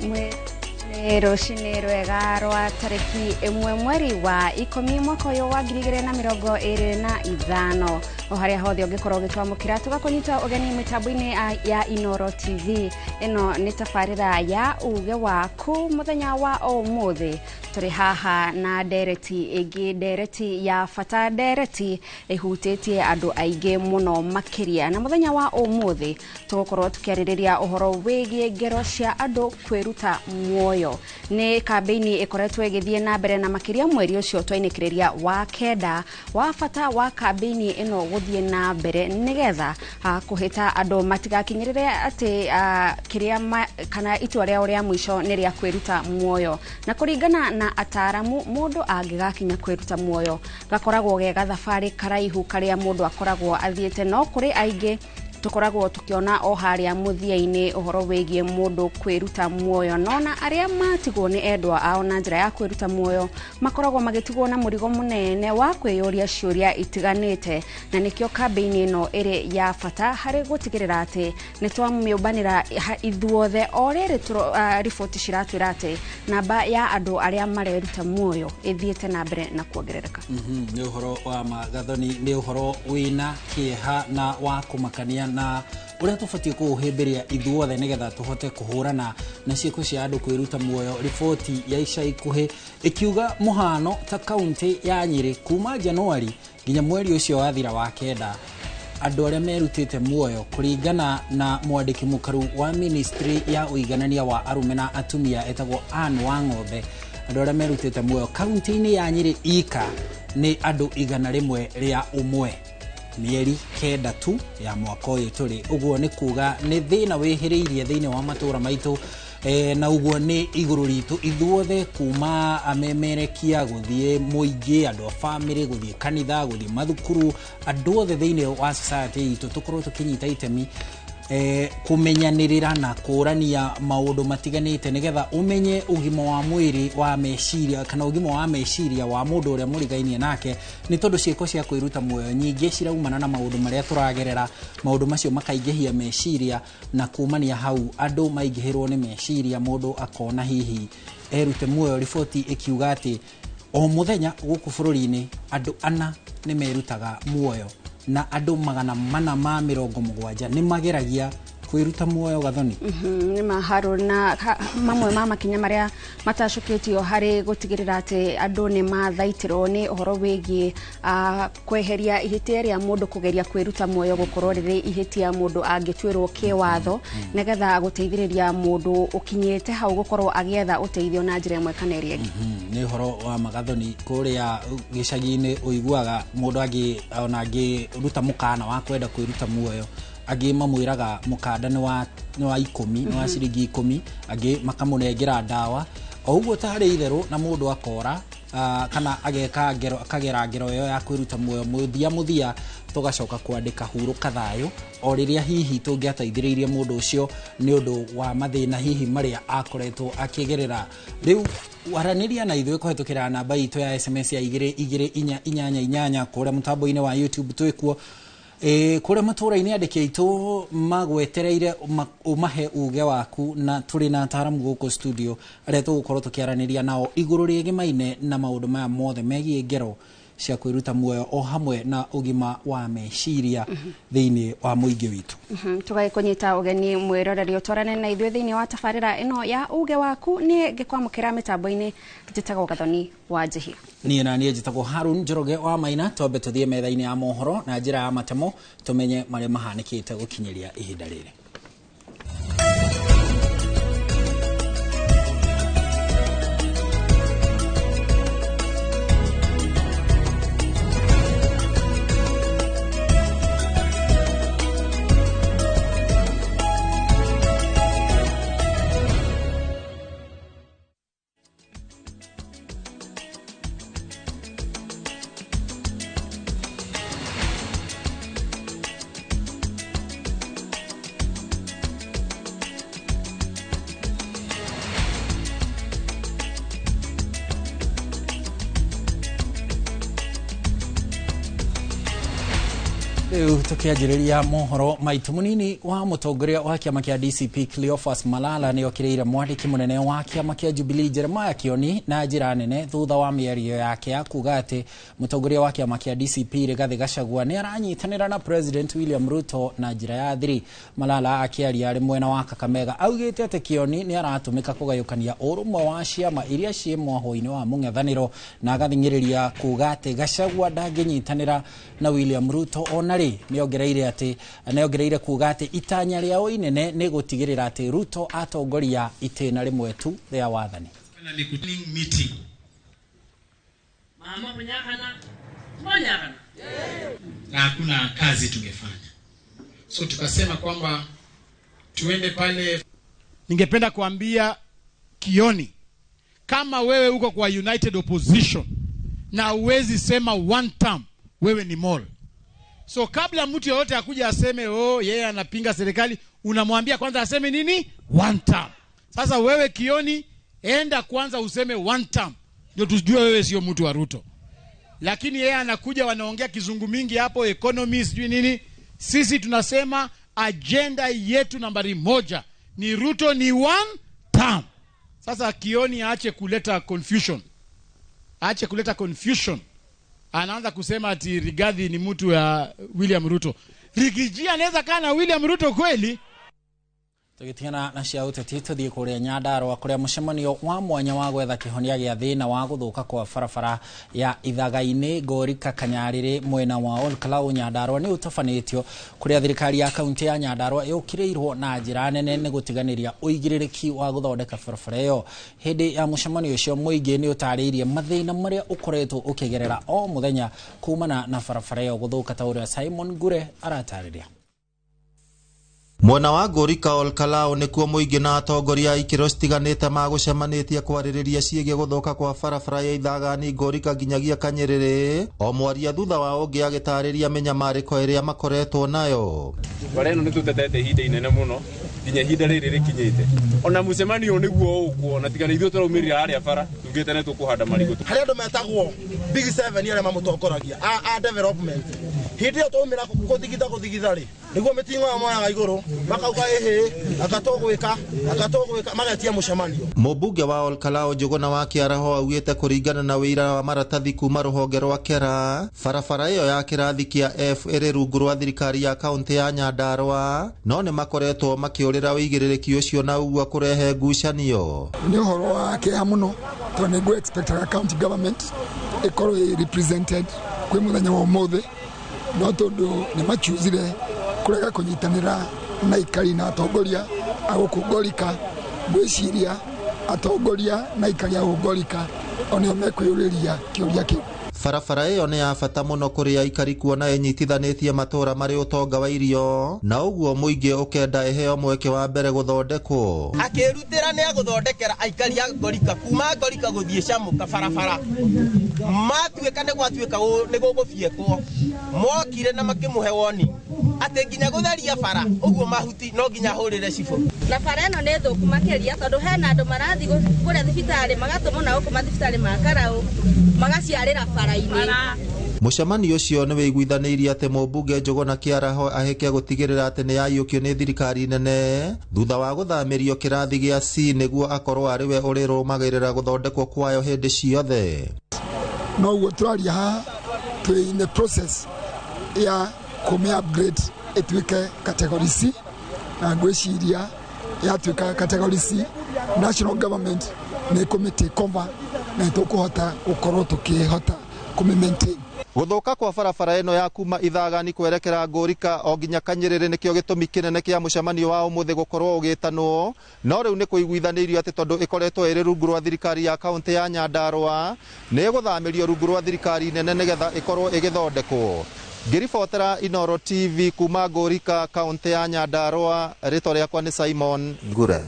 Nĩ rũcinĩ rwega rwa tarĩki 1 mweri wa 10 mwaka ũyũ wa 2025 o harĩa hothe ũngĩkorwo ũgĩtwamũkĩra tũgakũnyita ũgeni mĩtambo-inĩ ya Inooro TV. Ĩno nĩ tabarĩra ya uge waku mũthenya wa ũmũthĩ. Tũrĩ haha na ndereti ĩngĩ, ndereti ya bata, ndereti ĩhutĩtie andũ aingĩ mũno makĩria. Na mũthenya wa ũmũthĩ tũgũkorwo tũkĩarĩrĩria ũhoro wĩgiĩ ngero cia andũ kwĩruta muoyo. Nĩ kambĩini ĩkoretwo ĩgĩthiĩ na mbere na makĩria mweri ũcio twainĩkĩrĩria wa 9 wa bata wa kambĩini ĩno gũthiĩ na mbere nĩgetha kũhĩta andũ matigakinyĩrĩre atĩ kĩrĩa kana itua rĩao rĩa mũico nĩ rĩa kwĩruta muoyo. Na kũringana na ataaramu mũndũ angĩgakinya kwĩruta muoyo gakoragwo ge gathabarĩ karaihu karĩa mũndũ akoragwo athiĩte, no kũrĩ aingĩ tukoragwo tukiona o haria muthia-inĩ ũhoro wĩgiĩ mũndũ kwĩruta muoyo. Nona arĩa matigwo nĩ endwa ao na njĩra ya kwĩruta muoyo makoragwo magĩtigwo na mũrigo mũnene wa kwĩyũria ciũria itiganĩte, na nĩkĩo kambĩini ĩno ĩrĩ ya bata harĩ gũtigĩrĩra atĩ nĩ twamĩũmbanĩra ithuothe. O rĩrĩ riboti ciratwĩra atĩ namba ya andũ arĩa mareruta muoyo ĩthiĩte na mbere na kuongerereka. Nĩ ũhoro wa Magathoni, nĩ ũhoro wĩna kĩeha na wa kũmakania na ũrĩa tũbatiĩ kũũhĩmbĩria ithuothe nĩgetha tũhote kũhũrana na ciĩko cia andũ kwĩruta muoyo. Riboti ya ica ikuhĩ ĩkiuga mũhano ta kaunti ya Nyĩrĩ kuma Januari nginya mweri ũcio wathira wa 9 andũ arĩa merutĩte muoyo kũringana na mwandĩki mũkaru wa ministry ya ũiganania wa arũme na atumia etagwo Ann Wang'ombe, andũ arĩa merutĩte muoyo kaunti-inĩ ya Nyĩrĩ ika nĩ andũ 101 mĩeri 9 tu ya mwaka ũyũ tũrĩ. Ũguo nĩ kuga nĩ thĩna wĩhĩrĩirie thĩinĩ wa matũũra maitũ, na ũguo nĩ igũrũ ritũ ithuothe kuma amemerekia gũthiĩ mũingĩ, andũ a bamĩrĩ gũthiĩ kanitha, gũthiĩ mathukuru, andũ othe thĩinĩ wa society itũ tũkorwo tũkĩnyita itemi kũmenyanĩrĩra na kũrania maũndũ matiganĩte nĩgetha ũmenye ũgima wa mwĩrĩ wa meciria kana ũgima wa meciria wa mũndũ ũrĩa mũrigainie nake, nĩ tondũ ciĩko cia kwĩruta muoyo nyingĩ ciraumana na maũndũ marĩa tũragerera. Maũndũ macio makaingĩhia meciria na kumania hau andũ maingĩhĩrwo nĩ meciria, mũndũ akona hihi erute muoyo. Riboti ĩkiuga atĩ o mũthenya gũkũ bũrũri-inĩ andũ 4 nĩ merutaga muoyo na andũ 470 nĩ mageragia kwĩruta muoyo. Gathoni, nĩ maharũ na mamwe ma makinya marĩa matacũkĩtio harĩ gũtigĩrĩra atĩ andũ nĩ mathaitĩrwo nĩ ũhoro wĩgiĩ kweheria ihĩtia rĩa mũndũ kũgeria kwĩruta muoyo gũkorwo rĩrĩ ihĩtia mũndũ angĩtuĩrwo kĩwatho, nĩgetha gũteithĩrĩria mũndũ ũkinyĩte hau gũkorwo agĩetha ũteithio na njĩra ĩmwe kana ĩrĩa ĩngĩ. Nĩ ũhoro wa Magathoni, kũrĩa gĩcagi-inĩ ũiguaga mũndũ angĩ ona angĩruta mũkana wa kwenda kwĩruta muoyo, angĩ mamwĩraga mũkanda nĩ wa 10, nĩ wa ciringi 10, angĩ makamũnengera ndawa o ũguo tarĩ itherũ, na mũndũ akora kana ageka ngero, akagera ngero ĩyo ya kwĩruta muoyo. Mũthia tũgacoka kwandĩka hurũka thayũ o rĩrĩa hihi tũngĩateithĩrĩirie mũndũ ũcio nĩ ũndũ wa mathĩna hihi marĩa akoretwo akĩgerera. Rĩu waranĩria na ithuĩ kũhetũkĩra namba itũ ya SMS ya 22488 kũrĩa mũtambo-inĩ wa YouTube twĩkuo. Kũrĩa matũũra-inĩ andĩki aitũ magwetereire ũmahe uge waku, na tũrĩ na ataaramu gũkũ studio arĩa tũgũkorwo tũkĩaranĩria nao igũrũ rĩgĩmaine na maũndũ maya mothe megiĩ ngero cia kwĩruta muoyo o hamwe na ũgima wa meciria thĩinĩ wa mũingĩ witũ. Tũgagĩkũnyita ũgeni mwĩroreri ũtwarane na ithuĩ thĩinĩ wa tabarĩra ĩno ya uge waku. Niĩ ngĩkwamũkĩra mĩtambo-inĩ njĩtagwo Gathoni wa Njihia. Niĩ na niĩ njĩtagwo Harun Njoroge wa Maina. Twambe tũthiĩ metha-inĩ ya mohoro na njĩra ya matemo tũmenye marĩa mahanĩkĩte gũkinyĩria ihinda rĩrĩ. Rĩu tũkĩanjĩrĩria mohoro maitũ, mũnini wa mũtongoria wa kĩama kĩa DCP Cleophas Malala nĩ okĩrĩire mwandĩki mũnene wa kĩama kĩa Jubilee Jeremiah Kioni na njĩra nene thutha wa mĩario yake ya kuga atĩ mũtongoria wa kĩama kĩa DCP Rigathi Gachagua nĩ aranyitanĩra na President William Ruto na njĩra ya thiri. Malala akĩaria arĩ mwena wa Kakamega augĩte atĩ Kioni nĩ aratũmĩka kũgayũkania ũrũmwe wa ciama iria ciĩ mwahũ-inĩ wa mũng'ethanĩro na agathing'ĩrĩria kuga atĩ Gachagua ndangĩnyitanĩra na William Ruto ona rĩ. Nĩongereire kuga atĩ itanya rĩao inene nĩ gũtigĩrĩra atĩ Ruto atongoria itĩna rĩmwe tu rĩa wathani. Meeting. Na hakuna kazi tungefanya, so tukasema kwamba tuende pale. Ningependa kuambia Kioni, kama wewe uko kwa United Opposition na uwezi sema one term, wewe ni mole. So kabla mtu yoyote akuja aseme oh, yeye anapinga serikali, unamwambia kwanza aseme nini? One term. Sasa wewe Kioni, enda kwanza useme one term, ndio tujue wewe sio mtu wa Ruto. Lakini yeye anakuja wanaongea kizungu mingi hapo, economy sijui nini. Sisi tunasema agenda yetu nambari 1 ni Ruto ni one term. Sasa Kioni aache kuleta confusion. Aache kuleta confusion. Anaanza kusema ati Rigathi ni mtu ya William Ruto. Rigiji anaweza kaa na William Ruto kweli? Tũgĩtigana na cia ũteti tũthiĩ kũrĩa Nyandarũa kũrĩa mũcemanio wa mwanya wa gwetha kĩhonia gĩa thĩna wa gũthũka kwa barabara ya Ithagainĩ Ngorika Kanyarĩrĩ mwena wa Olkalau Nyandarũa nĩ ũtabanĩtio, kũrĩa thirikari ya kaunti ya Nyandarũa yũkĩrĩirwo na njĩra nene nĩ gũtiganĩria ũigĩrĩrĩki wa gũthondeka barabara ĩyo. Hĩndĩ ya mũcemanio ũcio mũingĩ nĩ ũtarĩirie mathĩna marĩa ũkoretwo ũkĩgerera o mũthenya kumana na barabara ĩyo gũthũka, ta ũrĩa Simon Ngure aratarĩria. Mwena wa Ngorika Olkalau nĩkuo mũingĩ na atongoria a ikĩro citiganĩte magũcemanĩtie kwarĩrĩria ciĩgiĩ gũthũka kwa barabara ya Ithagani Ngorika nginyagia Kanyĩrĩrĩ, o mwaria thutha wa ũngĩ agĩtarĩria mĩnyamarĩko ĩrĩa makoretwo nayo. Bara ĩno nĩtũtetete ihinda inene mũno nginya ihinda rĩrĩ rĩkinyĩte, ona mũcemanio nĩguo ũkuona tiga nĩ ithuĩ tũraumĩrĩra harĩa bara tugĩte nĩ tũkũhanda marigũ. Harĩa andũ metagwo Big 7 arĩa mamũtongoragia a development, hĩndĩ ĩyo twaumĩra gũthigitha rĩ, nĩguo mĩting'o ĩyo moyaga igũrũ makauga ĩhĩ agatũgwĩka magetia mũcemanio. Mũmbunge wa Olkalau Njũgũna wa Kĩaraho augĩte kũringana na wĩira wa maratathi kuma rũhonge rwa Kera, barabara ĩyo ya kĩrathi kĩa F ĩrĩ rungu rwa thirikari ya kaunti ya Nyandarũa, no nĩ makoretwo makĩũrĩra ũigĩrĩrĩki ũcio na ũguo kũrehe ngucanio. Nĩ ũhoro wa kĩeha mũno tondũ nĩ ngũ expectaga county government ĩkorwo ĩ represented kwĩ mũthenya wa ũmũthĩ, no tondũ nĩ machuuzire kũrega kũnyitanĩra na ikari na atongoria a gũkũ Ngorika, ngwĩciria atongoria na ikari a gũkũ Ngorika onĩo mekwĩyũrĩria kĩũria kĩu. Barabara ĩyo nĩ ya bata mũno kũrĩ aikari kuona ĩnyitithanĩtie matũũra marĩ ũtonga wa irio, na ũguo mũingĩ ũkenda ĩheo mweke wa mbere gũthondekwo. Akĩrutĩra nĩ agũthondekera aikari a Ngorika kuma Ngorika gũthiĩ Camũka barabara, matuĩka nĩ gwatuĩka nĩ gũgũbiekwo, mokire na makĩmũhe woni atĩ nginya gũtheria bara ũguo mahuti no nginya hũrĩre cibũ. Na bara ĩno nĩ thũku makĩria tondũ hena andũ marathiĩ kũrĩa thibitarĩ magatũmwo na gũkũ mathibitarĩ ma Karau magaciarĩra bara-inĩ. Mũcemanio ũcio nĩ wĩiguithanĩirie atĩ mũmbunge Njũgũna Kĩaraho ahĩke gũtigĩrĩra atĩ nĩ yaiyũkio nĩ thirikari nene thutha wa gũthamĩrio kĩrathi gĩa C nĩguo akorwo arĩ we ũrĩrũmagĩrĩra gũthondekwo kwayo hĩndĩ ciothe. Noguo tũraria haha twĩ in the process ya kũmĩ upgrade ĩtuĩke category C, na ngwĩciria yatuĩka category C national government nĩ ĩkũmĩ take over na nĩtũkũhota gũkorwo tũkĩhota kũmĩ maintain. Gũthũka kwa barabara ĩno ya kuma Ithagani kwerekera Ngorika o nginya Kanyĩrĩrĩ nĩkĩo gĩtũmi kĩnene kĩa mũcemanio wa ũmũthĩ gũkorwo ũgĩtanwo, no rĩu nĩ kũiguithanĩirio atĩ tondũ ĩkoretwo ĩrĩ rungu rwa thirikari ya kaunti ya Nyandarũa nĩ ĩgũthamĩrio rungu rwa thirikari nene nĩgetha ĩkorwo ĩgĩthondekwo. Ngĩribotera Inooro TV kuma Ngorika kaunti ya Nyandarũa, rĩtwa rĩakwa nĩ Simon Ngure.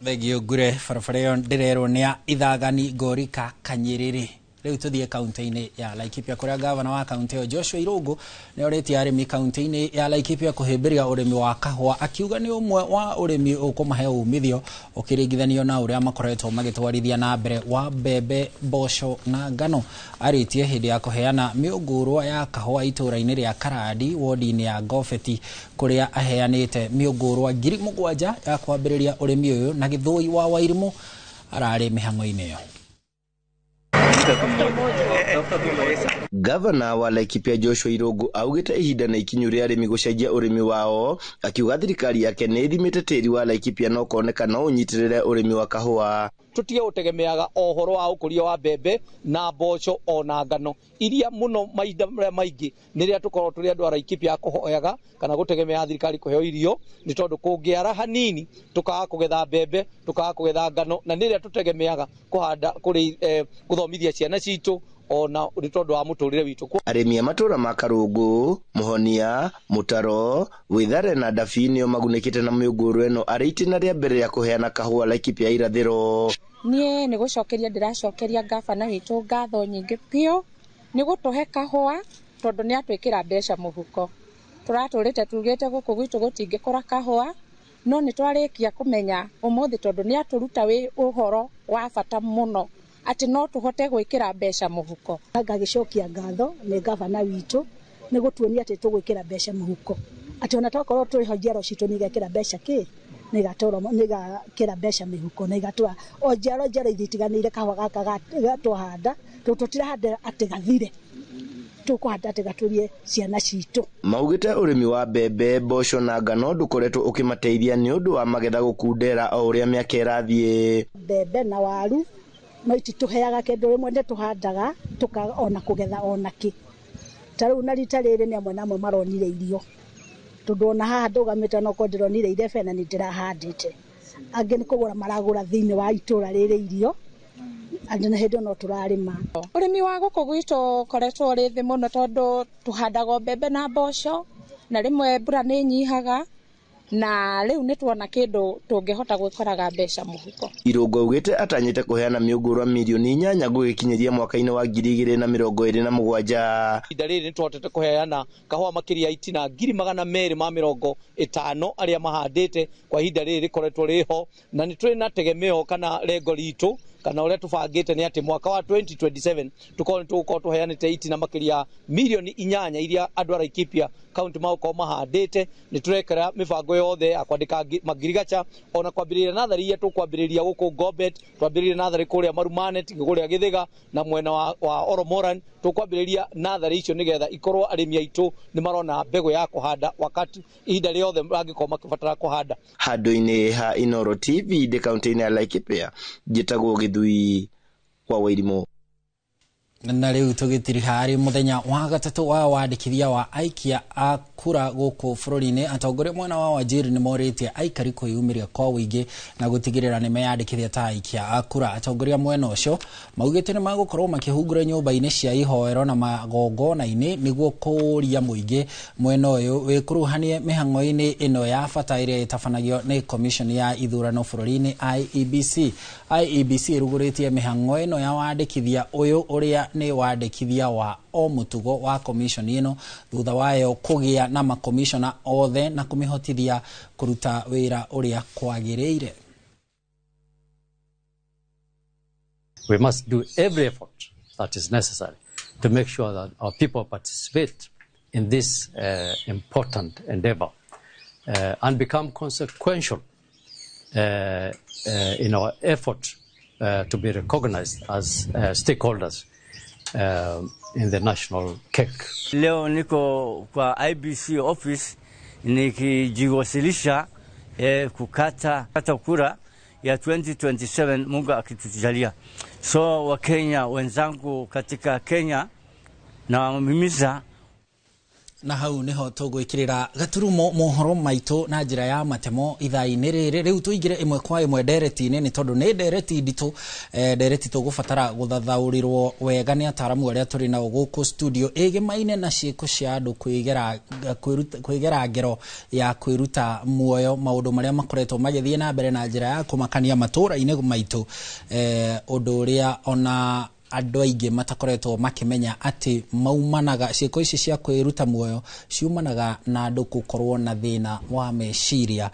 Thengio Ngure. Barabara ĩyo ndĩrerwo nĩ ya Ithagani Ngorika Kanyĩrĩrĩ. Rĩu tũthiĩ kaunti-inĩ ya Laikipia kũrĩa gavana wa kaunti ĩyo Joshua Irũngũ nĩ orĩtie arĩmi kaunti-inĩ ya Laikipia kũhĩmbĩria ũrĩmi wa kahũa, akiuga nĩ ũmwe wa ũrĩmi ũkũmahe umithio ũkĩringithanio na ũrĩa makoretwo magĩtwarithia na mbere wa mbembe, mboco na ngano. Arĩtie hĩndĩ ya kũheana mĩũngũrwa ya kahũa itũũra-inĩ rĩa Karandi wodi-inĩ ya Ngobeti kũrĩa aheanĩte mĩũngũrwa 7,000 ya kwambĩrĩria ũrĩmi ũyũ, na Gĩthũi wa Wairimũ ararĩ mĩhang'o-inĩ ĩyo. Gavana wa Laikipia Joshua Irungu augite ihinda na ikinyu rĩa arĩmi gũcenjia ũrĩmi wao, akiuga thirikari yake nĩ ĩthimĩte tĩri wa Laikipia no koneka no ũnyitĩrĩre ũrĩmi wa kahũa. Tutige gũtegemeaga o ũhoro wa ũkũria wa mbembe na mboco ona ngano iria mũno mahinda marĩa maingĩ nĩ rĩrĩa tũkoragwo tũrĩ andũ a Laikipia kũhoyaga kana gũtegemea thirikari kũheo irio, nĩ tondũ kũngĩara hanini tũkaga kũgetha mbembe, tũkaga kũgetha ngano, na nĩ rĩrĩa tũtegemeaga kũhanda kũrĩ gũthomithia ciana citũ ona nĩ tondũ wa mũtũrĩre witũ. Arĩmi a matũra ma Karũngũ, Mũhonia, Mũtaro, Wĩthare na Ndabi nĩo magunĩkĩte na mĩũngũrwa ĩno arĩ itĩna rĩa mbere rĩa kũheana kahũa Laikipia irathĩro. Niĩ nĩ gũcokeria ndĩracokeria gavana witũ ngatho nyingĩ biũ nĩ gũtũhe kahũa tondũ nĩ atwĩkĩra mbeca mũhuko. Tũratũrĩte tugĩte gũkũ gwitũ gũtingĩkũra kahũa, no nĩ twarĩkia kũmenya ũmũthĩ tondũ nĩ atũruta wĩ ũhoro wa bata mũno atĩ no tũhote gwĩkĩra mbeca mũhuko. Ngagĩcokia ngatho nĩ gavana witũ nĩ gũtuonia atĩ tũgwĩkĩra mbeca mũhuko, atĩ ona twakorwo tũrĩ ho njiaro citũ nĩ igekĩra mbeca kĩ nĩgatũra mbeca mĩhuko na igatũra o njiaro njiaro ithiĩ itiganĩire kahũa gaka twahanda tũtirahanda atĩ gathire, tũkũhanda atĩ gatũrie ciana citũ. Maugĩte ũrĩmi wa mbembe, mboco na ngano ndũkoretwo ũkĩmateithia nĩ ũndũ wa magetha gũkundera o ũrĩa mĩaka ĩrathiĩ. Mbembe na waru no ititũheaga kĩndũ, rĩmwe nĩ tũhandaga tũkaga ona kũgetha ona kĩ. Ta rĩu na rita rĩrĩ nĩ amwe na amwe maronire irio, tondũ ona haha ndũgamĩte no korwo ndĩronire irebe na nĩ ndĩrahandĩte. Angĩ nĩ kũgũra maragũra thĩinĩ wa itũra rĩrĩ irio, angĩ na hĩndĩ no tũrarĩma. Ũrĩmi wa gũkũ gwitũ ũkoretwo ũrĩ thĩ mũno tondũ tũhandaga mbembe na mboco na rĩmwe mbura nĩ ĩnyihaga, na rĩu nĩ tuona kĩndũ tũngĩhota gwĩkoraga mbeca mũhuko. Irũngũ augĩte atanyĩte kũheana mĩũngũrwa mirioni 8 gũgĩkinyĩria mwaka-inĩ wa 2027. Ihinda rĩrĩ nĩ tũhotete kũheana kahũa makĩria itina 250,000 arĩa mahandĩte kwa ihinda rĩrĩ rĩkoretwo rĩho, na nĩ tũrĩ na tegemeo kana lengo ritũ kana ũrĩa tũbangĩte nĩ atĩ mwaka wa 2027 tũkorwo nĩ tũgũkorwo tũheanĩte itina makĩria mirioni 8 iria andũ a Laikipia kaunti magũkorwo mahandĩte. Nĩ tũrekera mĩbango yothe ya kwandĩka mangirigacha ona kwambĩrĩria natharĩ iria tũkwambĩrĩria gũkũ Ngobet, twambĩrĩrie natharĩ kũrĩa Marumanet, kũrĩa Gĩthĩga na mwena wa Oromoran. Tũkwambĩrĩria natharĩ icio nĩgetha ikorwo arĩmi aitũ nĩ marona mbegũ ya kũhanda wakati ihinda rĩothe mangĩkorwo makĩbatara kũhanda. Handũ-inĩ ha Inooro TV ndĩ kaunti-inĩ ya Laikipia, njĩtagwo Gĩthui wa Wairimũ. Na rĩu tũgĩtiriha harĩ mũthenya wa gatatũ wa wandĩkithia wa aikia a kura gũkũ bũrũri-inĩ, atongoria mwena wa Wajir nĩ morĩtie aikari kwĩyumĩria kwa ũingĩ na gũtigĩrĩra nĩ meyandĩkithia ta aikia a kura. Atongoria mwena ũcio maugĩte nĩ magũkorwo makĩhungura nyũmba-inĩ cia ihoero na magongona-inĩ nĩguo kũũria mũingĩ mwena ũyũ wĩkuruhanie mĩhang'o-inĩ ĩno ya bata ĩrĩa ĩtabanagio nĩ commission ya ithurano bũrũri-inĩ IEBC. IEBC ĩrugũrĩtie mĩhang'o ĩno ya wandĩkithia ũyũ ũrĩa nĩ wandĩkithia wa o mũtugo wa commission ĩno thutha wayo kũgĩa na makomishona othe na kũmĩhotithia kũruta wĩra ũrĩa kwagĩrĩire. We must do every effort that is necessary to make sure that our people participate in this important endeavor and become consequential in our effort to be recognized as stakeholders in the national cake. Leo niko kwa IBC office nikijiwasilisha kukata kura ya 2027, Mungu akitujalia. So Wakenya wenzangu katika Kenya na mimiza na hau niho tũgwĩkĩrĩra gaturumo mohoro maitũ na njĩra ya matemo ithaa-inĩ rĩrĩ. Rĩu tũingĩre ĩmwe kwa ĩmwe ndereti-inĩ nĩ tondũ nĩ ndereti nditũ, ndereti tũgũbatara gũthathaũrĩrwo wega nĩ ataramu arĩa tũrĩ nao gũkũ studio ĩgĩmaine na ciĩko cia andũ kwĩgera ngero ya kwĩruta muoyo, maũndũ marĩa makoretwo magĩthiĩ na mbere na njĩra ya kũmakania matũũra-inĩ maitũ, ũndũ ũrĩa ona Andũ aingĩ matakoretwo makĩmenya atĩ maumanaga ciĩko ici cia kwĩruta muoyo ciumanaga na andũ gũkorwo na thĩna wa meciria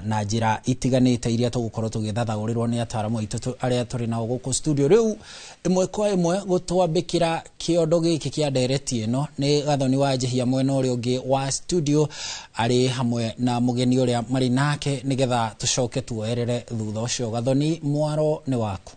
na njĩra itiganĩte iria tũgũkorwo tũgĩthathaũrĩrwo nĩ ataramu aitũ arĩa tũrĩ nao gũkũ studio. Rĩu ĩmwe kwa ĩmwe gũtwambĩkĩra kĩondo gĩkĩ kĩa ndereti ĩno nĩ Gathoni wa Njihia mwena ũrĩa ũngĩ wa studio arĩ hamwe na mũgeni ũrĩa marĩ nake, nĩgetha tũcoke tuoerere thutha ũcio. Gathoni, mwaro nĩ waku.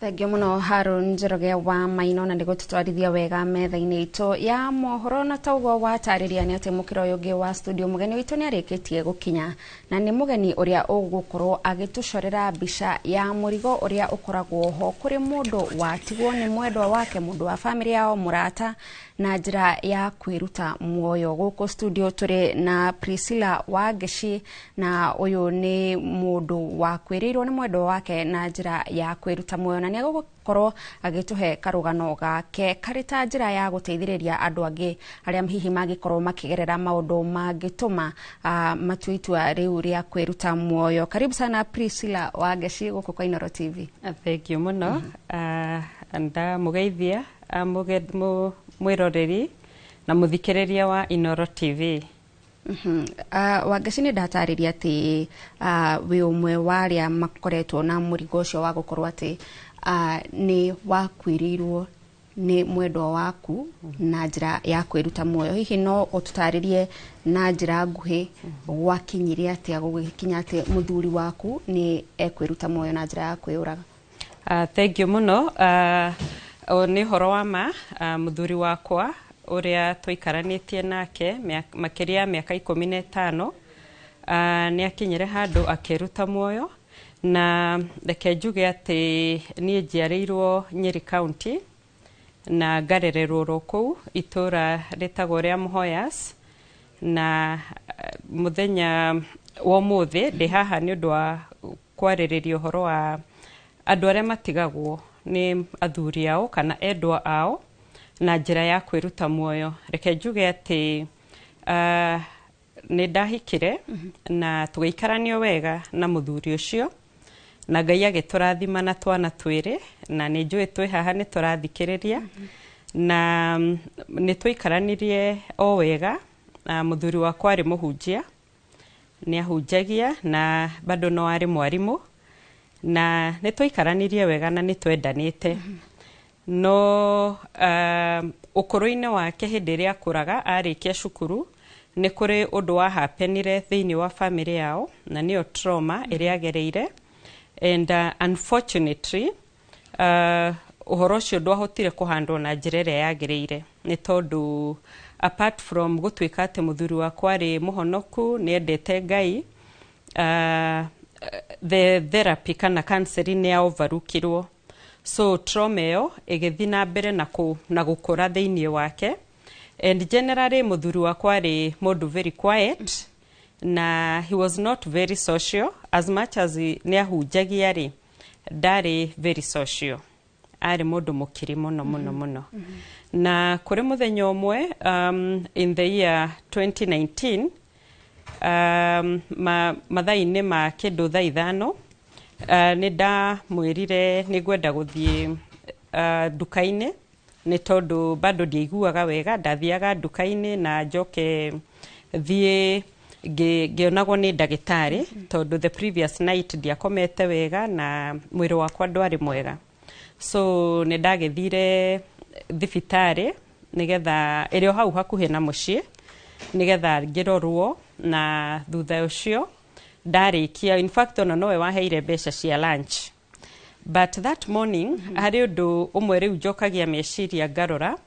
Thengio muno, Harun Njoroge wa Maino, na ndigũtũtwarithia wega metha-inĩ itũ ya mohoro. Na tauguo watarĩria nĩ atĩ mũkĩra ũyũ ũngĩ wa studio mũgeni witũ nĩ arĩkĩtie gũkinya, na nĩ mũgeni ũrĩa ũgũkorwo agĩtũcorera mbica ya mũrigo ũrĩa ũkoragwo ho kũrĩ mũndũ watigwo nĩ mwendwa wake, mũndũ wa bamĩrĩ yao, mũrata, na njĩra ya kwĩruta muoyo. Gũkũ studio tũrĩ na Priscilla Wangeci, na ũyũ nĩ mũndũ wakwĩrĩirwo nĩ mwendwa wake na njĩra ya kwĩruta muoyo, na nĩ agũkorwo agĩtũhe karũgano gake karĩ ta njĩra ya gũteithĩrĩria andũ angĩ arĩa hihi mangĩkorwo makĩgerera maũndũ mangĩtũma matue itua rĩu rĩa kwĩruta muoyo. Karibu sana, Priscilla Wangeci, gũkũ kwa Inooro TV. Thank you mũno. Ndamũgeithia mwĩroreri na mũthikĩrĩria wa Inooro TV. Wangeci, nĩ ndatarĩria atĩ wĩ ũmwe wa arĩa makoretwo na mũrigo ũcio wa gũkorwo atĩ nĩ wakuĩrĩirwo nĩ mwendwa waku na njĩra ya kwĩruta muoyo. Hihi no ũtũtarĩrie na njĩra nguhĩ gwakinyire atĩa gũgĩkinya atĩ mũthuri waku nĩ ekwĩruta muoyo na njĩra ya kwĩyũraga? Thank you mũno. Nĩ ũhoro wa ma, mũthuri wakwa ũrĩa twaikaranĩtie nake makĩria ya mĩaka 15 nĩ akinyire handũ akĩruta muoyo. Na reke njuge atĩ niĩ njiarĩirwo Nyeri County na ngarererwo oro kũu itũra rĩtagwo rĩa Muhoyas, na mũthenya wa ũmũthĩ ndĩ haha nĩ ũndũ wa kwarĩrĩria ũhoro wa andũ arĩa matigagwo nĩ athuri ao kana endwa ao na njĩra ya kwĩruta muoyo. Reke njuge atĩ nĩ ndahikire na tũgĩikaranio wega na mũthuri ũcio, na Ngai agĩtũrathima na twana twĩrĩ, na nĩ njũĩ twĩ haha nĩ tũrathikĩrĩria, na nĩ twaikaranirie o wega. Na mũthuri wakwa arĩ mũhunjia, nĩ ahunjagia na bado no arĩ mwarimũ, na nĩ twaikaranirie wega na nĩ twendanĩte. No ũkũrũ-inĩ wake, hĩndĩ ĩrĩa akũraga, arĩkia cukuru, nĩ kũrĩ ũndũ wa happenire thĩinĩ wa famĩlĩ yao, na nĩyo trauma ĩrĩa agereire, and unfortunately ũhoro ũcio ndwahotire kũhandwo na njĩra ĩrĩa yagĩrĩire, nĩ tondũ apart from gũtuĩka atĩ mũthuri wakwa arĩ mũhonoku, nĩ endete Ngai, the therapy kana counseling nĩ ya overlookirwo, so trauma ĩyo ĩgĩthiĩ na mbere na gũkũra thĩinĩ wake. And generally mũthuri wakwa arĩ mũndũ very quiet na he was not very social. As much as nĩ ahunjagia rĩ, ndarĩ very social, arĩ mũndũ mũkiri mũno mũno mũno. Na kũrĩ mũthenya ũmwe in the year 2019, mathaa-inĩ ma kĩndũ thaa 5, nĩ ndamwĩrire nĩ ngwenda gũthiĩ nduka-inĩ, nĩ tondũ bado ndiaiguaga wega. Ndathiaga nduka-inĩ na njoke thiĩ ngĩonagwo nĩ ndagĩtarĩ, tondũ the previous night ndiakomete wega na mwĩrĩ wakwa ndwarĩ mwega. So nĩ ndagĩthire thibitarĩ nĩgetha ĩrĩ o hau hakuhĩ na mũciĩ, nĩgetha ngĩrorwo. Na thutha ũcio ndarĩkia, in fact ona nowe waheire mbeca cia lunch. But that morning harĩ ũndũ ũmwe rĩu njokagia meciria ngarora.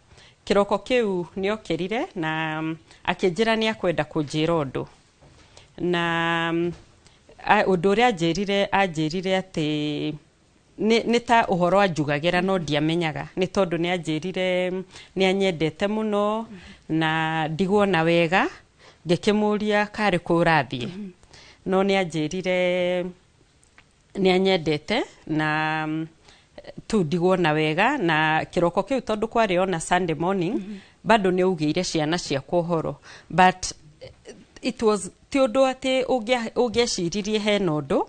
Kĩroko kĩu nĩ okĩrire na akĩnjĩra nĩ akwenda kũnjĩra ũndũ, na ũndũ ũrĩa anjĩrire atĩ nĩ ta ũhoro anjugagĩra, no ndiamenyaga, nĩ tondũ nĩ anjĩrire nĩ anyendete mũno na ndigwo na wega. Ngĩkĩmũria karĩ kũ ũrathiĩ, no nĩ anjĩrire nĩ anyendete na tu ndigwo na wega. Na kĩroko kĩu, tondũ kwarĩ ona Sunday morning, bado nĩ augĩire ciana ciakwa ũhoro, but it was ti ũndũ atĩ ũngĩeciririe hena ũndũ,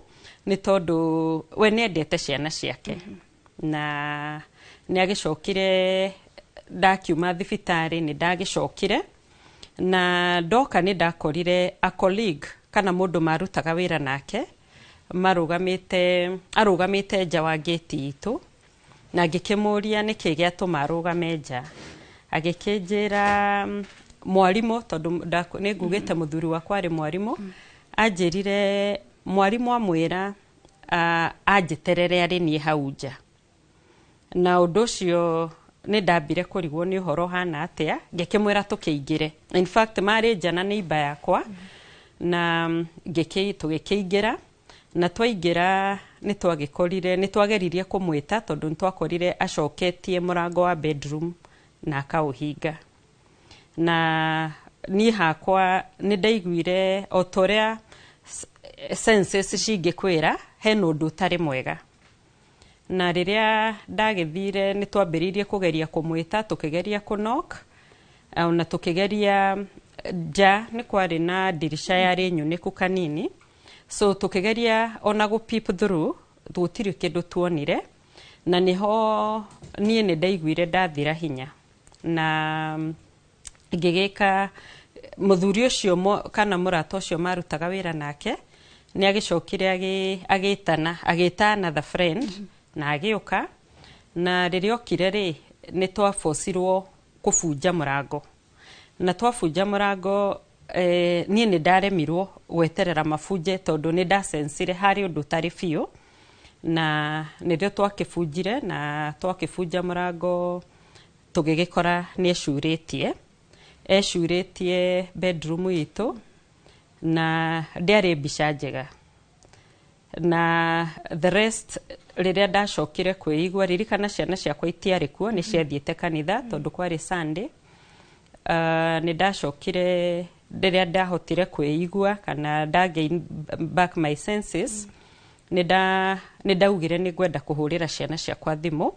nĩ tondũ we nĩ endete ciana ciake na Nĩ agĩcokire, ndakiuma thibitarĩ nĩ ndagĩcokire na ndoka nĩ ndakorire a colleague kana mũndũ marutaga wĩra nake marũgamĩte, arũgamĩte nja wa ngĩti itũ, na ngĩkĩmũria nĩkĩ gĩatũma arũgame nja. Agĩkĩnjĩra mwarimũ, tondũ nĩ ngugĩte mũthuri wakwa arĩ mwarimũ, anjĩrire mwarimũ amwĩra anjĩterere arĩ niĩ hau nja. Na ũndũ ũcio nĩ ndambire kũrigwo nĩ ũhoro ũhana atĩa, ngĩkĩmwĩra tũkĩingĩre. In fact marĩ nja na neighbor yakwa, na tũgĩkĩingĩra, na twaingĩra nĩ twagĩkorire, nĩ twageririe kũmwĩta tondũ nĩ twakorire acoketie mũrango wa bedroom na akaũhinga. Na niĩ hakwa nĩ ndaiguire o ta ũrĩa senses cingĩkwĩra hena ũndũ ũtarĩ mwega. Na rĩrĩa ndagĩthire nĩ twambĩrĩirie kũgeria kũmwĩta, tũkĩgeria kũnock ona tũkĩgeria nja, nĩ kwarĩ na ndirica yarĩ nyunĩku kanini, so tũkĩgeria ona gũ peep through, gũtirĩ kĩndũ tuonire. Na nĩho niĩ nĩ ndaiguire ndathira hinya, na ngĩgĩka mũthuri ũcio kana mũrata ũcio marutaga wĩra nake nĩ agĩcokire agĩtana, agĩta another friend na agĩũka. Na rĩrĩa okire rĩ, nĩ twabocirwo kũbunja mũrango, na twabunja mũrango niĩ nĩ ndaremirwo gweterera mabunje tondũ nĩ ndasensire harĩ ũndũ ũtarĩ biũ. Na nĩrĩo twakĩbunjire, na twakĩbunja mũrango tũgĩgĩkora nĩ ecurĩtie, ecurĩtie bedroom itũ, na ndĩarĩ mbica njega. Na the rest, rĩrĩa ndacokire kwĩigua, ririkana ciana ciakwa itiarĩ kuo, nĩ ciathiĩte kanitha tondũ kwarĩ Sunday. Nĩ ndacokire, rĩrĩa ndahotire kwĩigua kana nda gain back my senses, nĩ ndaugire nĩ ngwenda kũhũrĩra ciana ciakwa thimũ.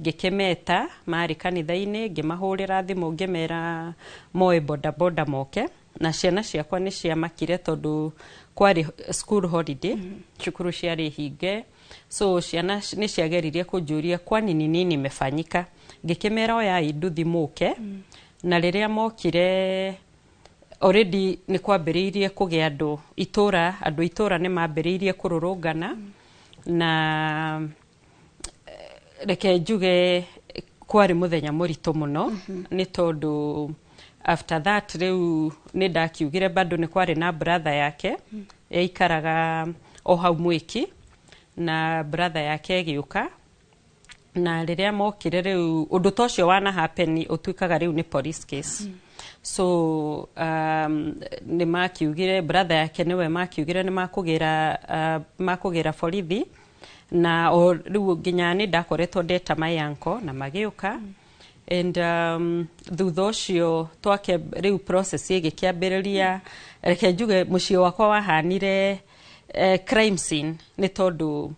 Ngĩkĩmeta, marĩ kanitha-inĩ, ngĩmahũrĩra thimũ ngĩmera moe boda boda moke. Na ciana ciakwa nĩ ciamakire tondũ kwarĩ school holiday, cukuru ciarĩ hinge, so ciana nĩ ciageririe kũnjũria kwani ni nini imefanyika. Ngĩkĩmera oyai nduthi mũke. Na rĩrĩa mokire already nĩ kwambĩrĩirie kũgĩa andũ itũra, andũ itũra nĩ mambĩrĩirie kũrũrũngana. Na reke njuge kwarĩ mũthenya mũritũ mũno, nĩ tondũ after that rĩu nĩ ndakiugire bado nĩ kwarĩ na brother yake yaikaraga o hau Mwĩki, na brother yake ĩgĩũka. Na rĩrĩa mokire rĩu ũndũ ta ũcio wana happen ũtuĩkaga rĩu nĩ police case. So nĩ makiugire brother yake nĩwe makiugire nĩ makũgĩra borithi. Na o rĩu nginya nĩ ndakoretwo ndeta my uncle na magĩũka. And thutha ũcio twake rĩu process ĩgĩkĩambĩrĩria. Reke njuge mũciĩ wakwa wahanire crime scene, nĩ tondũ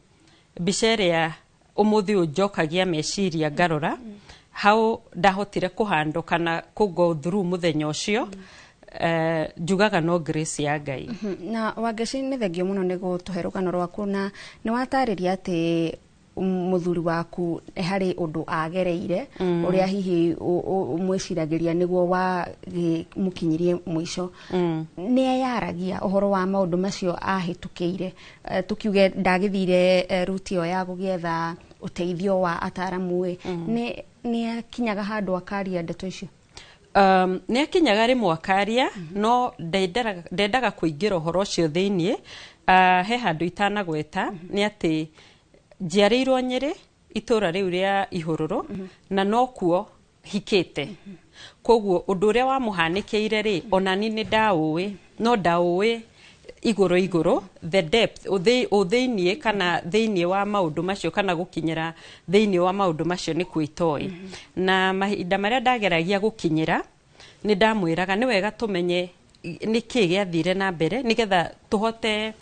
mbica ĩrĩa ũmũthĩ ũyũ njokagia meciria ngarora how ndahotire kũhandwo kana kũ go through mũthenya ũcio, njugaga no grace ya Ngai. Na Wangeci, nĩ thengio mũno nĩ gũtũhe rũgano rwaku, na nĩ watarĩria atĩ mũthuri waku harĩ ũndũ agereire ũrĩa hihi mwĩciragĩria nĩguo wamũkinyirie mũico. Nĩ eyaragia ũhoro wa maũndũ macio ahĩtũkĩire? Tukiuge ndagĩthire route ĩyo ya gũgĩetha ũteithio wa ataramu ĩ, nĩ akinyaga handũ akaria ndeto icio? Nĩ akinyaga rĩmwe akaria, no ndendaga kũingĩra ũhoro ũcio thĩiniĩ. He handũ itanagweta nĩ atĩ njiarĩirwo Nyĩrĩ, itũra rĩu rĩa Ihũrũrũ, na nokuo hikĩte. Koguo ũndũ ũrĩa wamũhanĩkĩire rĩ, ona ni nĩ ndaũĩ, no ndaũĩ igũrũ igũrũ, the depth ũthĩiniĩ kana thĩiniĩ wa maũndũ macio kana gũkinyĩra thĩiniĩ wa maũndũ macio nĩkuo itoĩ. Na mahinda marĩa ndageragia gũkinyĩra nĩ ndamwĩraga nĩ wega tũmenye nĩkĩ gĩathire na mbere nĩgetha tũhote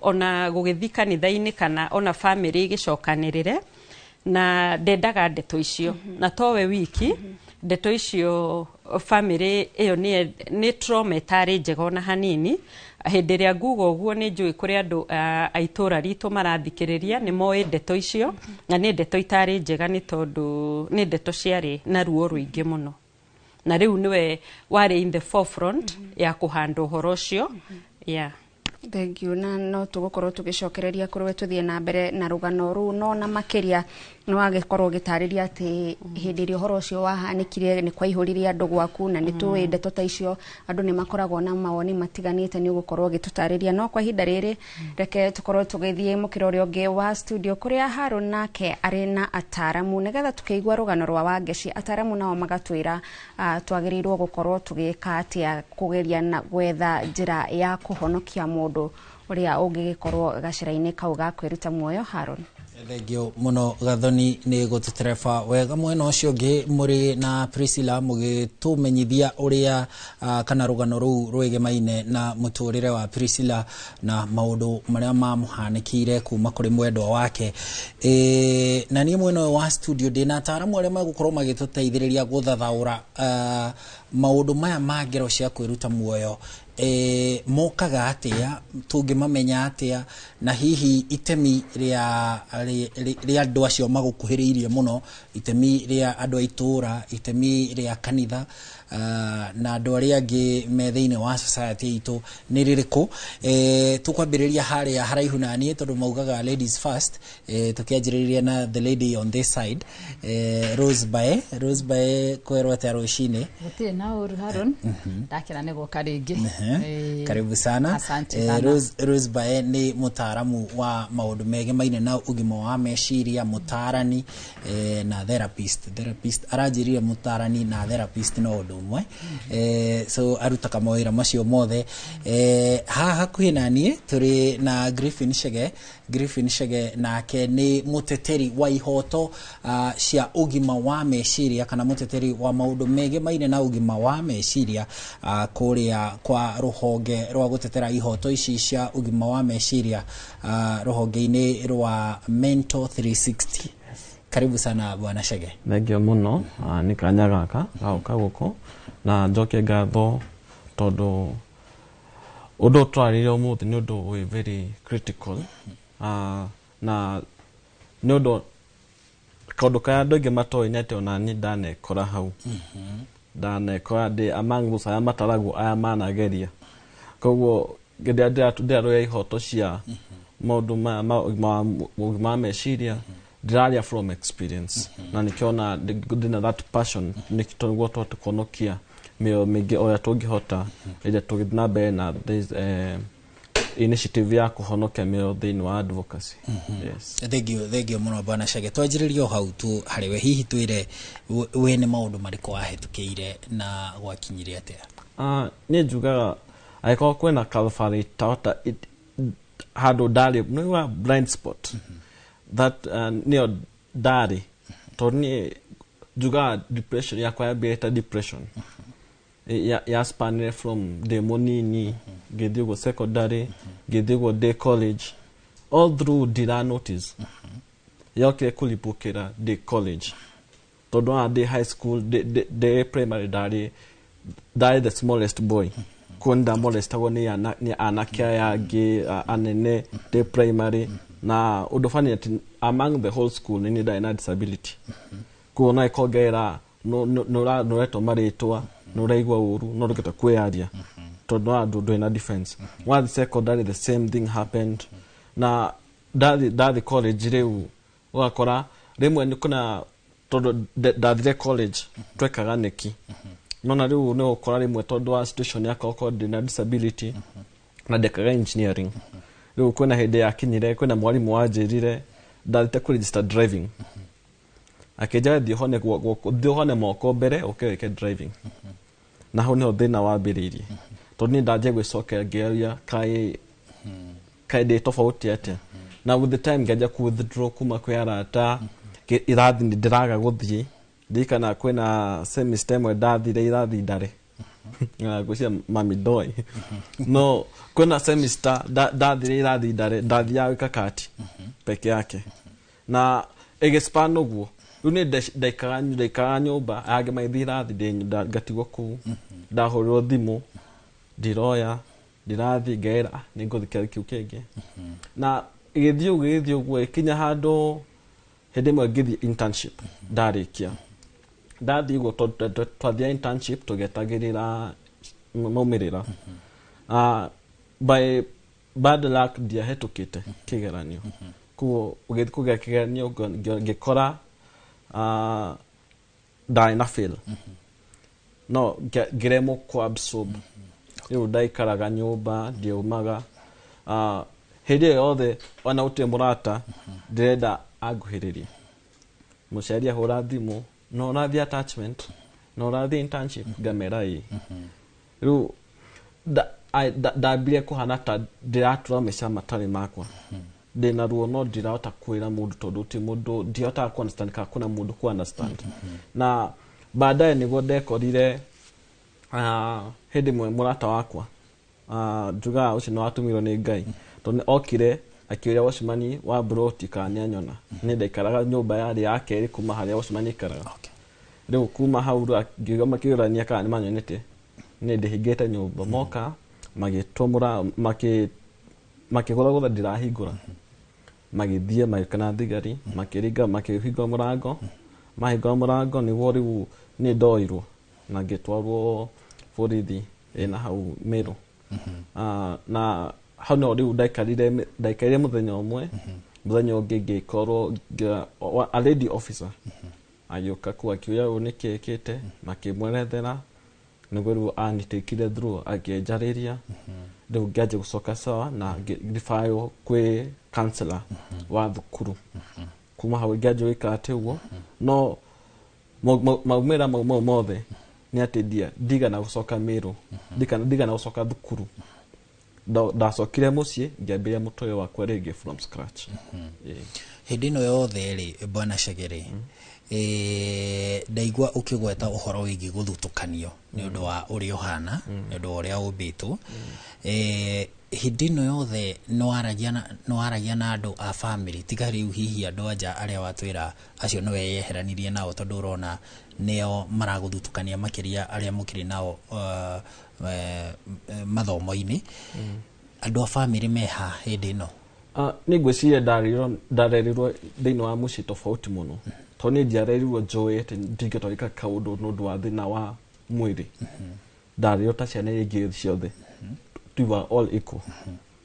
ona gũgĩthiĩ kanitha-inĩ kana ona family ĩgĩcokanĩrĩre. Na ndendaga ndeto icio, na towe wiki. Ndeto icio, family ĩyo nĩ trauma ĩtarĩ njega ona hanini. Hĩndĩ ĩrĩa nguga ũguo, nĩ njũĩ kũrĩ andũ a itũra ritũ marathikĩrĩria nĩ moĩ ndeto icio, na nĩ ndeto itarĩ njega, nĩ tondũ nĩ ndeto ciarĩ na ruo rũingĩ mũno, na rĩu nĩwe warĩ in the forefront ya kũhanda ũhoro ũcio, yeah. Thank you. Na no tũgũkorwo tũgĩcokereria kũrĩ we tũthiĩ na mbere na rũgano rũu, no na makĩria nĩ wagĩkorwo ũgĩtarĩria atĩ hĩndĩ ĩrĩa ũhoro ũcio wahanĩkire nĩ kwaihũririe andũ gwaku, na nĩ tũĩ ndeto ta icio andũ nĩ makoragwo na mawoni matiganĩte. Nĩ ũgũkorwo ũgĩtũtarĩria, no kwa ihinda rĩrĩ reke tũkorwo tũgĩthiĩ mũkĩra ũrĩa ũngĩ wa studio, kũrĩa Harũn nake arĩ na ataramu, nĩgetha tũkĩigua rũgano rwa Wangeci. Ataramu nao magatwĩra twagĩrĩirwo gũkorwo tũgĩka atĩa kũgeria na gwetha njĩra ya kũhonokia mũndũ ũrĩa ũngĩgĩkorwo gacĩra-inĩ kau ga kwĩruta muoyo. Harũn. Thengio mũno, Gathoni, nĩ gũtũtereba wega mwena ũcio ũngĩ mũrĩ na Priscilla, mũgĩtũmenyithia ũrĩa kana rũgano rũu rwĩgemaine na mũtũrĩre wa Priscilla na maũndũ marĩa mamũhanĩkĩire kuma kũrĩ mwendwa wake. Na niĩ mwena ũyũ wa studio ndĩna ataramu arĩa megũkorwo magĩtũteithĩrĩria gũthathaũra maũndũ maya ma ngero cia kwĩruta muoyo. Mokaga atĩa? Tũngĩmamenya atĩa? Na hihi itemi rĩa andũ acio magũkuhĩrĩirie mũno, itemi rĩa andũ a itũũra, itemi rĩa kanitha na andũ arĩa angĩ me thĩinĩ wa society itũ nĩ rĩrĩkũ? Tũkwambĩrĩria harĩa haraihu na niĩ, tondũ maugaga ladies first. Tũkĩanjĩrĩria na the lady on this side, Rose Bae. Rose Bae, kwerwo atĩa rũcinĩ? Gũtirĩ na ũru, Harun. Ndakena nĩ gũka rĩngĩ. Karibu sana. Asante sana. Rose Bae nĩ mũtaaramu wa maũndũ megemaine na ũgima wa meciria, mũtaarani na therapist. Aranjĩrire mũtaarani na therapist no ũndũ ũmwe, so arutaga mawĩra macio mothe. Haha hakuhĩ na niĩ tũrĩ na Griffin Chege. Griffin Chege nake nĩ mũteteri wa ihoto cia ũgima wa meciria, kana mũteteri wa maũndũ megemaine na ũgima wa meciria kũrĩa kwa rũhonge rwa gũtetera ihoto ici cia ũgima wa meciria, rũhonge-inĩ rwa Mental 360. Karibu sana, bwana Chege. Thengio mũno nĩ kanya gaka gaũka gũkũ, na njokie ngatho tondũ ũndũ twarĩrĩria ũmũthĩ nĩ ũndũ wĩ very critical, na nĩ ũndũ kaũndũ karĩa andũ aingĩ matoĩ nĩ atĩ ona niĩ ndanekora hau, ndanekora ndĩ among those arĩa mataragwo aya manageria. Koguo hĩndĩ ĩrĩa ndĩrarũĩra ihoto cia maũndũ maya ma ũgima wa meciria, ndĩraria from experience, na nĩkĩo ndĩna that passion, nĩguo tũhote kũhonokia mĩoyo mĩingĩ ũrĩa tũngĩhota rĩrĩa tũgĩthiĩ na mbere na this initiative ya kũhonokia mĩoyo thĩinĩ wa advocacy, yes. Thengio, thengio mũno, bwana Chege. Twanjĩrĩrie o hau tu harĩ we. Hihi twĩre we nĩ maũndũ marĩkũ wahĩtũkĩire na gwakinyire atĩa? Niĩ njugaga angĩkorwo kwĩna kabarĩ tata handũ ndarĩ nĩwa blind spot, that nĩyo ndarĩ, tondũ niĩ njugaga depression yakwa yambĩrĩte ta depression ya spanire from ndĩ mũnini, ngĩthiĩ ũguo secondary, ngĩthiĩ ũguo ndĩ college, all through ndira notice. Yokire kũribũkĩra ndĩ college, tondũ ona ndĩ high school, ndĩ primary, ndarĩ the smallest boy, kuo ndamolestagwo nĩ anake aya angĩ anene ndĩ primary. Na ũndũ funny atĩ among the whole school nĩ niĩ ndarĩ na disability, koguo no ĩkongerera nĩ ũretwo marĩtwa, nĩ ũraigua ũru, no ndũngĩhota kwĩyaria tondũ no andũ ndũrĩ na defense. Wathiĩ secondary, the same thing happened, na ndathi college rĩu ũgakora rĩmwe nĩ kuna tondũ ndathire college twekaga nĩki, nona rĩu nĩ ũgũkora rĩmwe tondũ wa situation yakwa, okorwo ndĩna disability na ndekaga engineering, rĩu kwĩna hĩndĩ yakinyire kwĩna mwarimũ wanjĩrire ndathite kũ register driving, akĩnjĩra thiĩ ũhone moko mbere ũke wĩke driving. Na hau nĩho thĩna wambĩrĩirie, tondũ niĩ ndanjia gwĩcokera ngĩaria kaĩ ndĩ tofauti atĩa, na with the time ngĩanjia ku withdraw kuma kwĩ arata. Irathi nĩ ndĩraga gũthiĩ. Ndirikana kwĩna semester ĩmwe ndathire irathi ndarĩ ngwĩciria mami ndoĩ, no kwĩna semester ndathire irathi ndarĩ, ndathiaga gwĩka kati peke yake, na ĩgĩspan ũguo. Rĩu nĩ ndaikaraga nyũmba, angĩ magĩthiĩ irathi, ngatigwo kũu. Ndahũrĩrwo thimũ ndiroya, ndirathiĩ, ngeĩra, "Ah, nĩ ngũthiĩ kĩrathi kĩu kĩngĩ." Na ĩgĩthiĩ ũguo, ĩgĩthiĩ ũguo, ĩkinya handũ hĩndĩ ĩmwe ngĩthiĩ internship. Ndarĩkia ndathiĩ ũguo, tondũ twathiĩ internship tũgĩetagĩrĩra maumĩrĩra. By bad luck ndiahĩtũkĩte kĩgeranio. Koguo ũgĩthiĩ kũgĩa kĩgeranio, ngĩkora ndarĩ na fail, no ngĩremwo kũ absorb. Rĩu ndaikaraga nyũmba, ndiaumaga. Hĩndĩ ĩyo yothe ona gũtirĩ mũrata ndĩrenda anguhĩrĩrie. Mũciari ahũra thimũ, "No ũrathiĩ attachment? No ũrathiĩ internship?" Ngamera ĩĩ. Rĩu ndambirie kũhana ta ndĩratũra maica matarĩ makwa. Ndĩna ruo no ndirahota kwĩra mũndũ, tondũ ti mũndũ, ndihotaga ku understand kana kuna mũndũ ku understand. Na baadaye nĩguo ndekorire, hĩndĩ ĩmwe mũrata wakwa, njugaga ũcio nĩ watũmirwo nĩ Ngai, tondũ nĩ okire akĩũria wacimani wa broti kana nĩ anyona. Nĩ ndaikaraga nyũmba yarĩ ya kerĩ kuma harĩa wacimani aikaraga. Rĩu kuma hau rĩ, ngiuga makĩũrania kana nĩ manyonete nĩ ndĩhingĩte nyũmba. Moka magĩtwo makĩgũragũra, ndirahingũra. Magĩthiĩ magĩũka na thigari, makĩringa, makĩhingũra mũrango. Mahingũra mũrango nĩguo rĩu nĩ ndoirwo na ngĩtwarwo borithi ĩna hau Meru. Na hau no rĩu ndaikarire mũthenya ũmwe. Mũthenya ũngĩ ngĩkorwo a lady officer agĩũka kũu, akiuga ũũ nĩkĩ ĩkĩte, makĩmwerethera. Nĩguo rĩu anitakire through, akĩnjarĩria. Rĩu ngĩanjia gũcoka sawa na ngĩribaywo kwĩ counselor wa thukuru. Kuma hau ngĩanjia gũikara atĩ ũguo, no maumĩra mau mau mothe nĩ atĩ ndigana gũcoka Meru, ndigana gũcoka thukuru. Ndacokire mũciĩ, ngĩambĩrĩria mũtũrĩre wakwa rĩngĩ from scratch. Ĩĩ. Hĩndĩ ĩno yothe rĩ, bwana Chege, ndaigua ũkĩgweta ũhoro wĩgiĩ gũthutũkanio nĩ ũndũ wa ũrĩa ũhana, nĩ ũndũ wa ũrĩa ũmbĩtwo. Hĩndĩ ĩno yothe nĩ waragia na andũ a family, tiga rĩu hihi andũ anja arĩa watwĩra acio nĩ weyeheranirie nao, tondũ ũrona nĩo maragũthutũkania makĩria arĩa mũkĩrĩ nao mathomo-inĩ? Andũ a family meha hĩndĩ ĩno? Nĩ ngwĩciria ndarerirwo thĩinĩ wa mũciĩ tofauti mũno, tondũ niĩ ndiarerirwo njũĩ atĩ ndingĩhota gwĩka kaũndũ nĩ ũndũ wa thĩna wa mwĩrĩ. Ndarerirwo ta ciana iria ingĩ ciothe, we were all equal.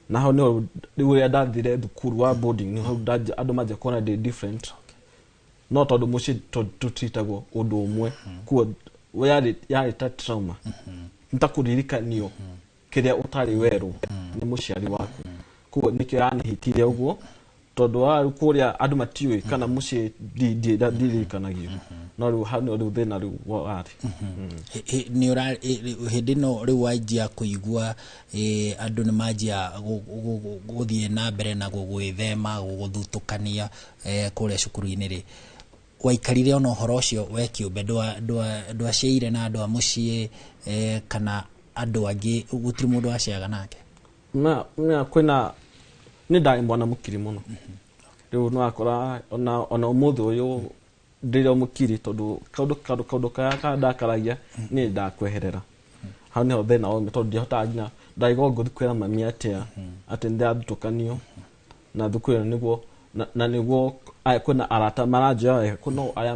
Na hau nĩho rĩu rĩrĩa ndathire thukuru wa boarding, nĩho andũ manjia kuona ndĩ different, no tondũ mũciĩ tũtitagwo ũndũ ũmwe, kuo yarĩ ta trauma, nĩ ta kũririkanio kĩrĩa ũtarĩ werũ nĩ mũciari waku. Koguo nĩkĩo yanihitirie ũguo, tondũ wa rĩu kũrĩa andũ matiũĩ kana mũciĩ ndiririkanagio, no rĩu hau nĩho rĩu thĩna rĩu warĩ. Nĩ ũra hĩndĩ ĩno rĩu wanjia kũigua andũ nĩ manjia gũthiĩ na mbere na gũgwĩthema, gũgũthutũkania kũrĩa cukuru-inĩ rĩ, waikarire ona ũhoro ũcio we kĩũmbe, ndwaciaire na andũ a mũciĩ kana andũ angĩ? Gũtirĩ mũndũ waciaga nake? Na kwĩna nĩ ndarĩ mwana mũkiri mũno. Rĩu nĩ wakora ona ũmũthĩ ũyũ ndĩrĩ o mũkiri, tondũ kaũndũ karĩa kandakaragia nĩ ndakweherera. Hau nĩho thĩna waumire, tondũ ndiahotaga nginya ndaigua ngũthiĩ kwĩra mami atĩa atĩ nĩndĩrathutũkanio na thukuru ĩno, nĩguo na nĩguo aya kwĩna arata maranjoya wega, no arĩa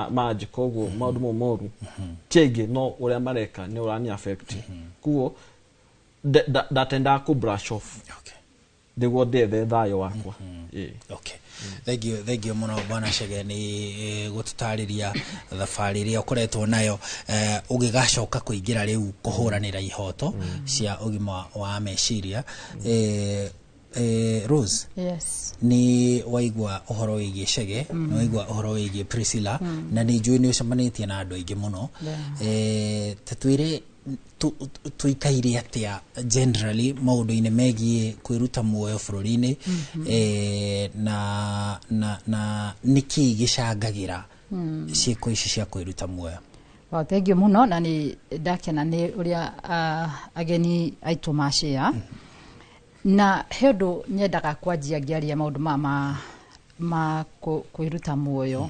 manjĩka ũguo maũndũ mau moru ti aingĩ, no ũrĩa mareka nĩ ũrani affect. Koguo ndatendaga kũ brush off nĩguo ndethe thayũ wakwa. Ĩĩ. Okay. Thank you, thank you mũno bwana Chege nĩ gũtũtarĩria thabarĩ ĩrĩa ũkoretwo nayo ũgĩgacoka kũingĩra rĩu kũhũranĩra ihoto cia ũgima wa meciria. Rose, Yes. nĩ waigua ũhoro wĩgiĩ Chege, nĩ waigua ũhoro wĩgiĩ Priscilla, na nĩ njũĩ nĩ ũcemanĩtie na andũ aingĩ mũno. Ta twĩre tũikaire atĩa generally maũndũ-inĩ megiĩ kwĩruta muoyo bũrũri-inĩ, na nĩkĩĩ gĩcangagĩra ciĩko ici cia kwĩruta muoyo? Well, thank you mũno, na nĩ ndakena nĩ ũrĩa ageni aitũ macĩa. Na he ũndũ nyendaga kwanjia ngĩaria maũndũ ma kwĩruta muoyo.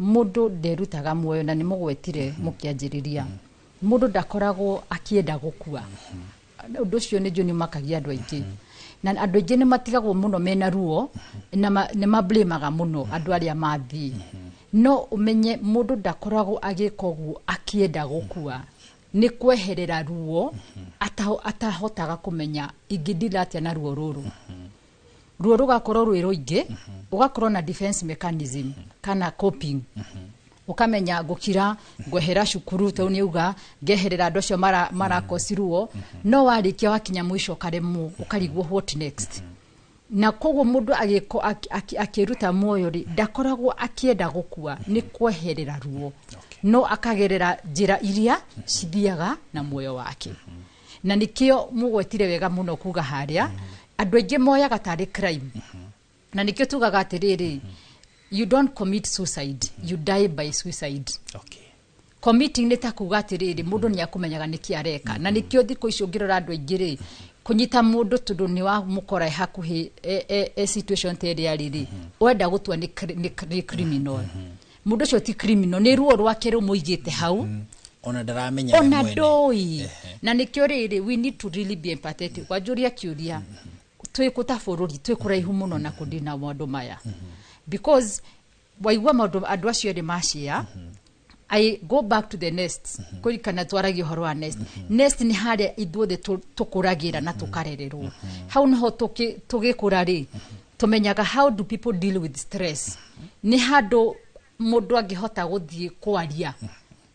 Mũndũ nderutaga muoyo, na nĩ mũgwetire mũkĩanjĩrĩria, mũndũ ndakoragwo akĩenda gũkua. Ũndũ ũcio nĩ njũĩ nĩ ũmakagia andũ aingĩ, na andũ aingĩ nĩ matigagwo mũno mena ruo na nĩ mablamaga mũno andũ arĩa mathiĩ. No ũmenye mũndũ ndakoragwo agĩka ũguo akĩenda gũkua, nĩ kweherera ruo atahotaga kũmenya ingĩndira atĩa na ruo rũrũ. Ruo rũgakorwo rwĩ rũingĩ, ũgakorwo na defense mechanism kana coping, ũkamenya ngũkira, ngwehera cukuru, tondũ nĩ auga ngeherera andũ acio marakosi ruo. No warĩkia wakinya mũico ũkaremwo, ũkarigwo what next. Na koguo mũndũ akĩruta muoyo rĩ, ndakoragwo akĩenda gũkua, nĩ kweherera ruo, no akagerera njĩra iria cithiaga na muoyo wake. Na nĩkĩo mũgwetire wega mũno kuga harĩa andũ aingĩ moyaga tarĩ crime, na nĩkĩo tugaga atĩrĩrĩ, you don't commit suicide, you die by suicide. Committing nĩ ta kuga atĩrĩrĩ, mũndũ nĩ akũmenyaga nĩkĩ areka. Na nĩkĩo thikũ ici ũngĩrora andũ aingĩ rĩ, kũnyita mũndũ tondũ nĩ wamũkora e hakuhĩ e situation ta ĩrĩa rĩ, wenda gũtua nĩ criminal. Mũndũ ũcio ti criminal, nĩ ruo rwake rũmũigĩte hau. Ona ndaramenya we ona mwene. Ndũĩ. Na nĩkĩo rĩrĩ, we need to really be empathetic. Wanjũria kĩũria, twĩ ta bũrũri twĩ kũraihu mũno na kũndina maũndũ maya, because waigua maũndũ andũ acio erĩ macia. I go back to the nest, kũririkana twaragia ũhoro wa nest. Nest nĩ harĩa ithuothe tũkũragĩra na tũkarererwo. Hau niho tũgĩkũra rĩ, tũmenyaga how do people deal with stress. Nĩ handũ mũndũ angĩhota gũthiĩ kwaria,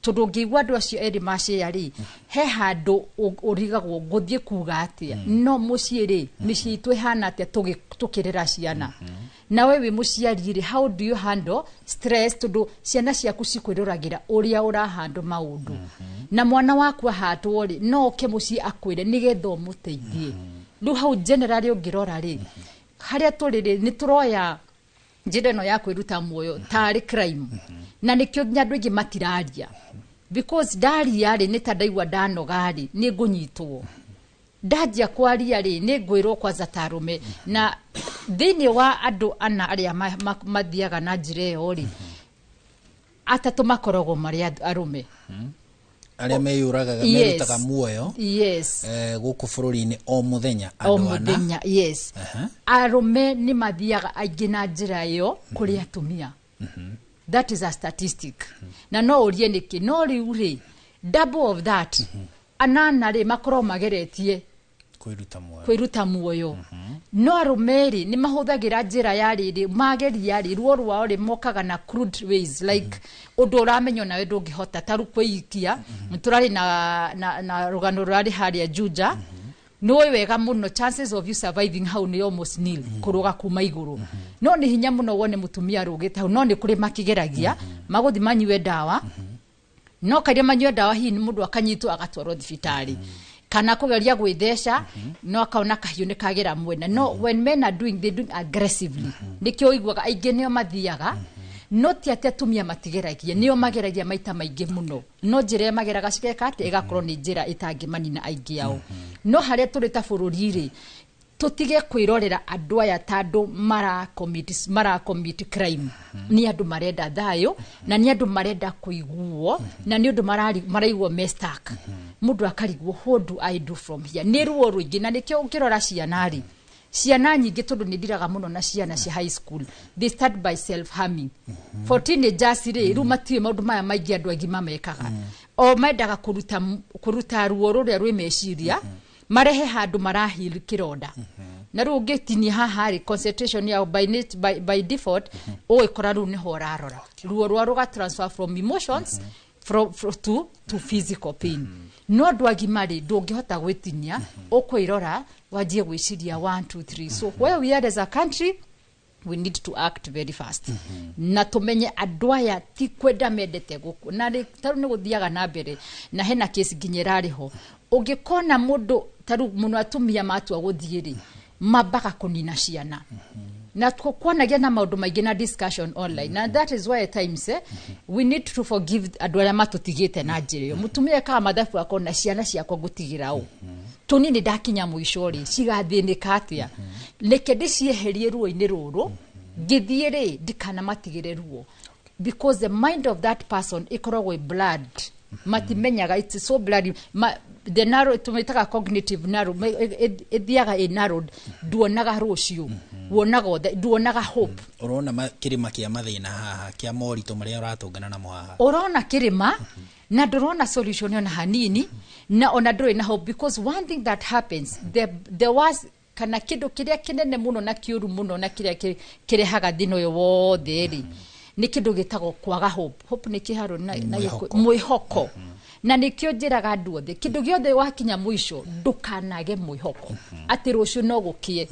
tondũ ũngĩigua andũ acio erĩ macĩa rĩ, he handũ ũrigagwo ngũthiĩ kuga atĩa. No mũciĩ rĩ, mĩciĩ itũ ĩhana atĩa tũkĩrera ciana? Nawe wĩ mũciari rĩ, how do you handle stress? Tondũ ciana ciaku cikwĩroragĩra ũrĩa ũrahandle maũndũ, na mwana waku ahatwo rĩ, no oke mũciĩ akwĩre nĩgetha ũmũteithie. Rĩu hau generally ũngĩrora rĩ, harĩa tũrĩ rĩ, nĩ tũroya njĩra ĩno ya kwĩruta muoyo tarĩ crime, na nĩkĩo nginya andũ aingĩ matiraria, because ndaria rĩ, nĩ ta ndaigua ndanoga rĩ, nĩ ngũnyitwo. Ndanjia kwaria rĩ, nĩ ngwĩrwo kwanza ta arũme. Na thĩinĩ wa andũ ana arĩa mathiaga na njĩra ĩyo rĩ, atatũ makoragwo marĩ arũme. Arĩa meyũragaga, merutaga muoyo gũkũ bũrũri-inĩ o mũthenya, o andũ ana. Mũthenya, yes. Arũme nĩ mathiaga aingĩ na njĩra ĩyo kũrĩ atumia. That is a statistic, na no ũrie nĩkĩ. No rĩu rĩ, double of that, anana rĩ, makorwo mageretie kwĩruta muoyo. Kwĩruta muoyo. No arũme rĩ, nĩ mahũthagĩra njĩra ya rĩrĩ, mageria rĩ, ruo rwao rĩ, mokaga na crude ways, like ũndũ ũramenya nawe ndũngĩhota, ta rĩu kwĩikia. Tũrarĩ na rũgano rũrarĩ harĩa Juja. Nĩũĩ wega mũno chances of you surviving hau nĩ almost nil, kũrũga kuma igũrũ. No nĩ hinya mũno wone mũtumia arũgĩte hau, no nĩ kũrĩ makĩgeragia magũthi manyue ndawa. No karia manyue ndawa, hihi nĩ mũndũ akanyitwo agatwarwo thibitarĩ, kana kũgeria gwĩtheca, no akaona kahiũ nĩ kagera mwena. No when men are doing, they doing aggressively. Nĩkĩo ũiguaga aingĩ nĩo mathiaga. No ti atĩ atumia matigeragia, nĩo mageragia maita maingĩ mũno, no njĩra ĩrĩa mageraga cigeka atĩ ĩgakorwo nĩ njĩra ĩtangĩmanina aingĩ ao. No harĩa tũrĩ ta bũrũri rĩ, tũtige kwĩrorera andũ aya ta andũ mara commit crime. Nĩ andũ marenda thayũ, na nĩ andũ marenda kũiguo, na nĩ ũndũ maraiguo me stuck. Mũndũ akarigwo, what do I do from here? Nĩ ruo rũingĩ. Na nĩkĩo ũngĩrora ciana rĩ, ciana nyingĩ, tondũ nĩ ndiraga mũno na ciana cia high school, they start by self harming. For teenagers rĩ, rĩu matiũĩ maũndũ maya maingĩ andũ agima mekaga. O mendaga kũruta ruo rũrĩa rwĩ meciria, marehe handũ marahil kĩronda. Na rĩu ũngĩtinia haha rĩ, concentration yao by default ũgĩkora rĩu nĩho ũrarora ruo rwa rũga transfer from emotions from to physical pain. No andũ agima rĩ, ndũngĩhota gwĩtinia, ũkwĩrora wanjie gwĩciria 1 2 3. So where we are as a country, we need to act very fast na tumenye andũ aya ti kwenda mendete gũkũ. Na rĩ, tarĩu nĩ gũthiaga na mbere na hena kesi nginya ĩrarĩ ho. Ũngĩkona mũndũ tarĩu mũno atumia matua gũthiĩ rĩ, mambaga kũnina ciana na kwanagia na maũndũ maingĩ na discussion online. Na that is why at times we need to forgive andũ arĩa matũtigĩte na njĩra ĩyo. Mũtumia ekaga mathabu akona ciana ciakwa ngũtigĩra ũ tũnini, ndakinya mũico rĩ, cigathĩnĩka atĩa? Reke ndĩcieherie ruo-inĩ rũrũ, ngĩthiĩ rĩ, ndikanamatigĩre ruo. Because the mind of that person ĩkoragwo ĩ blurred, matimenyaga, it's so blurred. The narrow, tũmĩtaga cognitive narrow, ĩthiaga ĩ narrowed. Nduonaga rũciũ, wonaga othe, nduonaga hope. Ũrona kĩrĩma kĩa mathĩna haha, kĩa moritũ marĩa ũratũngana namo haha. Ũrona kĩrĩma na ndũrona solution ona hanini, na ona ndũrĩ na hope, because one thing that happens, the was kana kĩndũ kĩrĩa kĩnene mũno na kĩũru mũno na kĩrĩa kĩrehaga thĩna ũyũ wothe rĩ, nĩ kĩndũ gĩtagwo kwaga hope. Hope nĩ kĩharo na Mwĩhoko. Mwĩhoko. Na nĩkĩo njĩraga andũ othe, kĩndũ gĩothe wakinya mũico, ndũkanage mwĩhoko atĩ rũciũ no gũkĩe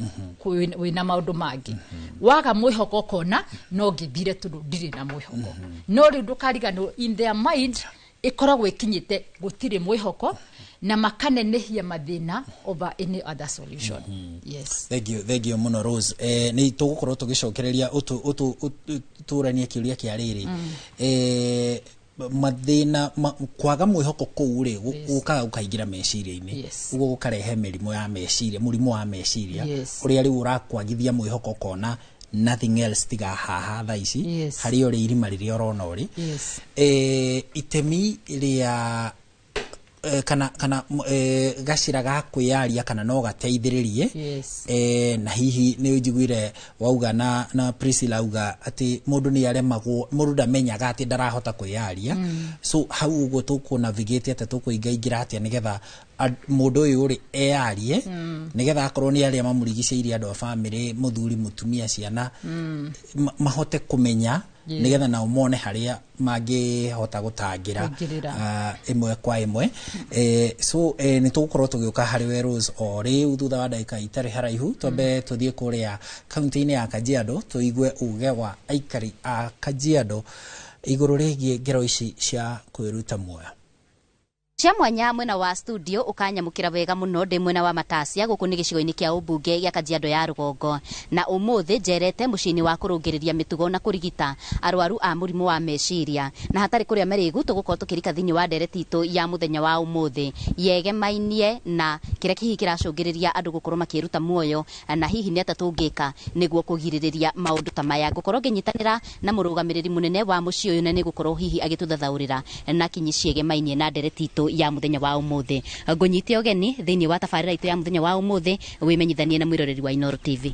wĩna maũndũ mangĩ. Waga mwĩhoko, ũkona no ngĩthire tondũ ndirĩ na mwĩhoko. No rĩu ndũkariganĩrwo, in their mind ĩkoragwo ĩkinyĩte gũtirĩ mwĩhoko, na makanenehia mathĩna over any other solution. Yes. Thank you, thank you mũno, Rose. Nĩ tũgũkorwo tũgĩcokereria ũtũranie kĩũria kĩa rĩrĩ. Mathĩna kwaga mwĩhoko kũu rĩ, gũkaga gũkaingĩra meciria-inĩ. Ũguo gũkarehe mĩrimũ ya meciria, mũrimũ wa meciria ũrĩa rĩu ũrakwagithia mwĩhoko, ũkona nothing else tiga haha thaa ici harĩa ũrĩ, irima rĩrĩa ũrona ũrĩ. Itemi rĩa kana gacĩra ga kwĩyaria kana no gateithĩrĩrie? Na hihi nĩ njiguire wauga na Priscilla auga atĩ mũndũ nĩ aremagwo, mũndũ ndamenyaga atĩ ndarahota kwĩyaria. So hau ũguo tũkũ navigate atĩa, tũkũingaingĩra atĩa nĩgetha mũndũ ũyũ rĩ eyarie, nĩgetha akorwo nĩ arĩa mamũrigicĩirie, andũ a famĩlĩ, mũthuri, mũtumia, ciana, mahote kũmenya, nĩgetha nao mone harĩa mangĩhota gũtangĩra Kũingĩrĩra. Ĩmwe kwa ĩmwe. So nĩ tũgũkorwo tũgĩũka harĩ we, Rose, o rĩu thutha wa ndagĩka itarĩ haraihu. Twambe tũthiĩ kũrĩa kaunti-inĩ ya Kajiado, tũigue uge wa aikari a Kajiado igũrũ rĩgiĩ ngero ici cia kwĩruta muoyo. Cia mwanya mwena wa studio ukanyamukira wega muno. Ndi mwena wa Matacia, guku ni gicigo-inĩ kĩa ũmbunge gĩa Kajiado ya rũgongo, na ũmũthĩ njerete mũciĩ-inĩ wa kũrũngĩrĩria mĩtugo na kũrigita arwaru a mũrimũ wa meciria. Na hatarĩ kũrĩa marĩgu, tũgũkorwo tũkĩrika thĩinĩ wa ndereti itũ ya mũthenya wa ũmũthĩ yegemainie na kĩrĩa hihi kĩracũngĩrĩria andũ gũkorwo makĩruta muoyo, na hihi nĩ atĩa tũngĩka nĩguo kũgirĩrĩria maũndũ ta maya. Ngũkorwo ngĩnyitanĩra na mũrũgamĩrĩri mũnene wa mũciĩ ũyũ, na nĩ gũkorwo hihi agĩtũthathaũrĩra na kinyi ciegemainie na ndereti itũ ya mũthenya wa ũmũthĩ. Ngũnyite ũgeni thĩinĩ wa tabarĩra itũ ya mũthenya wa ũmũthĩ, wĩmenyithanie na mwĩroreri wa Inooro TV.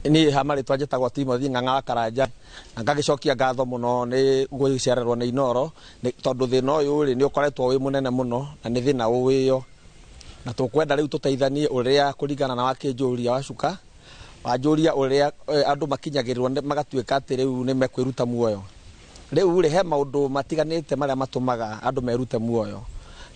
Niĩ ha marĩtwa njĩtagwo Timothy Ng'ang'a wa Karanja, na ngagĩcokia ngatho mũno nĩ gũcererwo nĩ Inooro, tondũ thĩna ũyũ rĩ, nĩ ũkoretwo wĩ mũnene mũno na nĩ thĩna ũwĩyo, na tũkwenda rĩu tũteithanie ũrĩa kũringana na wakĩnjũria wacuka wanjũria ũrĩa andũ makinyagĩrĩrwo magatuĩka atĩ rĩu nĩ mekwĩruta muoyo. Rĩu rĩ, he maũndũ matiganĩte marĩa matũmaga andũ merute muoyo.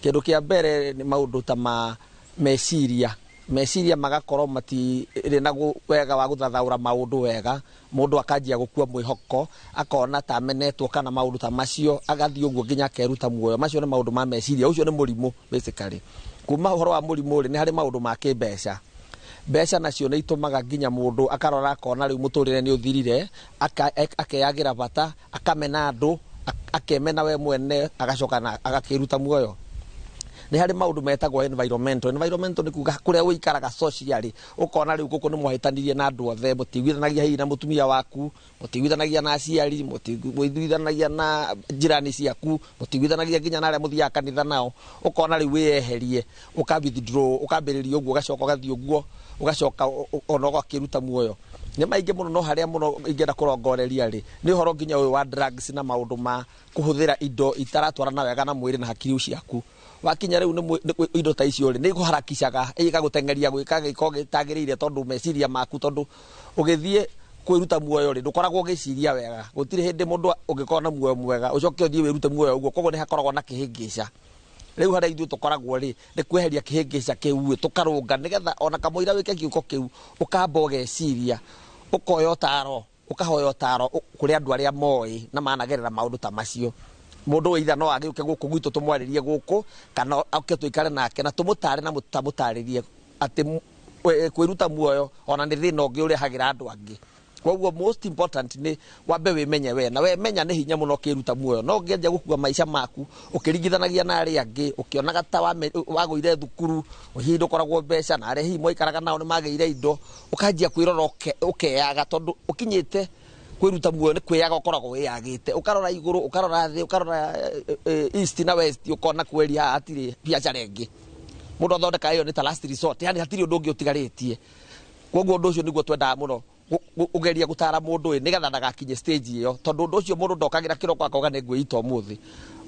Kĩndũ kĩa mbere nĩ maũndũ ta ma meciria. Meciria magakorwo matirĩ na wega wa gũthathaũra maũndũ wega, mũndũ akanjia gũkua mwĩhoko, akona ta amenetwo kana maũndũ ta macio, agathiĩ ũguo nginya akeruta muoyo. Macio nĩ maũndũ ma meciria, ũcio nĩ mũrimũ basically. Kuma ũhoro wa mũrimũ rĩ, nĩ harĩ maũndũ ma kĩmbeca. Mbeca nacio nĩ itũmaga nginya mũndũ akarora akona rĩu mũtũrĩre nĩ ũthirire, akeyagĩra bata, akamena andũ, akemena we mwene, agacoka na agakĩruta muoyo. Nĩ harĩ maũndũ metagwo environmental. Environmental nĩ kuga kũrĩa ũikaraga socially, ũkona rĩu gũkũ nĩ mwahĩtanirie na andũ othe, mũtiguithanagia hihi na mũtumia waku, mũtiguithanagia na aciari, mũtiguithanagia na jirani ciaku, mũtiguithanagia nginya na arĩa mũthiaga kanitha nao. Ũkona rĩu wĩyeherie, ũka withdraw, ũkambĩrĩria ũguo, ũgacoka ũgathiĩ ũguo, ũgacoka ona ũgakĩruta muoyo. Nĩ maingĩ mũno, no harĩa mũno ingĩenda kũrongoreria rĩ, nĩ ũhoro nginya ũyũ wa drugs na maũndũ ma kũhũthĩra indo itaratwarana wega na mwĩrĩ na hakiri ciaku. Wakinya rĩu nĩ indo ta icio rĩ, nĩ ikũharakicaga, igagũteng'eria gwĩka gĩko gĩtagĩrĩire, tondũ meciria maku, tondũ ũgĩthiĩ kwĩruta muoyo rĩ, ndũkoragwo ũgĩciria wega. Gũtirĩ hĩndĩ mũndũ ũngĩkorwo na muoyo mwega ũcoke ũthiĩ wĩrute muoyo ũguo, koguo nĩ hakoragwo na kĩhĩngĩca. Rĩu harĩa ithuĩ tũkoragwo rĩ, nĩ kweheria kĩhĩngĩca kĩu ĩ, tũkarũnga nĩgetha ona kamũira wĩke gĩko kĩu, ũkamba ũgeciria, ũkoya ũtaro, ũkahoya ũtaro kũrĩ andũ arĩa moĩ na managerera maũndũ ta macio. Mũndũ either no agĩũke gũkũ gwitũ tũmwarĩrie gũkũ, kana oke tũikare nake na tũmũtare na tamũtarĩrie atĩ kwĩruta muoyo ona nĩ thĩna ũngĩ ũrehagĩra andũ angĩ. Koguo most important nĩ wambe wĩmenye we, na wemenya nĩ hinya mũno ũkĩruta muoyo. No ũngĩanjia gũkua maica maku ũkĩringithanagia na arĩa angĩ, ũkĩonaga ta wagũire thukuru, hihi ndũkoragwo mbeca, na arĩa hihi mwaikaraga nao nĩ magĩire indo, ũkanjia kwĩrora ũkeyaga, tondũ ũkinyĩte Kwĩruta muoyo nĩ kwĩyaga ũkoragwo wĩyagĩte, ũkarora igũrũ, ũkarora thĩ, ũkarora east na west, ũkona kweri haha hatirĩ biacara ĩngĩ mũndũ athondeka, ĩyo nĩ ta last resort, yani hatirĩ ũndũ ũngĩ ũtigarĩtie. Koguo ũndũ ũcio nĩguo twendaga mũno ũgeria gũtara mũndũ ĩ, nĩgetha ndagakinye stage ĩyo, tondũ ũndũ ũcio mũndũ ndokagĩra kĩroko akauga nĩ ngwĩita ũmũthĩ.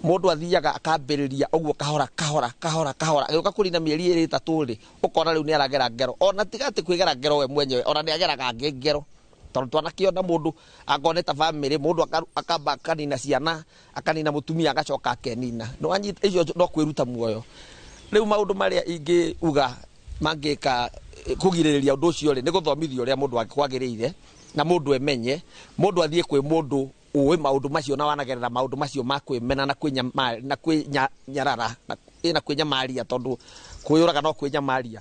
Mũndũ athiaga akambĩrĩria ũguo kahora kahora kahora kahora, agĩũka kũrina mĩeri 2 3 rĩ, ũkona rĩu nĩ aragera ngero, ona tiga atĩ kwĩgera ngero we mwenyewe, ona nĩ ageraga angĩ ngero, tondũ twanakĩona mũndũ angorwo nĩ ta bamĩrĩ, mũndũ akamba akanina ciana, akanina mũtumia, agacoka akenina. Nĩwanyita icio no kwĩruta muoyo. Rĩu maũndũ marĩa ingĩuga mangĩka kũgirĩrĩria ũndũ ũcio rĩ, nĩ gũthomithio ũrĩa mũndũ kwagĩrĩire, na mũndũ emenye, mũndũ athiĩ kwĩ mũndũ ũĩ maũndũ macio na wanagerera maũndũ macio ma kwĩmena na na kwĩnyarara na kwĩnyamaria, tondũ kwĩyũraga no kwĩnyamaria.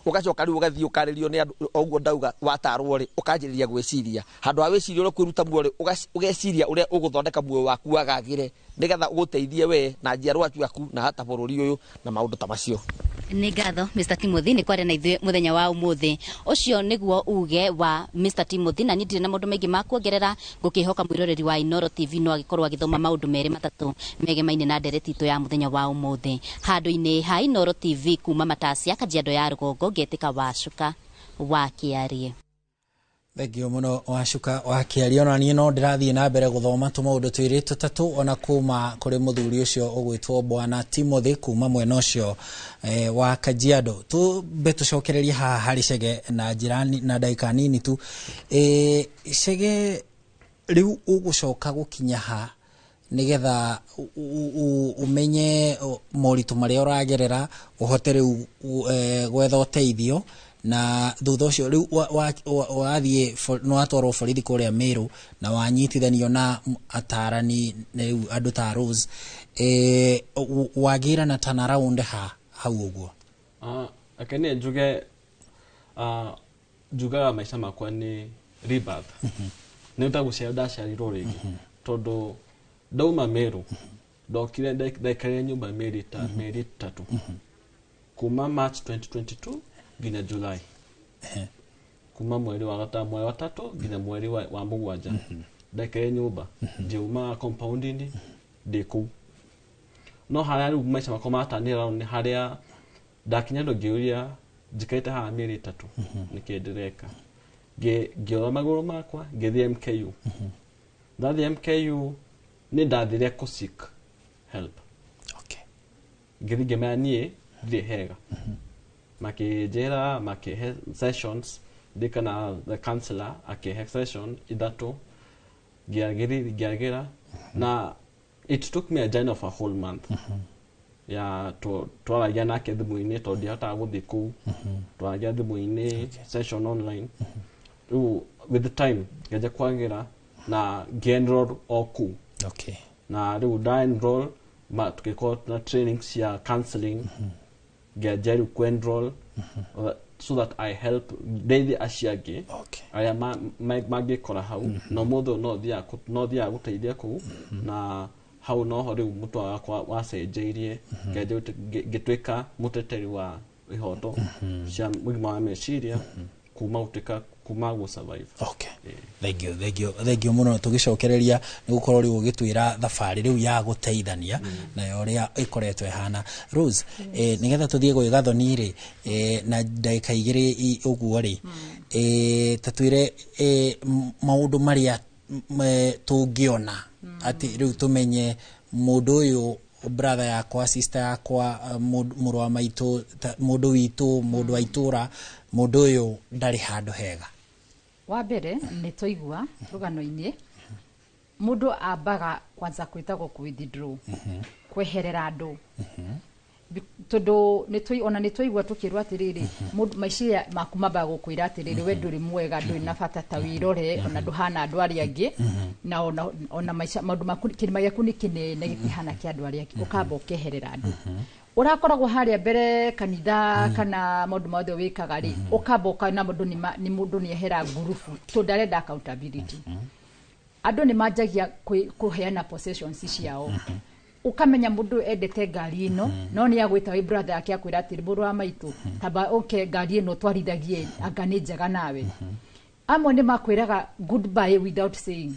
Ũgacoka rĩu ũgathiĩ ũkarĩrio nĩ andũ o ũguo ndauga, watarwo rĩ, ũkanjĩrĩria gwĩciria handũ ha wĩciria ũrĩa kwĩruta muoyo rĩ, ũgeciria ũrĩa ũgũthondeka muoyo waku wagagĩre, nĩgetha ũgũteithie we na njiarwa ciaku na hata bũrũri ũyũ na maũndũ ta macio. Nĩ ngatho, Mr Timothy, nĩ kwaria na ithuĩ mũthenya wa ũmũthĩ. Ũcio nĩguo uge wa Mr Timothy, na niĩ ndirĩ na maũndũ maingĩ ma kuongerera. Ngũkĩhoka mwĩroreri wa Inooro TV no agĩkorwo agĩthoma maũndũ merĩ matatũ megemaine na ndereti itũ ya mũthenya wa ũmũthĩ. Handũ-inĩ ha Inooro TV kuma Matacia, Kajiado ya Rũgongo, ngetĩka Wacuka wa Kĩarie. Thengio muno, Wacuka wa Kĩaria. Ona niĩ no ndĩrathiĩ na mbere gũthoma tũmaũndũ twĩrĩ tũtatũ ona kuma kũrĩ mũthuri ũcio ũgwĩtwo Bwana Timothy kuma mwena ũcio wa Kajiado. Tumbe tũcokererie haha harĩ Chege na njĩra na ndagĩka nini tu. Chege, rĩu ũgũcoka gũkinya ha nĩgetha ũmenye moritũ marĩa ũragerera, ũhote rĩu gwetha ũteithio, na thutha ũcio rĩu wathiĩ nĩ watwarwo borithi kũrĩa Meru na wanyitithanio na atarani rĩu andũ ta Rose, wagĩra na turnaround ha hau ũguo? Reke niĩ njuge, njugaga maica makwa nĩ rebirth, nĩ ta gũciarwo ndaciarirwo rĩngĩ, tondũ ndauma Meru ndokire ndaikarire nyũmba mĩeri 3, kuma March 2022 nginya July, kuma mweri wa gatano, mweri wa tatu nginya mweri wa mũgwanja ndaikarire nyũmba, ndiumaga compound-inĩ, ndĩ kũu. No harĩa rĩu maica makwa matanĩra nĩ harĩa ndakinya handũ ngĩũria, njikarĩte haha mĩeri 3, nĩkĩ ndĩreka? Ngĩoya magũrũ makwa ngĩthiĩ MKU. Ndathiĩ MKU nĩ ndathire kũ seek help. Ngĩthiĩ ngĩmera niĩ ndirĩ hega, makĩnjĩra, makĩhe sessions ndĩka na the counselor, akĩhe session 3, ngĩagĩra, na it took me a journey of a whole month ya twaragia nake thimũ-inĩ, tondũ ndihotaga gũthiĩ kũu, twaragia thimũ-inĩ, session online. Rĩu with the time ngĩanjia kwagĩra na ngĩ-enroll o kũu. Na rĩu nda enroll, tũgĩkorwo na training cia counseling, ngĩanjia rĩu ku-enroll so that I help ndeithie acio angĩ arĩa mangĩkora hau. Na ũmũthĩ ũyũ no thiaga gũteithia kũu, na hau noho rĩu mũtwe wakwa wacenjeirie, ngĩanjia ngĩtuĩka mũteteri wa ihoto cia ũgima wa meciria, kuma gũtuĩka kuma gũ survive. Thank you, thank you, thank you mũno. Tũgĩcokereria nĩ gũkorwo rĩu ũgĩtwĩra thabarĩ rĩu ya gũteithania nayo ũrĩa ĩkoretwo ĩhana. Rose, nĩgetha tũthiĩ gwĩ Gathoni rĩ, na ndagĩka 2 ũguo rĩ, ta twĩre maũndũ marĩa tũngĩona atĩ rĩu tũmenye mũndũ ũyũ, brother yakwa, sister yakwa, mũrũ wa maitũ, mũndũ witũ, mũndũ wa itũra, mũndũ ũyũ ndarĩ handũ hega. Wa mbere nĩ twaigua rũgano-inĩ mũndũ ambaga kwanza kwĩtagwo withdraw, kweherera andũ, tondũ ona nĩ twaigua tũkĩrwo atĩrĩrĩ, mũndũ meciria maku mambaga gũkwĩra atĩrĩrĩ, we ndũrĩ mwega, ndũrĩ na bata, ta wĩrore, ona ndũhana andũ arĩa angĩ, na ona maica maũndũ maku, kĩrĩma gĩaku nĩ kĩnene, gĩtihana kĩa andũ arĩa angĩ. Ũkamba ũkeherera andũ ũrakoragwo harĩa mbere kanitha kana maũndũ mothe wĩkaga rĩ, ũkamba ũkona mũndũ nĩ mũndũ nĩ ehera ngurubu, tondũ ndarenda accountability. Andũ nĩ manjagia kũheana possessions ciao, ukamenya mũndũ endete ngari ĩno, no nĩ agwĩta wĩ brother yake, akwĩra atĩrĩ, mũrũ wa maitũ, tamba ũke ngari ĩno twarithagie, anga nĩ njega nawe. Amwe nĩ makwĩraga goodbye without saying,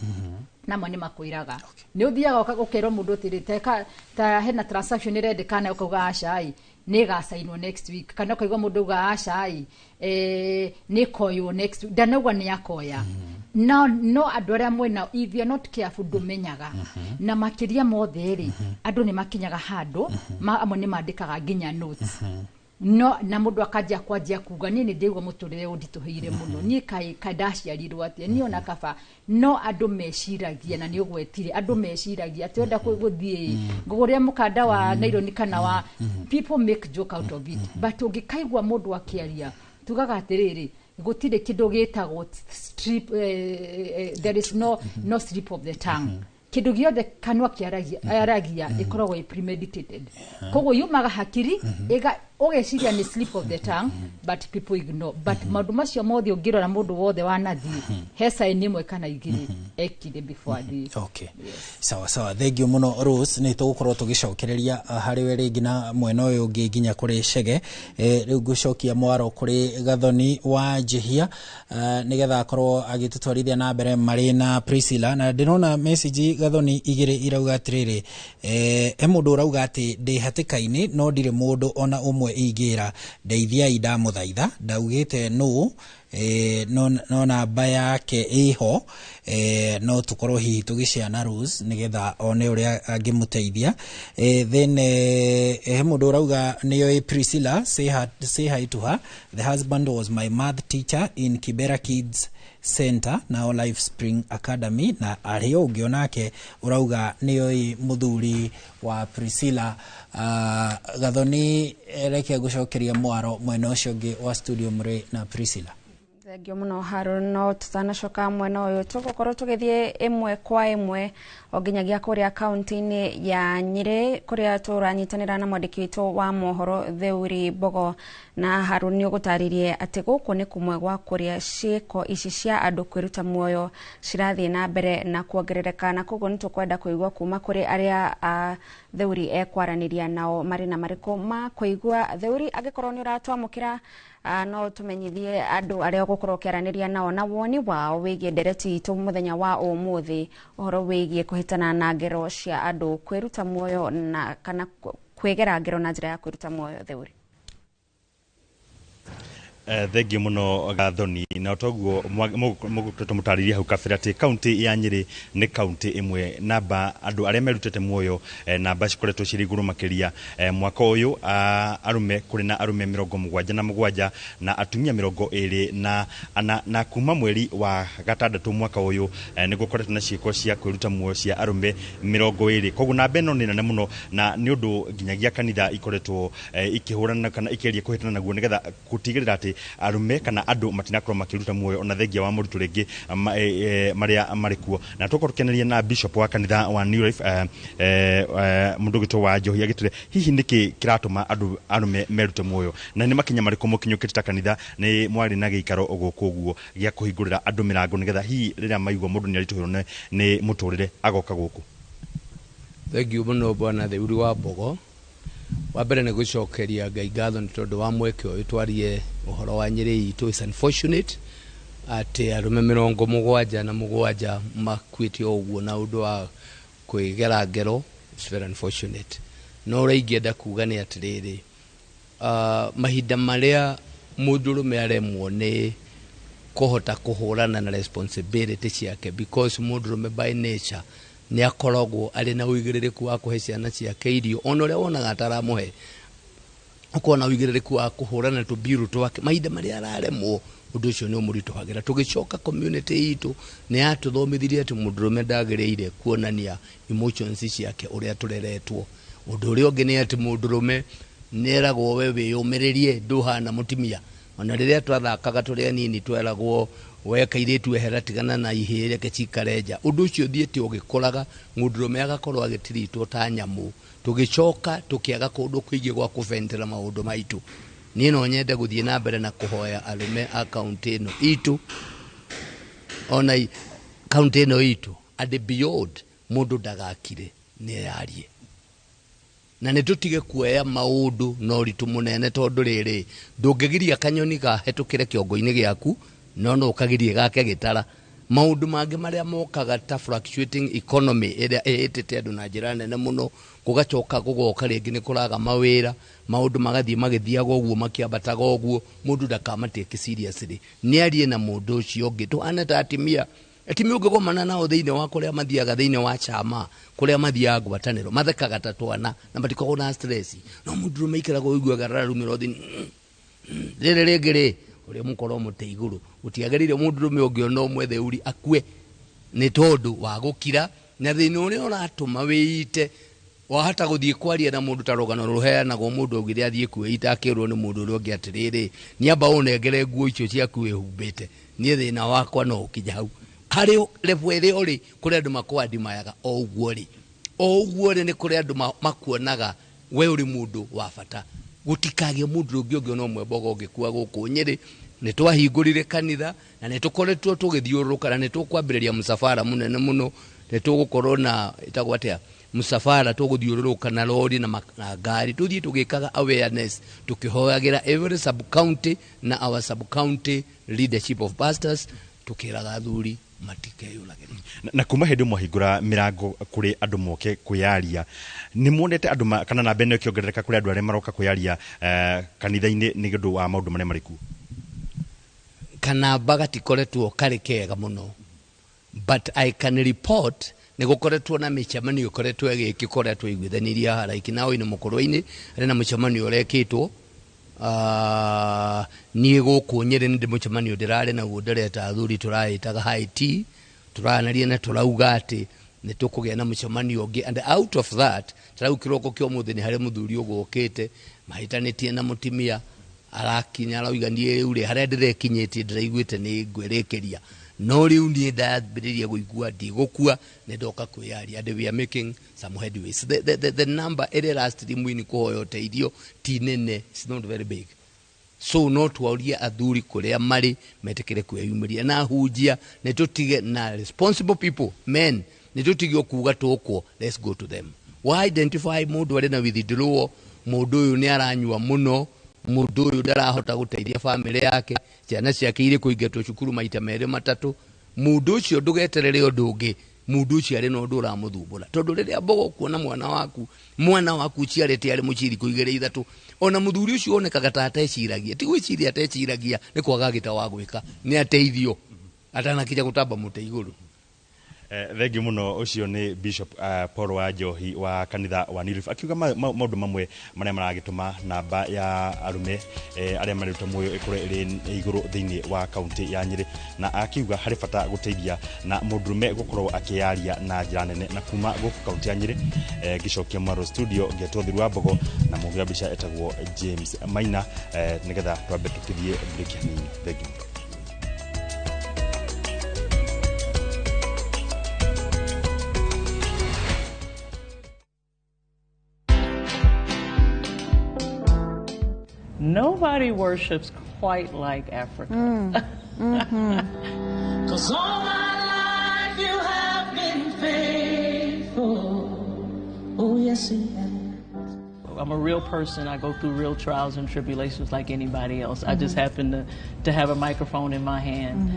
na amwe nĩ makwĩraga. Nĩ ũthiaga ũkerwo mũndũ atĩrĩ, ta hena transaction ĩrendekana, ũkauga aca ĩ, nĩ ĩgacainwo next week, kana ũkaigua mũndũ auga aca ĩ, nĩ ĩkoywo next week, ndanauga nĩ akoya. No andũ arĩa mwena, if you're not careful, ndũmenyaga. Na makĩria mothe rĩ, andũ nĩ makinyaga handũ amwe nĩ mandĩkaga nginya notes, no na mũndũ akanjia kwanjia kuga, "Niĩ nĩ ndĩigua mũtũrĩre ũnditũhĩire mũno, niĩ kaĩ ndaciarirwo atĩa, niĩ ona kaba." No andũ meciragia, na nĩ ũgwetire, andũ meciragia atĩ wenda gũthiĩ ngũgũrĩre mũkanda wa nylon kana wa, people make joke out of it, but ũngĩkaigua mũndũ akĩaria, tugaga atĩrĩrĩ, gũtirĩ kĩndũ gĩtagwo strip, there is no slip of the tongue. Kĩndũ gĩothe kanua kĩaragia aragia ĩkoragwo ĩ premeditated, koguo yumaga hakiri ũgeciria nĩ slip of the tongue, but people ignore. But maũndũ macio mothe ũngĩrora, mũndũ wothe wanathiĩ he sign ĩmwe kana igĩrĩ ekire before athiĩ. Okay, sawa sawa, thank you muno Rose. Nĩ tũgũkorwo tũgĩcokereria harĩ we rĩngĩ na mwena ũyũ ũngĩ nginya kũrĩ Chege. Rĩu ngũcokia mwaro kũrĩ Gathoni wa Njihia, nĩgetha akorwo agĩtũtwarithia na mbere marĩ na Priscilla. Na ndĩrona message, Gathoni, igĩrĩ irauga atĩrĩrĩ, he mũndũ ũrauga atĩ, "Ndĩ hatĩka-inĩ no ndirĩ mũndũ ona ũmwe ingĩra, ndeithiai ndamũthaitha." Ndaugĩte nũ, no namba yake ĩho, no tũkorwo hihi tũgĩshare na Rose nĩgetha one ũrĩa angĩmũteithia. Then he mũndũ ũrauga nĩoĩ Priscilla, say hi to her, the husband was my math teacher in Kibera Kids Center, now Life Spring Academy. Na arĩ ũngĩ onake ũrauga nĩoĩ mũthuri wa Priscilla. Gathoni, reke ngũcokeria mwaro mwena ũcio ũngĩ wa studio mũrĩ na Priscilla. Thengio mũno Haron. No tutanacoka mwena ũyũ, tũgũkorwo tũgĩthiĩ ĩmwe kwa ĩmwe o nginyagia kũrĩa kaunti-inĩ ya Nyĩrĩ, kũrĩa tũranyitanĩra na mwandĩki witũ wa mohoro Theuri Mbogo. Na Harun, nĩ ũgũtarĩrie atĩ gũkũ nĩ kũmwe gwa kũrĩa ciĩko ici cia andũ kwĩruta muoyo cirathiĩ na mbere na kuongerereka, na koguo nĩ tũkwenda kũigua kuma kũrĩ arĩa Theuri ekwaranĩria nao marĩ na marĩkũ ma kũigua. Theuri, angĩkorwo nĩ ũratwamũkĩra, no tũmenyithie andũ arĩa ũgũkorwo ũkĩaranĩria nao na woni wao wĩgiĩ ndereti itũ mũthenya wa ũmũthĩ, ũhoro wĩgiĩ kũhĩtana na ngero cia andũ kwĩruta muoyo na kana kwĩgera ngero na njĩra ya kwĩruta muoyo. Theuri. Thengio muno Gathoni. Na toguo mũgũkoretwo mũtarĩria hau kabere atĩ kaunti ya Nyĩrĩ nĩ kaunti ĩmwe namba andũ arĩa merutĩte muoyo, namba cikoretwo cirĩ igũrũ makĩria. Mwaka ũyũ, arũme, kũrĩ na arũme 77 na atumia 24, na kuma mweri wa gatandatũ mwaka ũyũ, nĩ gũkoretwo na ciĩko cia kwĩruta muoyo cia arũme 20. Koguo namba ĩno nĩ nene mũno, na nĩ ũndũ nginyagia kanitha ikoretwo ikĩhũrana kana ikĩgeria kũhĩtana naguo nĩgetha gũtigĩrĩra atĩ arũme kana andũ matinakorwo makĩruta muoyo ona thengia wa moritũ rĩngĩ marĩa marĩ kuo. Na tũkorwo tũkĩaranĩria na bishop wa kanitha wa New Life, mũndũ ũgĩtwo wa Njohi, agĩtwĩre hihi nĩkĩ kĩratũma andũ arũme merute muoyo, na nĩ makinya marĩkũ mũkinyũkĩte ta kanitha nĩ mwarĩ na gĩikaro gũkũ ũguo gĩa kũhingũrĩra andũ mĩrango, nĩgetha hihi rĩrĩa maigua mũndũ nĩ aritũhĩrwo nĩ mũtũrĩre agoka gũkũ. Thengiũ mũno bwana Theuri wa Mbogo. Wa mbere nĩ gũcokeria Ngai ngatho nĩ tondũ wa mweke ũyũ twarie ũhoro wa Nyĩrĩ itũ. It's unfortunate atĩ arũme 77 makuĩte o ũguo na ũndũ wa kwĩgera ngero. It's very unfortunate. No ũrĩa ingĩenda kuga nĩ atĩrĩrĩ, mahinda marĩa mũndũrũme aremwo nĩ kũhota kũhũrana na responsibility ciake, because mũndũrũme by nature nĩ akoragwo arĩ na ũigĩrĩrĩku wa kũhe ciana ciake irio, ona ũrĩa wonaga ataramũhe, ũkorwo na ũigĩrĩrĩku wa kũhũrana na tũbiru twake, mahinda marĩa araremwo, ũndũ ũcio nĩ ũmũritũhagĩra. Tũgĩcoka, community itũ nĩ yatũthomithirie atĩ mũndũrũme ndagĩrĩire kuonania emotions ciake, ũrĩa tũreretwo. Ũndũ ũrĩa ũngĩ nĩ atĩ mũndũrũme nĩ eragwo, "We wĩyũmĩrĩrie, ndũhana mũtumia." Ona rĩrĩa twathakaga tũrĩ anini, tweragwo, "We kairĩtu, ehera, tigana na ihĩĩ, reke cikare nja." Ũndũ ũcio ũthiĩte ũgĩkũraga, mũndũrũme agakorwo agĩtiritwo ta nyamũ. Tũgĩcoka tũkĩaga kũndũ kũingĩ gwa kũbendera maũndũ maitũ. Niĩ no nyende gũthiĩ na mbere na kũhoya arũme a kaũntĩ ĩno itũ, ona kaũntĩ ĩno itũ and beyond, mũndũ ndagakire, nĩ eyarie, na nĩ tũtige kuoya maũndũ na ũritũ mũnene, tondũ rĩrĩ, ndũngĩgiria kanyoni kahetũkĩre kĩongo-inĩ gĩaku. No no ũkagirie gake gĩtara maũndũ mangĩ marĩa mokaga ta fluctuating economy ĩrĩa ĩhĩtĩte andũ na njĩra nene mũno, gũgacoka gũgoka rĩngĩ nĩ kũraga mawĩra, maũndũ magathiĩ magĩthiaga ũguo makĩambataga ũguo, mũndũ ndakamatake seriously, nĩ arie na mũndũ ũcio ũngĩ. Tũhane ta atimia, atimia ũngĩgomana nao thĩinĩ wa kũrĩa mathiaga, thĩinĩ wa chama kũrĩa mathiaga ngwatanĩro, mathekaga ta twana na matikoragwo na stress. No mũndũrũme aikaraga ũiguaga ararumĩra ũthĩ rĩrĩ rĩngĩ rĩ ũrĩa mũkorwo mũtĩ igũrũ. Gũtiagĩrĩire mũndũrũme ũngĩona ũmwe theuri akue nĩ tondũ wa gũkira na thĩna ũrĩa ũratũma wĩite. Wahota gũthiĩ kwaria na mũndũ ta rũgano rũheanagwo, mũndũ augire athiĩ kwĩita akĩrwo nĩ mũndũ ũrĩa ũngĩ atĩrĩrĩ, nĩamba ũnengere nguo icio ciaku wĩhumbĩte, niĩ thĩna wakwa no ũkinye hau. Harĩ level ĩrĩa ũrĩ, kũrĩ andũ makwandimayaga o ũguo rĩ, o ũguo rĩ, nĩ kũrĩ andũ makuonaga we ũrĩ mũndũ wa bata. Gũtikagĩe mũndũ ũngĩ ũngĩona ũmwe mbogo ũngĩkua gũkũ Nyĩrĩ. Nĩ twahingũrire kanitha na nĩ tũkoretwo tũgĩthiũrũrũka na nĩ tũkwambĩrĩria mũcabara mũnene mũno. Nĩ tũgũkorwo na ĩtagwo atĩa, mũcabara tũgũthiũrũrũka na lori na ngari, tũthiĩ tũgĩkaga awareness, tũkĩhoyagĩra every sub county na our sub county leadership of pastors, tũkĩraga athuri matikeyũragĩre. Na kuma hĩndĩ mwahingũra mĩrango kũrĩ andũ moke kwĩyaria, nĩ muonete andũ kana namba ĩno ĩkĩongerereka kũrĩ andũ arĩa maroka kwĩyaria kanitha-inĩ nĩ ũndũ wa maũndũ marĩa marĩ kuo? Kanamba gatikoretwo karĩ kega mũno, but I can report nĩ gũkoretwo na mĩcemanio ĩkoretwo ĩgĩkĩka ũrĩa twaiguithanirie haraiki na oinĩ mũkũrũ-inĩ, harĩ na mũcemanio ũrekĩtwo. Niĩ gũkũ Nyĩrĩ nĩ ndĩ mũcemanio ndĩrarĩ naguo, ndĩreta athuri, tũraĩtaga high tea, tũranaria na tũrauga atĩ nĩ tũkũgĩa na mũcemanio ũngĩ, and out of that tarau kĩroko kĩa ũmũthĩ nĩ harĩ mũthuri ũgũkĩte mahĩtanĩtie na mũtumia, arakinya arauga niĩ rĩu rĩ harĩa ndĩrekinyĩtie ndĩraiguĩte nĩ ngwĩrĩkĩria, no rĩu niĩ ndambĩrĩria kũigua ndigũkua, nĩ ndoka kwĩyaria, and we are making some headways. The number ĩrĩa ĩrastream-inĩ kũhoya ũteithio ti nene, it's not very big, so no twaũrie athuri kũrĩa marĩ metĩkĩre kwĩyumĩria na hunjia, nĩ tũtige na responsible people men, nĩ tũtige kuga tũkwo, let's go to them. Wa identify mũndũ arĩ na withdrawal, mũndũ ũyũ nĩ aranyua mũno, mũndũ ũyũ ndarahota gũteithia famĩlĩ yake, ciana ciake irĩ kũingatwo cukuru maita merĩ matatũ, mũndũ ũcio ndũgeterere ũndũ ũngĩ, mũndũ ũcio arĩ na ũndũ ũramũthumbũra. Tondũ rĩrĩa mbogo kuona mwana waku ũciarĩte arĩ mũciĩ thikũ igĩrĩ ithatũ, ona mũthuri ũcio onekaga ta ateciragia, ti gwĩciria ateciragia, nĩ kwaga gĩta wa gwĩka, nĩ ateithio atanakinya gũtamba mũtĩ igũrũ. Thengiũ mũno. Ũcio nĩ Bishop Paul wa Njohi wa kanitha wa New Life, akiuga maũndũ mamwe marĩa maragĩtũma namba ya arũme arĩa mareruta muoyo ĩkorwo ĩrĩ igũrũ thĩinĩ wa kaunti ya Nyĩrĩ, na akiuga harĩ bata gũteithia na mũndũrũme gũkorwo akĩyaria na njĩra nene. Na kuma gũkũ kaunti ya Nyĩrĩ, ngĩcokia Mwaro studio ngetwo Thiru wa Mbogo na mũhũri wa mbica etagwo James Maina, nĩgetha twambe tũkĩthiĩ break hanini. Thengiũ. Nobody worships quite like Africa. 'Cause all my life you have been faithful. Oh, yes, you have. I'm a real person. I go through real trials and tribulations like anybody else. I just happen to have a microphone in my hand,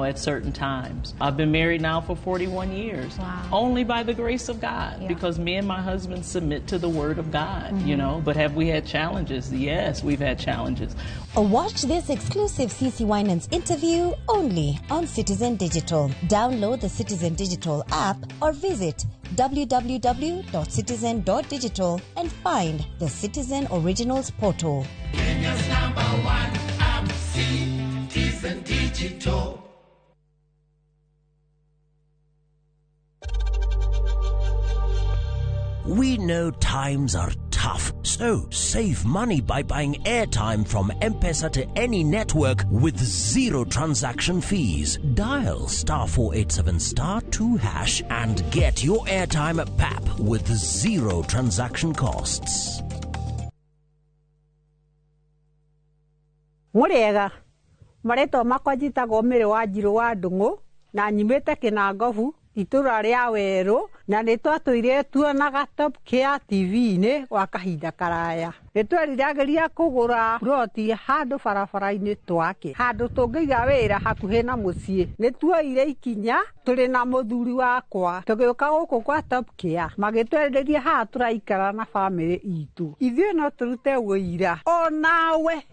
at certain times. I've been married now for 41 years. Wow. Only by the grace of God, because me and my husband submit to the Word of God, you know. But have we had challenges? Yes, we've had challenges. Watch this exclusive CC Winans interview only on Citizen Digital. Download the Citizen Digital app or visit www.citizen.digital and find the Citizen Originals portal. Kenya's number one app, Citizen Digital. We know times are tough, so save money by buying airtime from M-Pesa to any network with zero transaction fees. Dial *487*2# and get your airtime at PAP with zero transaction costs. Mũrĩega, marĩtwa makwa njĩtagwo Mĩrĩ wa Njirũ wa Ndung'u na nyumĩte Kĩnangobu. Itũra rĩa werũ na nĩ twatũire tuonaga Top Care TV-inĩ gwa kahinda karaya. Nĩ tweriragĩria kũgũra ploti handũ barabara-inĩ twake, handũ tũngĩiga wĩra hakuhĩ na mũciĩ. Nĩ tuoire ikinya tũrĩ na mũthuri wakwa tũgĩũka gũkũ kwa Top Care, magĩtwenderia haha tũraikara na bamĩrĩ itũ. Ithuĩ no tũrute ũira onawe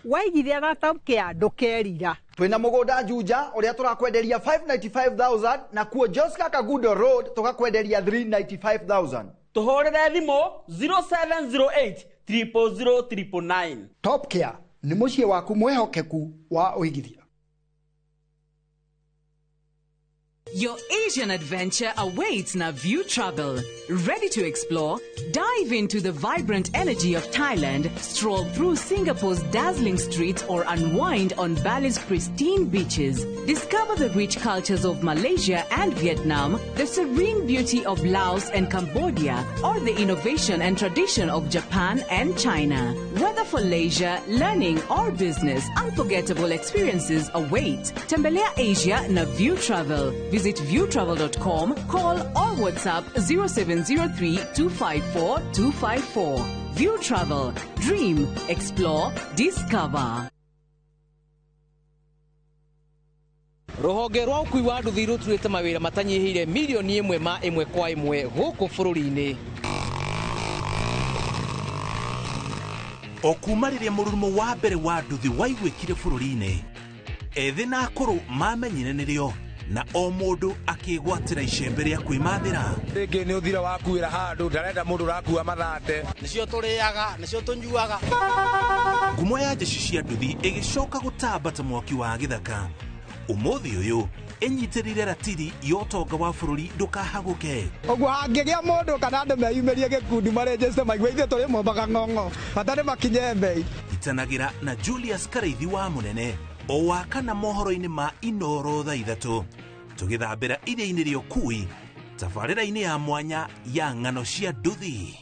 waigithia na Top Care ndũkerira. Twina mugunda Juja uria turakwenderia 595,000 na kuo Joska Kagudo Road tukakwenderia 395,000. Tuhurire thimu 0708 000 999. Top Care ni muciĩ waku mwihokeku wa uigithia. Your Asian adventure awaits na View Travel. Ready to explore? Dive into the vibrant energy of Thailand, stroll through Singapore's dazzling streets, or unwind on Bali's pristine beaches. Discover the rich cultures of Malaysia and Vietnam, the serene beauty of Laos and Cambodia, or the innovation and tradition of Japan and China. Whether for leisure, learning, or business, unforgettable experiences await. Tembelea Asia na View Travel. Visit viewtravel.com, call or WhatsApp 0703 254 254. View Travel. Dream, explore, discover. Rũhonge rwa ũkui wa nduthi rũturĩte mawĩra matanyihĩire milioni ĩmwe ma ĩmwe kwa ĩmwe gũkũ bũrũri-inĩ. O kuma rĩrĩa mũrurumo wa mbere wa nduthi waiguĩkire bũrũri-inĩ, ethĩ na akũrũ mamenyire nĩrĩo na o mũndũ akĩgwatĩra icembe rĩa kwĩmathĩra. Rĩngĩ nĩ ũthira wakuĩra handũ ndarenda mũndũ ũrakua mathate. Nĩcio tũrĩaga, nĩcio tũnyuaga. Ngumo ya jeshi cia nduthi ĩgĩcoka gũtamba ta mwaki wa gĩthaka. Ũmũthĩ ũyũ ĩnyitĩrĩire ratiri ya ũtonga wa bũrũri ndũkahagũke. Ũguo hangĩgĩa mũndũ kana andũ meyumĩrie gĩkundi marenjeste maigue ithuĩ tũrĩ mombaga ng'ong'o bata nĩ makinye mbei. Itanagĩra na Julius Karaithi wa Mũnene o wa kana mohoro-inĩ ma Inoro thaa 3 tũgĩthambĩra iria-inĩ rĩa ũkui tabarĩra-inĩ ya mwanya ya ng'ano cia nduthi.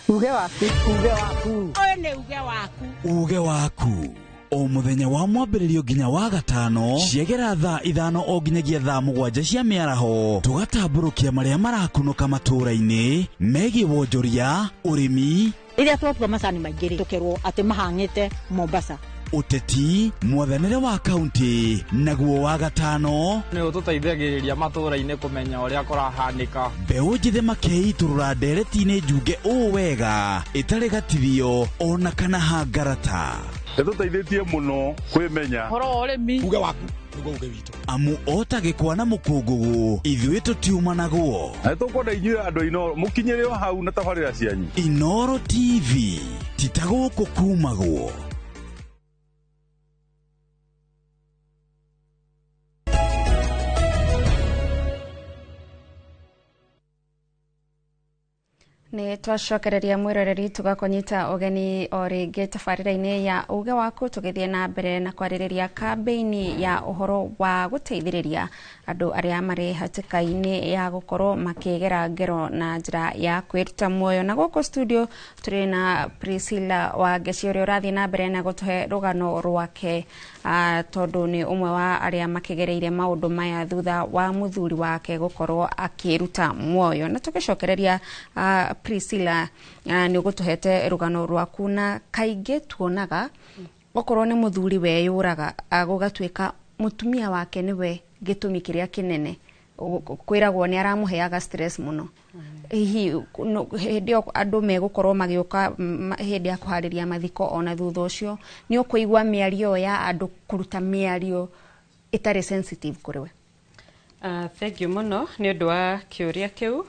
Uge waku, uge waku. Ũyũ nĩ uge waku. Uge waku. O mũthenya wa mwambĩrĩrio nginya wa gatano ciegera thaa 5 o nginyagia thaa 7 cia mĩaraho tũgatambũrũkia marĩa marakunũka matũũra-inĩ megiĩ wonjoria, ũrĩmi. Rĩrĩa twatua macani maingĩ rĩ, tũkerwo atĩ mahang'ĩte Mombasa. Ũteti, mwathanĩre wa kaunti, naguo wa gatano nĩ ũtũteithagĩrĩria matũũra-inĩ kũmenya ũrĩa kũrahanĩka. Mbeũ njĩthĩ makeitũrũra ndereti-inĩ njunge ũũ wega ĩtarĩ gatithio ona kana hangarata. Ĩtũteithĩtie mũno kwĩmenya ũhoro wa ũrĩmi. Uge waku nĩguo uge witũ. Amu ota gĩkwa na mũkũngũgũ ithuĩ tũtiumanagwo. Na nĩtũkwenda inyuĩ andũ a Inoro mũkinyĩre o hau na tabarĩra cianyu. Inoro TV ti ta gũkũ kumagwo. Nĩ twacokereria mwĩroreri tũgakũnyita ũgeni o rĩngĩ tabarĩra-inĩ ya uge waku tũgĩthiĩ na mbere na kwarĩrĩria kambĩini ya ũhoro wa gũteithĩrĩria andũ arĩa marĩ hatĩka-inĩ ya gũkorwo makĩgera ngero na njĩra ya kwĩruta muoyo. Na gũkũ studio tũrĩ na Priscilla Wangeci ũrĩa ũrathiĩ na mbere na gũtũhe rũgano rwake, tondũ nĩ ũmwe wa arĩa makĩgereire maũndũ maya thutha wa mũthuri wake gũkorwo akĩruta muoyo. Na tũgĩcokereria Priscilla, nĩ ũgũtũhete rũgano rwaku, na kaingĩ tuonaga okorwo nĩ mũthuri weyũraga gũgatuĩka mũtumia wake nĩwe gĩtũmi kĩrĩa kĩnene, kwĩragwo nĩ aramũheaga stress mũno. Hihi hĩndĩ ĩyo andũ megũkorwo magĩũka hĩndĩ ya kũharĩria mathiko ona thutha ũcio nĩ ũkũigua mĩario ya andũ kũruta mĩario ĩtarĩ sensitive kũrĩ we? Thank you mũno nĩ ũndũ wa kĩũria kĩu.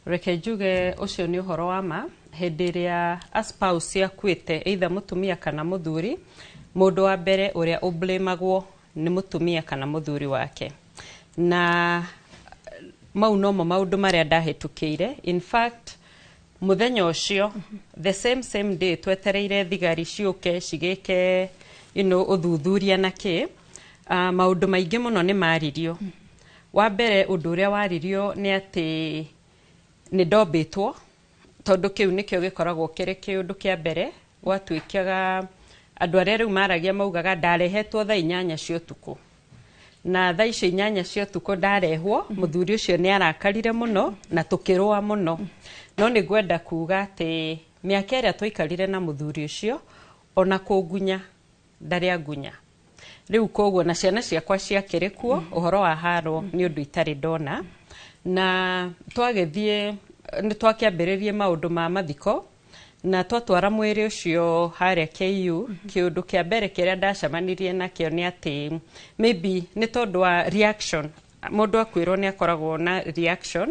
Reke njuge ũcio nĩ ũhoro wa ma. Hĩndĩ ĩrĩa a spouse akuĩte, either mũtumia kana mũthuri, mũndũ wa mbere ũrĩa ũblamagwo nĩ mũtumia kana mũthuri wake. Na mau nomo maũndũ marĩa ndahĩtũkĩire. In fact, mũthenya ũcio, the same day twetereire thigari ciũke cigĩke ũthuthuria na kĩ, maũndũ maingĩ mũno nĩ maririo. Wa mbere ũndũ ũrĩa waririo nĩ atĩ nĩ ndombĩtwo, tondũ kĩu nĩkĩo gĩkoragwo kĩrĩ kĩũndũ kĩa mbere gwatuĩkaga Andũ arĩa rĩu maragia maugaga ndarehetwo thaa 8 cia ũtukũ, na thaa icio 8 cia ũtukũ ndarehwo, mũthuri ũcio nĩ arakarire mũno na tũkĩrũa mũno. No nĩ ngwenda kuga atĩ mĩaka ĩrĩa twaikarire na mũthuri ũcio, ona kũngunya ndarĩ angunya. Rĩu koguo na ciana ciakwa ciakĩrĩ kuo, ũhoro wa haro nĩ ũndũ itarĩ ndona. Na twagĩthiĩ nĩ twakĩambĩrĩrie maũndũ ma mathiko, na twatwara mwĩrĩ ũcio harĩa KU. Kĩũndũ kĩa mbere kĩrĩa ndacemanirie nakĩo nĩ atĩ maybe nĩ tondũ wa reaction, mũndũ akwĩrwo nĩ akoragwo na reaction.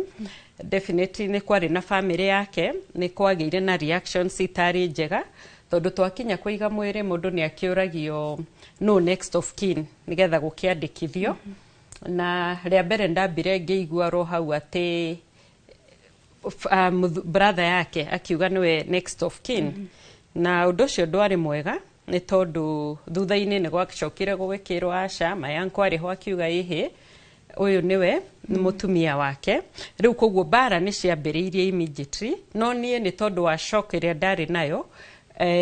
Definitely nĩ kwarĩ na family yake, nĩ kwagĩire na reactions itarĩ njega, tondũ twakinya kũiga mwĩrĩ, mũndũ nĩ akĩũragio no next of kin nĩgetha gũkĩandĩkithio. Na rĩa mbere ndambire ngĩigua ro hau atĩ brother yake akiuga nĩwe next of kin. Na ũndũ ũcio ndwarĩ mwega, nĩ tondũ thutha-inĩ nĩ gwacokire gũgĩkĩrwo aca mayanko arĩ ho akiuga ĩhĩ, ũyũ nĩwe nĩ mũtumia wake. Rĩu koguo mbara nĩ ciambĩrĩirie immediately. No niĩ nĩ tondũ wa shock ĩrĩa ndarĩ nayo,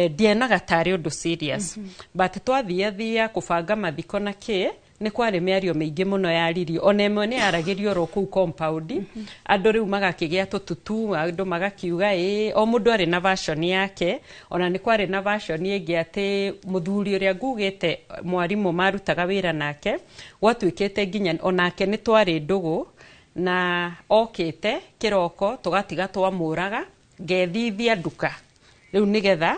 ndienaga tarĩ ũndũ serious. But twathiathia kũbanga mathiko na kĩ, nĩ kwarĩ mĩario mĩingĩ mũno yaririo, ona ĩmwe nĩ yaragĩrio oro kũu compound. Andũ rĩu magakĩgĩa tũtutu, andũ magakiuga ĩ o mũndũ arĩ na version yake. Ona nĩ kwarĩ na version ĩngĩ atĩ mũthuri ũrĩa ngugĩte mwarimũ marutaga wĩra nake, gwatuĩkĩte nginya onake nĩ twarĩ ndũgũ, na okĩte kĩroko tũgatiga twamũraga, ngethithia nduka rĩu nĩgetha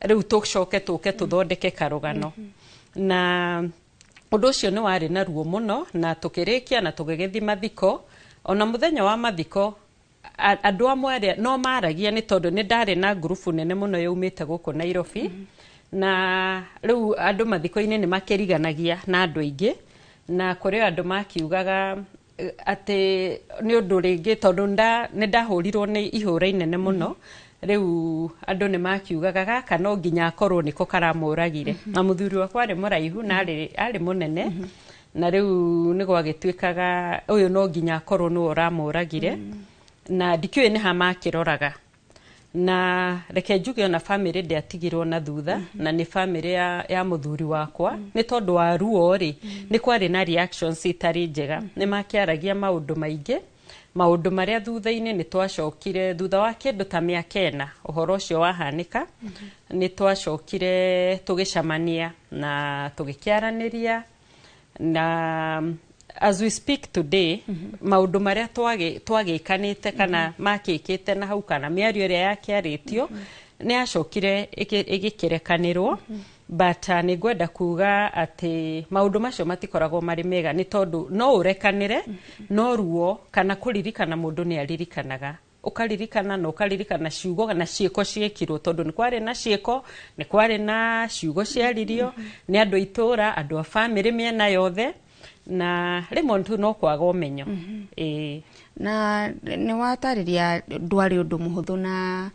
rĩu tũcoke tũke tũthondeke karũgano. Na ũndũ ũcio nĩ warĩ na ruo mũno, na tũkĩrĩkia na tũgĩgĩthiĩ mathiko. Ona mũthenya wa mathiko, andũ amwe arĩa no maragia, nĩ tondũ nĩ ndarĩ na ngurubu nene mũno yaumĩte gũkũ Nairobi, na rĩu andũ mathiko-inĩ nĩ makĩriganagia na andũ aingĩ, na kũrĩ andũ makiugaga atĩ nĩ ũndũ rĩngĩ tondũ nĩ ndahũrirwo nĩ ihũra inene mũno. Rĩu andũ nĩ makiugaga gaka no nginya akorwo nĩko karamũragire. Na mũthuri wakwa arĩ mũraihu na arĩ mũnene, na rĩu nĩ gwagĩtuĩkaga ũyũ no nginya akorwo nĩwe ũramũragire. Na ndikĩũĩ nĩ ha makĩroraga. Na reke njuge ona family ndĩatigirwo na thutha, na nĩ family ya mũthuri wakwa. Nĩ tondũ wa ruo rĩ, nĩ kwarĩ na reactions itarĩ njega, nĩ makĩaragia maũndũ maingĩ, maũndũ marĩa thutha-inĩ nĩ twacokire thutha wa kĩndũ ta mĩaka 4 ũhoro ũcio wahanĩka, nĩ twacokire tũgĩcemania na tũgĩkĩaranĩria. Na as we speak today, maũndũ marĩa twagĩkanĩte kana makĩkĩte na hau, kana mĩario ĩrĩa yakĩarĩtio, nĩ yacokire ĩgĩkĩrekanĩrwo. But nĩ ngwenda kuga atĩ maũndũ macio matikoragwo marĩ mega, nĩ tondũ no ũrekanĩre, no ruo kana kũririkana mũndũ nĩ aririkanaga, ũkaririkana na ũkaririkana ciugo na ciĩko ciĩkirwo, tondũ nĩ kwarĩ na ciĩko, nĩ kwarĩ na ciugo ciaririo nĩ andũ a itũũra, andũ a bamĩrĩ mĩena yothe, na rĩmwe tu no kwaga ũmenyo. Ĩĩ. Na nĩ watarĩria ndwarĩ ũndũ mũhũthũ, na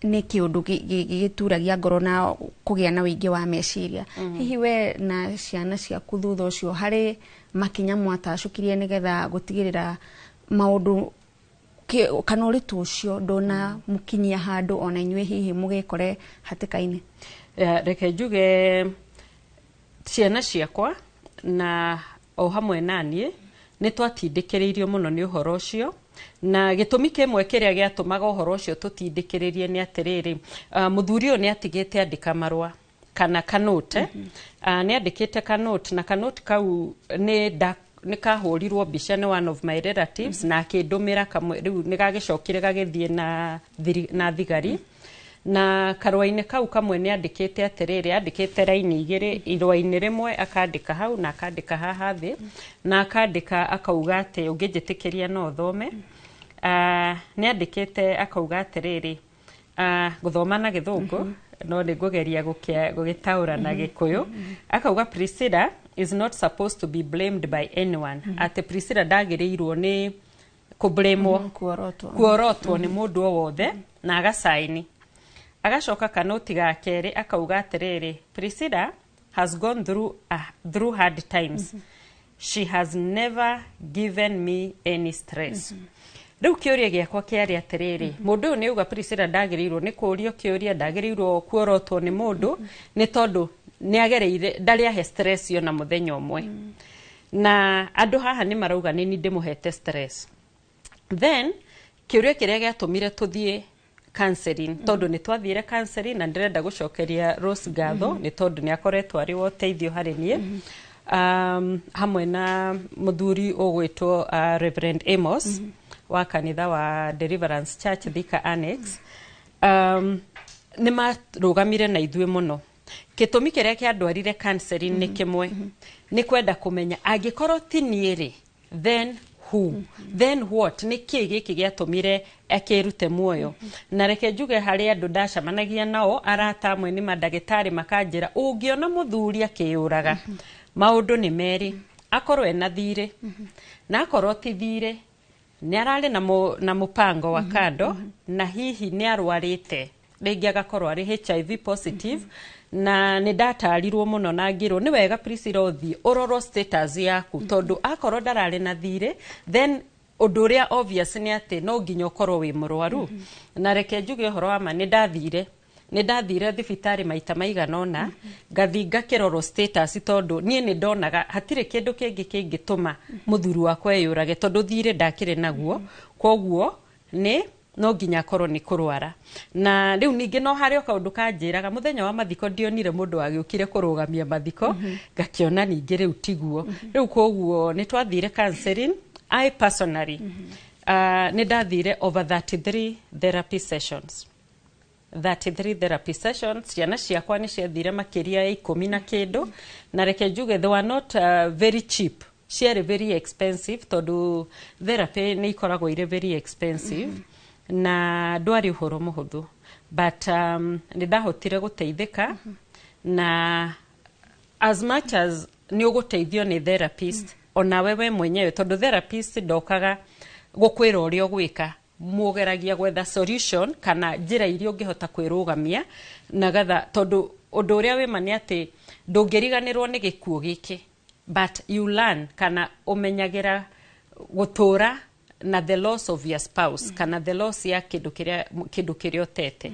nĩ kĩũndũ gĩgĩturagia ngoro na kũgĩa na ũingĩ wa meciria. Hihi we na ciana ciaku thutha ũcio harĩ makinya mwatacũkirie nĩgetha gũtigĩrĩra maũndũ kana ũritũ ũcio ndũna mũkinyia handũ ona inyuĩ hihi mũgĩkore hatĩka-inĩ? Reke njuge ciana ciakwa na o hamwe na niĩ nĩ twatindĩkĩrĩirio mũno nĩ ũhoro ũcio. Na gĩtũmi kĩmwe kĩrĩa gĩatũmaga ũhoro ũcio tũtindĩkĩrĩrie nĩ atĩrĩrĩ, mũthuri ũyũ nĩ atigĩte andĩka marũa kana kanote. Nĩ andĩkĩte kanote, na kanote kau nĩ kahũrirwo mbica nĩ one of my relatives na akĩndũmĩra kamwe. Rĩu nĩ gagĩcokire gagĩthiĩ na thigari. Na karũa-inĩ kau kamwe nĩ andĩkĩte atĩrĩrĩ, andĩkĩte raini igĩrĩ, irũa-inĩ rĩmwe akandĩka hau na akandĩka haha thĩ, na akandĩka akauga atĩ ũngĩnjĩtĩkĩria no thome. Nĩ andĩkĩte akauga atĩrĩrĩ, gũthoma na Gĩthũngũ, no nĩ ngũgeria gũgĩtaũra na Gĩkũyũ. Akauga Priscilla is not supposed to be blamed by anyone. Atĩ Priscilla ndagĩrĩirwo nĩ kũblamwo, kuorotwo nĩ mũndũ o wothe, na agacaini. Agacoka kanoti ga kerĩ akauga atĩrĩrĩ, Priscilla has gone through hard times. She has never given me any stress. Rĩu kĩũria gĩakwa kĩarĩ atĩrĩrĩ, mũndũ ũyũ nĩ auga Priscilla ndagĩrĩirwo nĩ kũũrio kĩũria, ndagĩrĩirwo kuorotwo nĩ mũndũ, nĩ tondũ nĩ agereire, ndarĩ ahe stress ona mũthenya ũmwe. Na andũ haha nĩ marauga nĩ niĩ ndĩmũhete stress. Then kĩũria kĩrĩa gĩatũmire tũthiĩ counseling, tondũ nĩ twathire counseling, na ndĩrenda gũcokeria Rose ngatho nĩ tondũ nĩ akoretwo arĩ wa ũteithio harĩ niĩ, hamwe na mũthuri ũgwĩtwo Reverend Amos wa kanitha wa Deliverance Church Thika Annex. Nĩ marũgamire na ithuĩ mũno. Gĩtũmi kĩrĩa kĩandwarire counseling nĩ kĩmwe, nĩ kwenda kũmenya angĩkorwo ti niĩ rĩ, then who, then what? Nĩ kĩĩ gĩkĩ gĩatũmire akĩrute muoyo? Na reke njuge, harĩ andũ ndacemanagia nao, arata amwe nĩ mandagĩtarĩ, makanjĩra ũngĩona mũthuri akĩyũraga, maũndũ nĩ merĩ: akorwo ena thirĩ, na akorwo ti thirĩ, nĩ ararĩ na mũpango wa kando, na hihi nĩ arwarĩte rĩngĩ, agakorwo arĩ HIV positive. Na nĩ ndatarirwo mũno na ngĩrwo nĩ wega, Priscilla, ũthiĩ ũrorwo status yaku, tondũ akorwo ndararĩ na thirĩ, then ũndũ ũrĩa obvious nĩ atĩ no nginya ũkorwo wĩ mũrwaru. Na reke njuge ũhoro wa ma, nĩ ndathire thibitarĩ maita maigana ũna, ngathi ngakĩrorwo status, tondũ niĩ nĩ ndonaga hatirĩ kĩndũ kĩngĩ kĩngĩtũma mũthuri wakwa eyũrage, tondũ thirĩ ndakĩrĩ naguo, koguo nĩ no nginya akorwo nĩ kũrwara. Na rĩu ningĩ no harĩ o kaũndũ kanjĩraga, mũthenya wa mathiko ndionire mũndũ wagĩũkire kũrũgamia mathiko, ngakĩona ningĩ rĩu tiguo rĩu. Koguo nĩ twathire counseling. I personally, nĩ ndathire over 33 therapy sessions, 33 therapy sessions. Ciana ciakwa nĩ ciathire makĩria ya 10 na kĩndũ. Na reke njuge, they were not very cheap, ciarĩ very expensive, tondũ therapy nĩ ikoragwo irĩ very expensive. Na ndwarĩ ũhoro mũhũthũ, but nĩ ndahotire gũteithĩka. Na as much as nĩ ũgũteithio nĩ therapist, onawe we mwenyewe, tondũ therapist ndokaga gũkwĩra ũrĩa ũgwĩka, mũgeragia gwetha solution kana njĩra iria ũngĩhota kwĩrũgamia nagetha, tondũ ũndũ ũrĩa wĩma nĩ atĩ ndũngĩriganĩrwo nĩ gĩkuũ gĩkĩ, but you learn kana ũmenyagĩra gũtũra na the loss of your spouse, kana the loss ya kĩndũ kĩrĩa ũtete.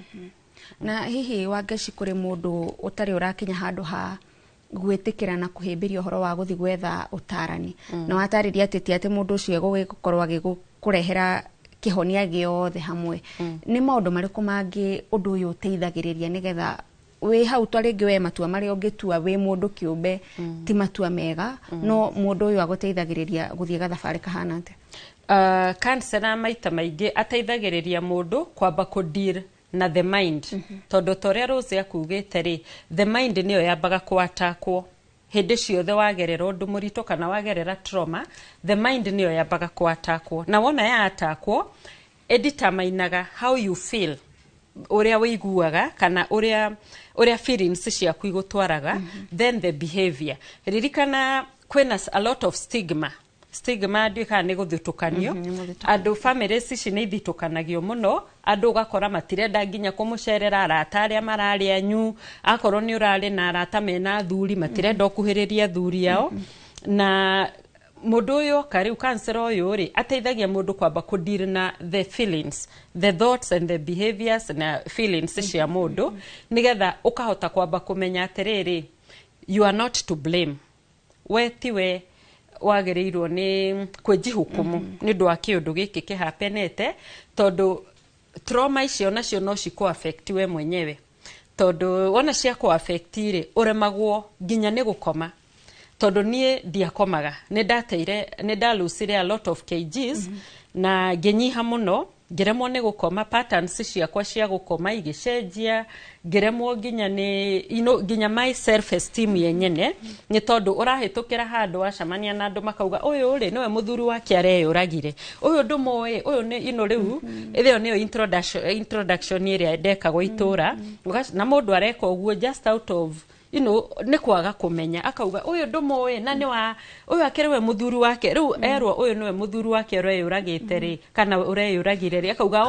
Na hihi Wangeci, kũrĩ mũndũ ũtarĩ ũrakinya handũ ha gwĩtĩkĩra na kũhĩmbĩria ũhoro wa gũthiĩ gwetha ũtarani, na watarĩria atĩ ti atĩ mũndũ ũcio egũgĩkorwo agĩkũrehera kĩhonia gĩothe hamwe, nĩ maũndũ marĩkũ mangĩ ũndũ ũyũ ũteithagĩrĩria nĩgetha wĩ hau ta rĩngĩ we matua marĩa ũngĩtua wĩ mũndũ kĩũmbe ti matua mega, no mũndũ ũyũ agũteithagĩrĩria gũthiĩ gathabarĩ kahana atĩa? Counselor maita maingĩ ateithagĩrĩria mũndũ kwamba kũ deal na the mind, tondũ ta ũrĩa Rose akugĩte rĩ, the mind nĩyo yambaga kũatakwo hĩndĩ ciothe wagerera ũndũ mũritũ kana wagerera trauma. The mind nĩyo yambaga kũatakwo, na wona yaatakwo, ĩdeterminaga how you feel, ũrĩa wĩiguaga kana ũrĩa feelings ciaku igũtwaraga, then the behavior. Ririkana kwĩna a lot of stigma. Stigma, ndiũĩ kana nĩ gũthutũkanio. Andũ, families ici nĩ ithitũkanagio mũno. Andũ ũgakora matirenda nginya kũmũcerera, arata arĩa mararĩ anyu, akorwo nĩ ũrarĩ na arata mena athuri, matirenda ũkuhĩrĩria athuri ao. Na mũndũ ũyũ oka rĩu, counselor ũyũ rĩ, ateithagia mũndũ kwamba kũ deal na the feelings, the thoughts and the behaviors na feelings cia mũndũ, nĩgetha ũkahota kwamba kũmenya atĩrĩrĩ, you are not to blame, we tiwe wagĩrĩirwo nĩ kwĩnjihukumu nĩ ũndũ wa kĩũndũ gĩkĩ kĩhapenete, tondũ trauma icio nacio no cikũ affect we mwenyewe, tondũ wona cia kũ affect rĩ, ũremagwo nginya nĩ gũkoma, tondũ niĩ ndiakomaga. Nĩ ndateire, nĩ ndalusire a lot of kgs na ngĩnyiha mũno, ngĩremwo nĩ gũkoma, patterns ciakwa cia gũkoma igĩcenjia, ngĩremwo nginya nĩ nginya my self esteem yenyene, nĩ tondũ ũrahĩtũkĩra handũ, wacemania na andũ makauga, "Ũyũ rĩ, nĩwe mũthuri wake areyũragire, ũyũ ndũmũĩ, ũyũ nĩ rĩu ĩyo nĩyo introduction ĩrĩa ndekagwo itũra." Na mũndũ areka ũguo just out of nĩ kwaga kũmenya, akauga, "Ũyũ ndũmũĩ, na nĩ wa ũyũ akĩrĩ we mũthuri wake." Rĩu erwo ũyũ nĩwe mũthuri wake ũreyũragĩte rĩ, kana ũreyũragire rĩ, akauga,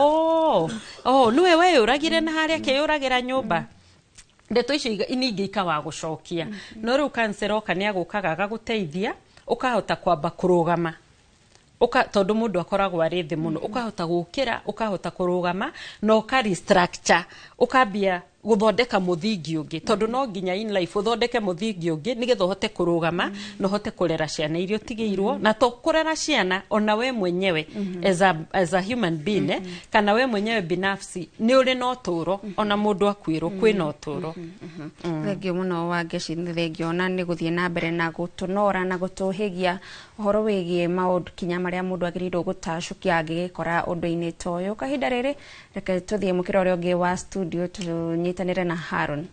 Oh, nĩwe weyũragire na harĩa akĩyũragĩra nyũmba." Ndeto icio ningĩ ikawa gũcokia. No rĩu counselor oka, nĩ agũkaga agagũteithia, ũkahota kwamba kũrũgama. Uka tondu mundu akoragwo ari thi muno, ukahota gukira, ukahota kurugama na uka restructure, ukambia guthondeka muthingi ungi, tondu no nginya in life uthondeke muthingi ungi nigetha uhote kurugama na uhote kurera ciana iria utigiirwo, na to kurera ciana ona we mwenyewe as a human being, kana we mwenyewe binafsi ni uri na uturo, ona mundu akwirwo kwina uturo. Thengio muno wa Ngeci, nĩ thengio na nĩ gũthiĩ na mbere na gũtũnora na gũtũhĩgia ũhoro wĩgiĩ maũndũ kinya marĩa mũndũ agĩrĩirwo gũtacũkia angĩgĩkora ũndũ-inĩ ta ũyũ. Kahinda rĩrĩ reke tũthiĩ mũkĩra ũrĩa ũngĩ wa studio tũnyitanĩre na Haron.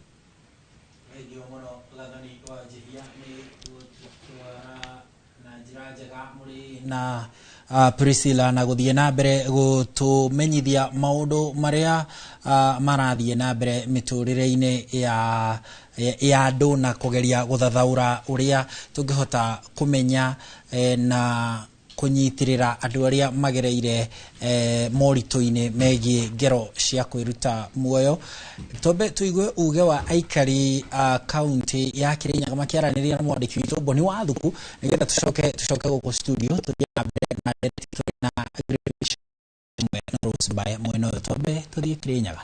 Thengio mũno Gathoni wa Njihia nĩ gũtwara na njĩra njega mũrĩ na Priscilla na gũthiĩ na mbere gũtũmenyithia maũndũ marĩa marathiĩ na mbere mĩtũrĩre-inĩ ya andũ na kũgeria gũthathaũra ũrĩa tũngĩhota kũmenya na kũnyitĩrĩra andũ arĩa magereire moritũ-inĩ megiĩ ngero cia kwĩruta muoyo. Twambe tũigue uge wa aikari a kaunti ya Kirinyaga makĩaranĩria na mwandĩki witũ Boni wa Thuku, nĩgetha tũcoke gũkũ studio tũthiĩ na mbere na ndereti tũrĩ na na Rose Mbae mwena ũyũ. Twambe tũthiĩ Kirinyaga.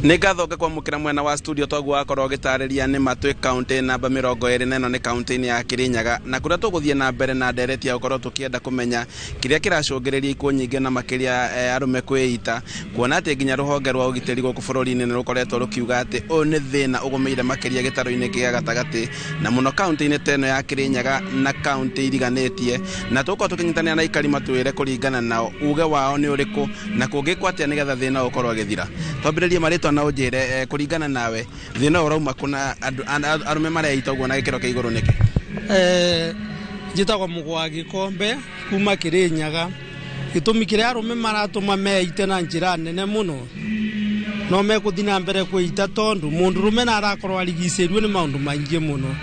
Nĩ ngatho ngakwamũkĩra mwena wa studio toguo wakorwo ũgĩtarĩria nĩ ma twĩ kaunti namba 24 nĩ kaunti-inĩ ya Kirinyaga, na kũrĩa tũgũthiĩ na mbere na ndereti ya gũkorwo tũkĩenda kũmenya kĩrĩa kĩracũngĩrĩria ikuũ nyingĩ na makĩria arũme kwĩita, kuona atĩ nginya rũhonge rwa ũgitĩri gũkũ bũrũri-inĩ nĩ rũkoretwo rũkiuga atĩ ũyũ nĩ thĩna ũgũmĩire makĩria gĩtarũ-inĩ gĩa gatagatĩ na mũno kaunti-inĩ ta ĩno ya Kirinyaga na kaunti iriganĩtie, na tũgũkorwo tũkĩnyitanĩra na aikari matwĩre kũringana nao uge wao nĩ ũrĩkũ na kũngĩkwo atĩa nĩgetha thĩna ũkorwo ũgĩthira. Twambĩrĩrie marĩtwa na ũnjĩre kũringana nawe thĩna ũyũ ũrauma kũ na arũme mareita ũguo na gĩkĩro kĩa igũrũ nĩkĩ? Njĩtagwo Mũgwa Gĩkombe kuma Kirinyaga. Gĩtũmi kĩrĩa arũme maratũma meite na njĩra nene mũno no mekũthiĩ na mbere kwĩita tondũ mũndũrũme na arakorwo arigicĩirio nĩ maũndũ maingĩ mũno,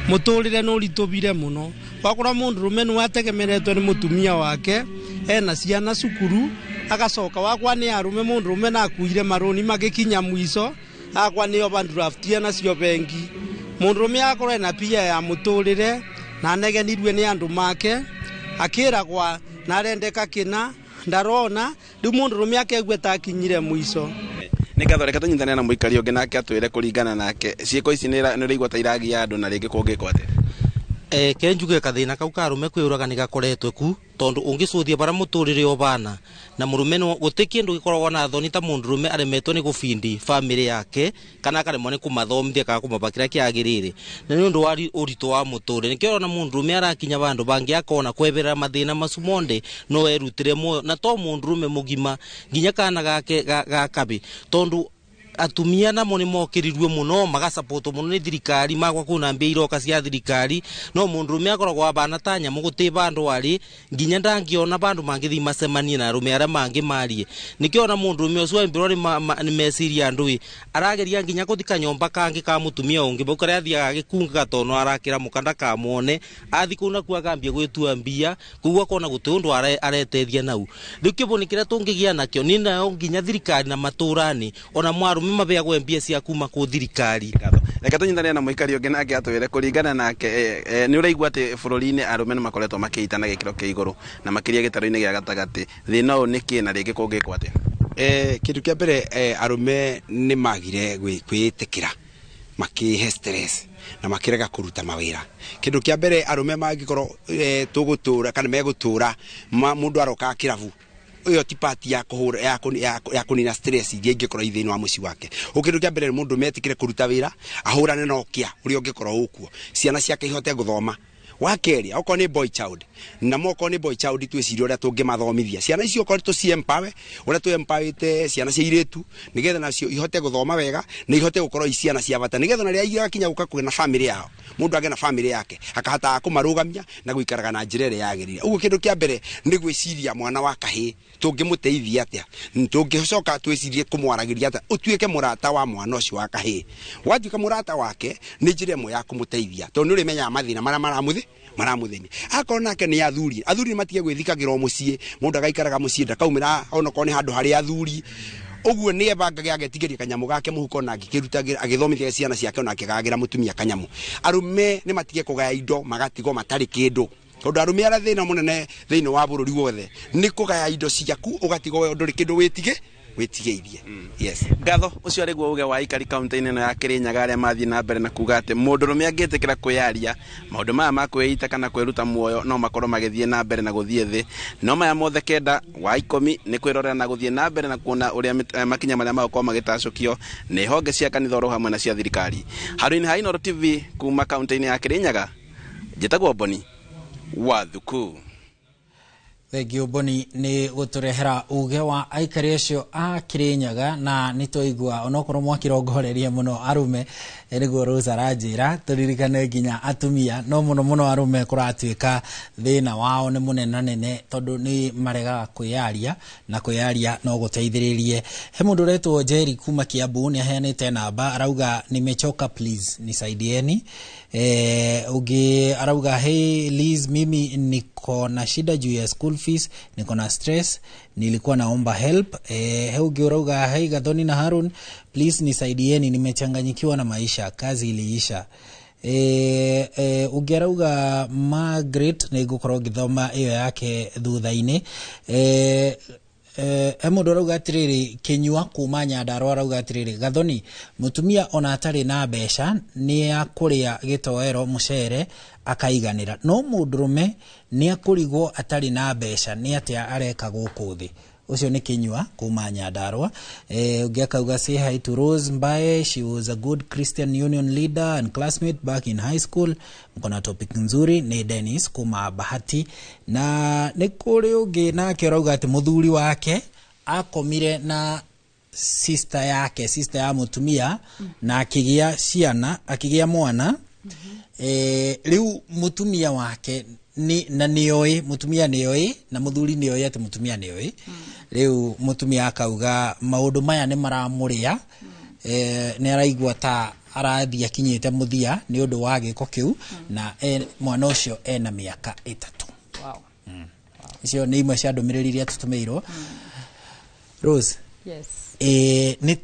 mũtũrĩre nĩ ũritũbire mũno. Wakorwo mũndũrũme nĩ wategemeretwo nĩ mũtumia wake ena ciana cukuru, agacoka wakwa nĩ arũme mũndũrũme na akuire marũni magĩkinya mwico akwa nĩ overdraft nacio bengi. Mũndũrũme akorwo ena pia ya mũtũrĩre na anegenirwe nĩ andũ make akĩragwa na arendeka kĩna ndarona rĩu mũndũrũme akeigua ta akinyire mwico. Nĩ ngatho, reke tũnyitanĩre na mũikari ũngĩ nake atwĩre kũringana nake ciĩko ici nĩ ũraigua ta iragia andũ na rĩngĩ kũngĩkwo atĩa? Kĩrĩa njuge kathĩna kau ka arũme kwĩyũraga nĩ gakoretwo ku tondu ũngĩcũthia bara mũtũrĩre ũbana na mũrũme no gũtĩ kĩndũ gĩkoragwo na thoni ta mũndũrũme aremetwo nĩ gũbindi famĩlĩ yake kana akaremwo nĩ kũmathomithia kana kũmaba kĩrĩa kĩagĩrĩire, na nĩ ũndũ wa ũritũ wa mũtũrĩre. Nĩkĩo ũrona mũndũrũme arakinya vandũ bangĩ akona kweberera mathĩna macu monde no erutĩre muoyo, na to mũndũrũme mũgima nginya kana gake gakabi, tondu atumia namo nĩ mokĩrirwe mũno magasapotwo mũno nĩ thirikari magwa kuna mbia iroka cia thirikari, no mũndũrũme akoragwo abana ta nyamũ gũtĩ vandũ arĩ nginya ndangĩona vandũ mangĩthiĩ macemanie na arũme arĩa mangĩ marie. Nĩkĩo ona mũndũrũme ũcio ambĩrwo nĩ meciria andũ ĩ arageria nginya gũthi kanyũmba kangĩ ka mũtumia ũngĩ bau karĩa athiaga agĩkunga gatono arakĩra mũka ndakamuone, athi kũu nakuo akambia gwĩtua mbia koguo akona gũtĩ ũndũ aretethia nau. Rĩu kĩbũni kĩrĩa tũngĩgĩa nakĩo nĩ nayo nginya thirikari na matũra-inĩ ona mwarũme mabeagwo mbia cia kuma kũ thirikari. Reke tũnyitanĩre na mũikari ũngĩ nake atwĩre kũringana nake nĩ ũraigua atĩ bũrũri-inĩ arũme nĩ makoretwo makĩita na gĩkĩro kĩa igũrũ na makĩria gĩtarũ-inĩ gĩa gatagatĩ, thĩna ũyũ nĩ kĩ na rĩngĩ kũngĩkwo atĩa? Kĩndũ kĩa mbere arũme nĩ magire kwĩĩtĩkĩra makĩhe stress na makĩrega kũruta mawĩra. Kĩndũ kĩa mbere arũme mangĩkorwo tũgũtũra kana megũtũra mũndũ aroka kĩrabu iyo ti part ya kuhura ya kunina stress iria ingĩkorwo thĩinĩ wa mũciĩ wake. Ũkĩndũ kĩa mbere mũndũ metikire kũruta wĩra ahũrane na ũkĩa ũrĩa ũngĩkorwo ũkuo, ciana ciake ihote gũthoma. Wa kerĩ okorwo nĩ boy child, na okorwo nĩ boy child twĩcirie ũrĩa tũngĩmathomithia ciana icio, okorwo tũci empower ũrĩa tũ empowerĩte ciana cia irĩtu nĩgetha nacio ihote gũthoma wega na ihote gũkorwo i ciana cia bata, nĩgetha na rĩrĩa igakinya gũka kũgĩa na family yao mũndũ agĩe na family yake akahotaga kũmarũgamia na gũikaraga na njĩra ĩrĩa yagĩrĩire. Ũguo kĩndũ kĩa mbere nĩ gwĩciria mwana wa kahĩĩ tũngĩmũteithia atĩa, tũngĩcoka twĩcirie kũmwaragĩria atĩa, ũtuĩke mũrata wa mwana ũcio wa kahĩĩ. Watuĩka mũrata wake nĩ njĩra ĩmwe ya kũmũteithia tondũ nĩ ũrĩmenyaga mathĩna marĩa maramuthĩnia. Akorwo nake nĩ athuri, athuri matige gwĩthikagĩra o mũciĩ, mũndũ agaikaraga mũciĩ ndakaumĩra onokorwo nĩ handũ harĩa athuri. Ũguo nĩ ebangage agetigeria kanyamũ gake mũhuko na angĩkĩrutagĩra agĩthomithia ciana ciake ona akĩgagĩra mũtumia kanyamũ. Arũme nĩ matige kũgaya indo magatigwo matarĩ kĩndũ. Tondu arume aria thina munene thiini wa bururi wothe ni kugaya indo ciaku ugatigwo we nduri kindu witige witigeirie. Yes. Ngatho ucio arĩ guo uge wa aikari kaunti-inĩ ĩno ya Kirinyaga arĩa mathiĩ na mbere na kuga atĩ mũndũrũme angĩtĩkĩra kwĩyaria maũndũ maya ma kwĩita kana kwĩruta muoyo no makorwo magĩthiĩ na mbere na gũthiĩ thĩ. No maya mothe kenda wa 10 nĩ kwĩrorera na gũthiĩ na mbere na kuona ũrĩa makinya marĩa magũkorwo magĩtacũkio nĩ honge cia kanitha oro hamwe na cia thirikari. Handũ-inĩ ha Inooro TV kuma kaunti-inĩ ya Kirinyaga, njĩtagwo Boni wa Thuku. Thank you Boni nĩ gũtũrehera uge wa aikari acio a Kirinyaga na nĩ twaigua onokorwo mwakirongoreria mũno arume nĩguo Rose aranjĩra tũririkane nginya atumia no mũno mũno arume kũratuĩka thĩna wao nĩ mũnenanene tondũ nĩ maregaga kwĩyaria na kwĩyaria no gũteithĩrĩrie. He mũndũ ũretwo Jerry kuma Kiambu nĩ aheanĩte namba arauga nimechoka please nisaidieni. Ũngĩ arauga hey Liz, mimi niko na shida juu ya school fees, niko na stress, nilikuwa naomba help. He ũngĩ urauga hey Gathoni na Harun, please nisaidieni, nimechanganyikiwa na maisha, kazi iliisha. Ũngĩ arauga Margaret nĩ ngũkorwo ngĩthoma ĩyo yake thutha-inĩ. He mũndũ arauga atĩrĩrĩ Kĩnyua kuma Nyandarua arauga atĩrĩrĩ Gathoni, mũtumia ona atarĩ na mbeca nĩ akũrĩa gĩtoero mũcere akaiganĩra, no mũndũrũme nĩ akũrigwo atarĩ na mbeca nĩ atĩa areka gũkũ thĩ. Ũcio nĩ Kĩnyua kuma Nyandarua. Ũngĩ akauga say hi to Rose Mbae, she was a good Christian Union leader and classmate back in high school. Mko na topic nzuri. Ni Dennis kuma Bahati. Na nĩ kũrĩ ũngĩ nake ũrauga atĩ mũthuri wake akomire na sister yake, sister ya mũtumia, na akĩgĩa ciana, akĩgĩa mwana. Rĩu mũtumia wake ni na nĩoĩ, mũtumia nĩoĩ na mũthuri nĩoĩ atĩ mũtumia nĩoĩ. Rĩu mũtumia akauga maũndũ maya nĩ maramũrĩa, nĩ araigua ta arathiĩ akinyĩte mũthia nĩ ũndũ wa gĩko kĩu, na mwana ũcio ena mĩaka 3. Wow. Icio nĩ imwe cia ndũmĩrĩri iria tũtũmĩirwo. Rose. Yes. Nĩ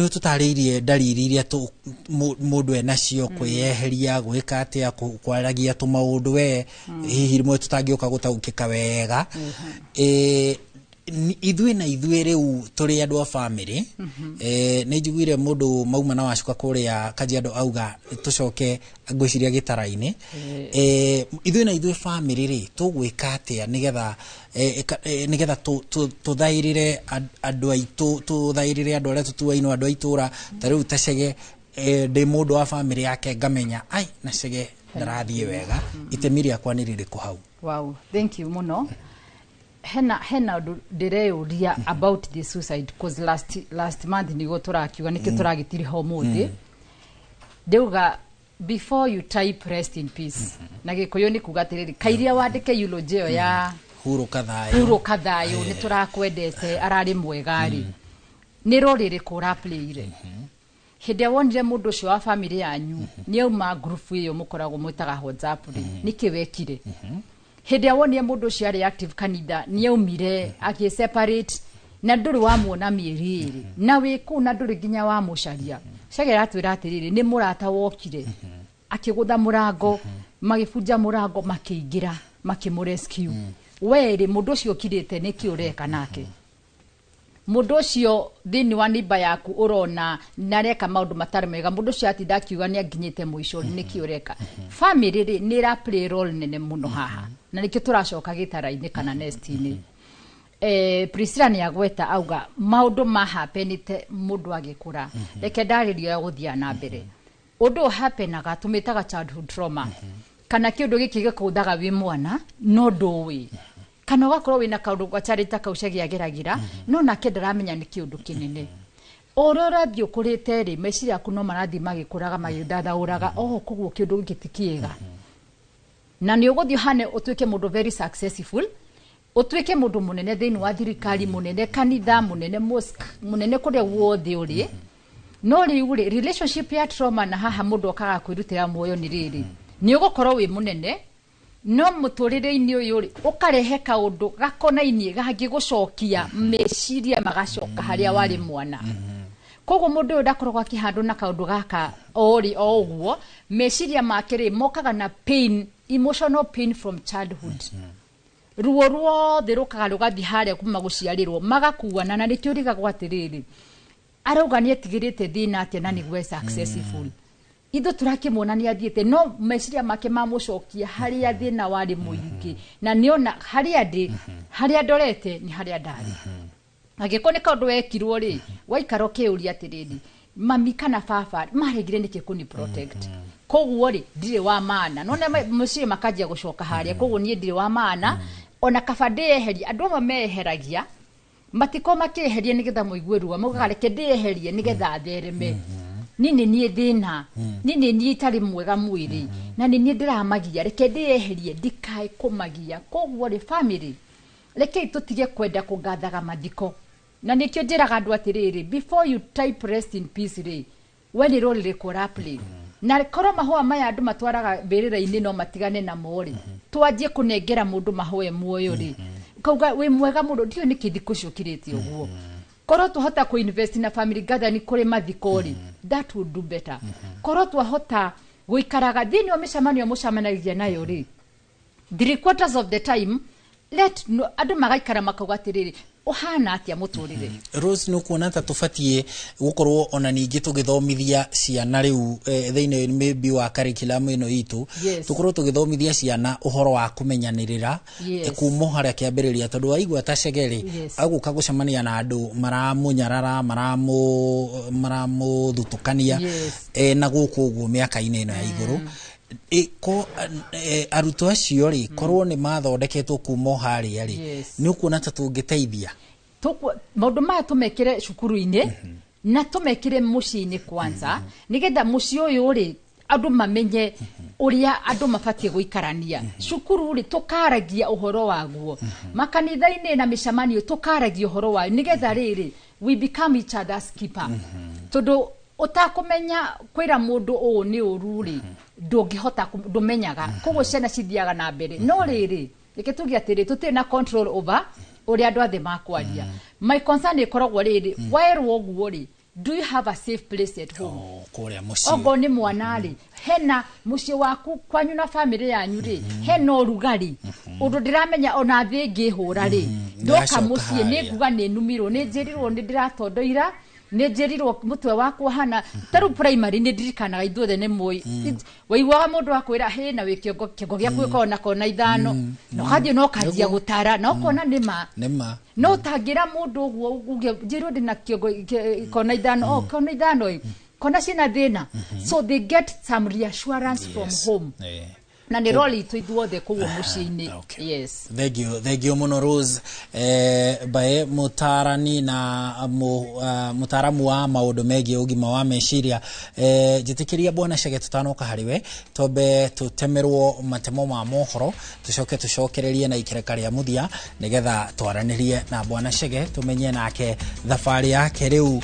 tũtarĩirie ndariri iria mũndũ enacio, kwĩyeheria, gwĩka atĩa, kwaragia tũmaũndũ we hihi rĩmwe tũtangĩũka gũtaũkĩka wega. Ithuĩ na ithuĩ rĩu tũrĩ andũ a bamĩrĩ. Nĩ njiguire mũndũ mauma na wacuka kũrĩa Kajiado auga tũcoke ngwĩciria gĩtara-inĩ. Ithuĩ na ithuĩ bamĩrĩ rĩ tũgwĩka atĩa nĩgetha tũthaĩrĩre andũ aitũ, tũthaĩrĩre andũ arĩa tũtuainwo, andũ a itũra ta rĩu ta Chege, ndĩ mũndũ wa bamĩrĩ yake ngamenya ai na Chege ndarathiĩ wega, itemi rĩakwa nĩ rĩrĩkũ hau? Wow, thank you mũno. Hena ũndũ ndĩreyũria about the suicide, cause last month nĩguo tũrakiuga nĩkĩo tũragĩtiriha ũmũthĩ. Ndauga before you type rest in peace, na Gĩkũyũ nĩ kuga atĩrĩrĩ, kairia wandĩke eulogy ĩyo ya hurũka thayũ, hurũka thayũ, nĩ tũrakwendete, ararĩ mwega rĩ, nĩ role ĩrĩkũ ũraplayire? Hĩndĩ ĩrĩa wonire mũndũ ũcio wa bamĩrĩ yanyu nĩ auma group ĩyo mũkoragwo mwĩtaga WhatsApp rĩ, nĩkĩ wekire? Hĩndĩ ĩrĩa wonire mũndũ ũcio arĩ active kanitha nĩ aumire agĩ separate na ndũrĩ wamuona mĩeri 2 na wĩ kũu na ndũrĩ nginya wamũcaria. Chege aratwĩra atĩrĩrĩ, nĩ mũrata wokire akĩgũtha mũrango, magĩbunja mũrango, makĩingĩra, makĩmũrescue. We rĩ, mũndũ ũcio ũkirĩte nĩkĩ ũreka nake? Mũndũ ũcio thĩinĩ wa neighbor yaku ũrona nĩareka maũndũ matarĩ mega, mũndũ ũcio atinda akiuga nĩanginyĩte mũico, nĩkĩ ũreka? Family rĩ nĩ ĩra play role nene mũno haha, na nĩkĩo tũracoka gĩtara-inĩ kana nest-inĩ. Priscilla nĩ agweta auga maũndũ mahapenĩte mũndũ agĩkũra. Reke ndarĩrie ũrĩa gũthiaga na mbere. Ũndũ ũyũ hapenaga tũmĩtaga childhood trauma, kana kĩũndũ gĩkĩ gĩkũthaga wĩ mwana no ndũĩ, kana ũgakorwo wĩna kaũndũ gacarĩ ta kau Chege ageragĩra, no nake ndaramenya nĩ kĩũndũ kĩnene. O ũrĩa ũrathiĩ ũkũrĩte rĩ, meciria yaku no marathiĩ magĩkũraga, magĩthathaũraga, oh koguo kĩũndũ gĩkĩ ti kĩega. Na nĩ ũgũthiĩ ũhane ũtuĩke mũndũ very successful, ũtuĩke mũndũ mũnene thĩinĩ wa thirikari, mũnene kanitha, mũnene mosque, mũnene kũrĩa guothe ũrĩ. No rĩu rĩ, relationship ya trauma na haha mũndũ okaga kwĩrutĩra muoyo nĩ rĩrĩ, nĩ ũgũkorwo wĩ mũnene, no mũtũrĩre-inĩ ũyũ rĩ, ũkarehe kaũndũ gakonainie gangĩgũcokia meciria magacoka harĩa warĩ mwana. Koguo mũndũ ũyũ ndakoragwo akĩhandwo na kaũndũ gaka o rĩ o ũguo, meciria make rĩ mokaga na pain Emotional pain from childhood, ruo ruothe rũkaga rũgathiĩ harĩa kuma gũciarĩrwo, magakuana, na nĩkĩo ũrigagwo atĩrĩrĩ, arauga nĩ etigĩrĩte thĩna atĩa na nĩguo e successful. Ithuĩ tũrakĩmuona nĩ athiĩte, no meciria make mamũcokia harĩa thĩna warĩ mũingĩ, na nĩona harĩa ndĩ, harĩa ndorete nĩ harĩa ndarĩ. Angĩkorwo nĩ kaũndũ wekirwo rĩ, waikara ũkĩũria atĩrĩrĩ, mami kana baba maregire nĩkĩ kũni protect? Koguo rĩ, ndirĩ wa maana. Nona meciria makanjia gũcoka harĩa, koguo niĩ ndirĩ wa maana, ona kaba ndĩyeherie. Andũ amwe meyeheragia, matikorwo makĩeheria nĩgetha mũigue ruo, maugaga reke ndĩyeherie nĩgetha thereme. Niĩ nĩ niĩ thĩna, niĩ nĩ niĩ itarĩ mwega mwĩrĩ, na nĩ niĩ ndĩramagia, reke ndĩyeherie ndikae kũmagia. Koguo rĩ, family, rekei tũtige kwenda kũngathaga mathiko, na nĩkĩo njĩraga andũ atĩrĩrĩ, before you type "rest in peace" rĩ, we nĩ role rĩrĩkũ ũraplay? Na korwo mahũa maya andũ matwaraga mbĩrĩra-inĩ no matigane namo rĩ, twanjie kũnengera mũndũ mahũa muoyo rĩ, kauga wĩ mwega mũno. Ndiũĩ nĩkĩ thikũ icio ũkirĩte ũguo. Korwo twahota kũ-invest na family gathering kũrĩ mathiko rĩ, that would do better. Korwo twahota gũikaraga thĩinĩ wa mĩcemanio mũcemanagia nayo rĩ, 3/4 of the time, let no, andũ magaikara makauga atĩrĩrĩ, ũhana atĩa mũtũrĩre? Rose, nĩ ũkuona ta tũbatiĩ gũkorwo ona ningĩ tũgĩthomithia ciana rĩu, thĩinĩ maybe wa curriculum ĩno itũ, tũkorwo tũgĩthomithia ciana ũhoro wa kũmenyanĩrĩra, kuma o harĩa kĩambĩrĩria, tondũ waigua ta Chege rĩ, agũka gũcemania na andũ maramũnyarara, maramũthutũkania, na gũkũ ũguo mĩaka-inĩ ĩno ya igũrũ. Ko arutwo acio rĩ, korwo nĩ mathondeketwo kuma o harĩa rĩ, nĩ ũkuona ta tũngĩteithia? Maũndũ maya tũmekĩre cukuru-inĩ na tũmekĩre mũciĩ-inĩ kwanza, nĩgetha mũciĩ ũyũ rĩ, andũ mamenye ũrĩa andũ mabatiĩ gũikarania. Cukuru rĩ, tũkaragia ũhoro waguo. Makanitha-inĩ na mĩcemanio tũkaragia ũhoro wayo, nĩgetha rĩrĩ, we become each other's keeper, tondũ ũtakũmenya kwĩra mũndũ ũũ nĩ ũru rĩ, ndũngĩhota ndũmenyaga. Koguo ciana cithiaga na mbere, no rĩrĩ, reke tuge atĩrĩ, tũtirĩ na control over ũrĩa andũ othe makwaria. My concern ĩkoragwo rĩrĩ, werwo ũguo rĩ, do you have a safe place at home? Kũrĩa mũciĩ. Okorwo nĩ mwana rĩ, hena mũciĩ waku kwanyu na famĩlĩ yanyu rĩ, hena ũrugarĩ ũndũ ndĩramenya ona thĩ ĩngĩhũra rĩ, ndoka Ndacoka mũciĩ nĩ harĩa. nguga nĩ numirwo, nĩ njĩrirwo nĩ ndĩratondoira, nĩ njĩrirwo mũtwe wakwa hana. Ta rĩu primary nĩ ndirikanaga ithuothe nĩ mũĩ, waiguaga mũndũ akwĩra hĩ na wĩ kĩongo, kĩongo gĩaku gĩkoragwo na kona ithano, na ũgathiĩ na ũkanjia gũtara na ũkona nĩ ma. Nĩ ma. No ũtangĩra mũndũ ũguo uge njĩrwo ndĩ na kĩongo kona ithano, oh, kona ithano ĩ, kona ciĩna thĩna. So they get some reassurance from home, na nĩ role itũ ithuothe kũguo mũciĩ-inĩ, yes. Thank you, thank you mũno Rose, bae mũtarani na mũtaramu wa maũndũ megiĩ ũgima wa meciria. Njĩtĩkĩria bwana Chege, tũtanoka harĩ we, twambe tũtemerwo matemo ma mohoro, tũcoke tũcokererie na ikereka rĩa mũthia, nĩgetha twaranĩrie na bwana Chege, tũmenye nake thabarĩ yake rĩu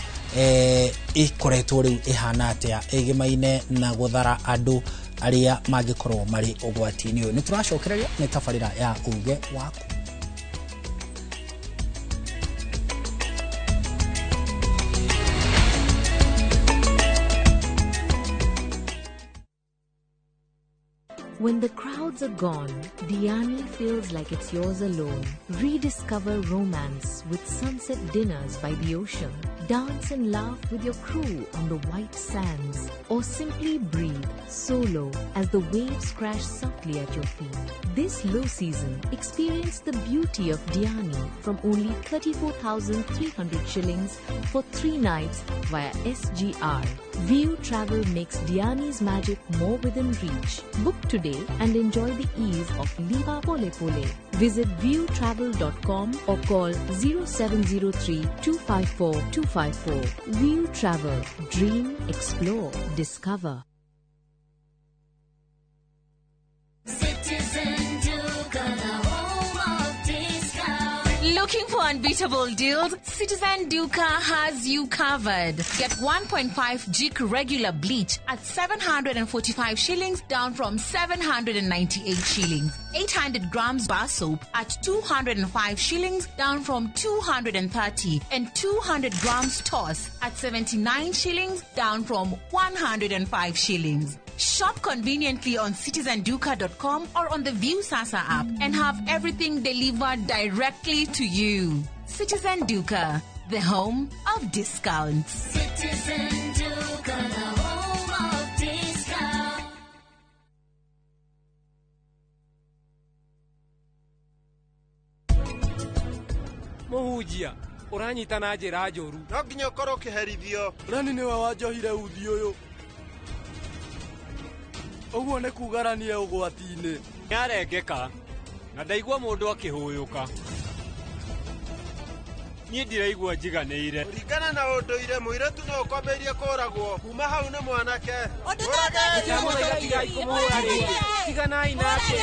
ĩkoretwo rĩu ĩhana atĩa ĩgĩmaine na gũthara andũ arĩa mangĩkorwo marĩ ũgwati-inĩ ũyũ. Nĩ tũracokereria nĩ tabarĩra ya uge waku. When the crowds are gone, Diani feels like it's yours alone. Rediscover romance with sunset dinners by the ocean. Dance and laugh with your crew on the white sands. Or simply breathe solo as the waves crash softly at your feet. This low season, experience the beauty of Diani from only 34,300 shillings for 3 nights via SGR. View Travel makes Diani's magic more within reach. Book today and enjoy the ease of Lipa Pole Pole. Visit viewtravel.com or call 0703 254 254. View Travel. Dream, explore, discover. Citizen Duka, the home of discount. Looking for unbeatable deals? Citizen Duka has you covered. Get 1.5 Jik regular bleach at 745 shillings, down from 798 shillings. 800 grams bar soap at 205 shillings, down from 230. And 200 grams toss at 79 shillings, down from 105 shillings. Shop conveniently on citizenduka.com or on the Viusasa app and have everything delivered directly to you. Citizen Duka, the home of discounts. Citizen Duka, the home of discounts. Mũhunjia ũranyita na njĩra njũru. No nginya ũkorwo ũkĩherithio. Rani nĩwe wanjohire uthi ũyũ. Ũguo nĩ kugaranie ũgwati-inĩ. Nĩarengeka na ndaigua mũndũ akĩhũyũka. Niĩ ndiraigua njiganĩire. Kũringana na ũndũire mũirĩtu no ũkwambĩrĩrie kũragwo kuma hau nĩ mwanake. Ndamũthaitha tigai kũmũhũra rĩngĩ. Tiganai nake.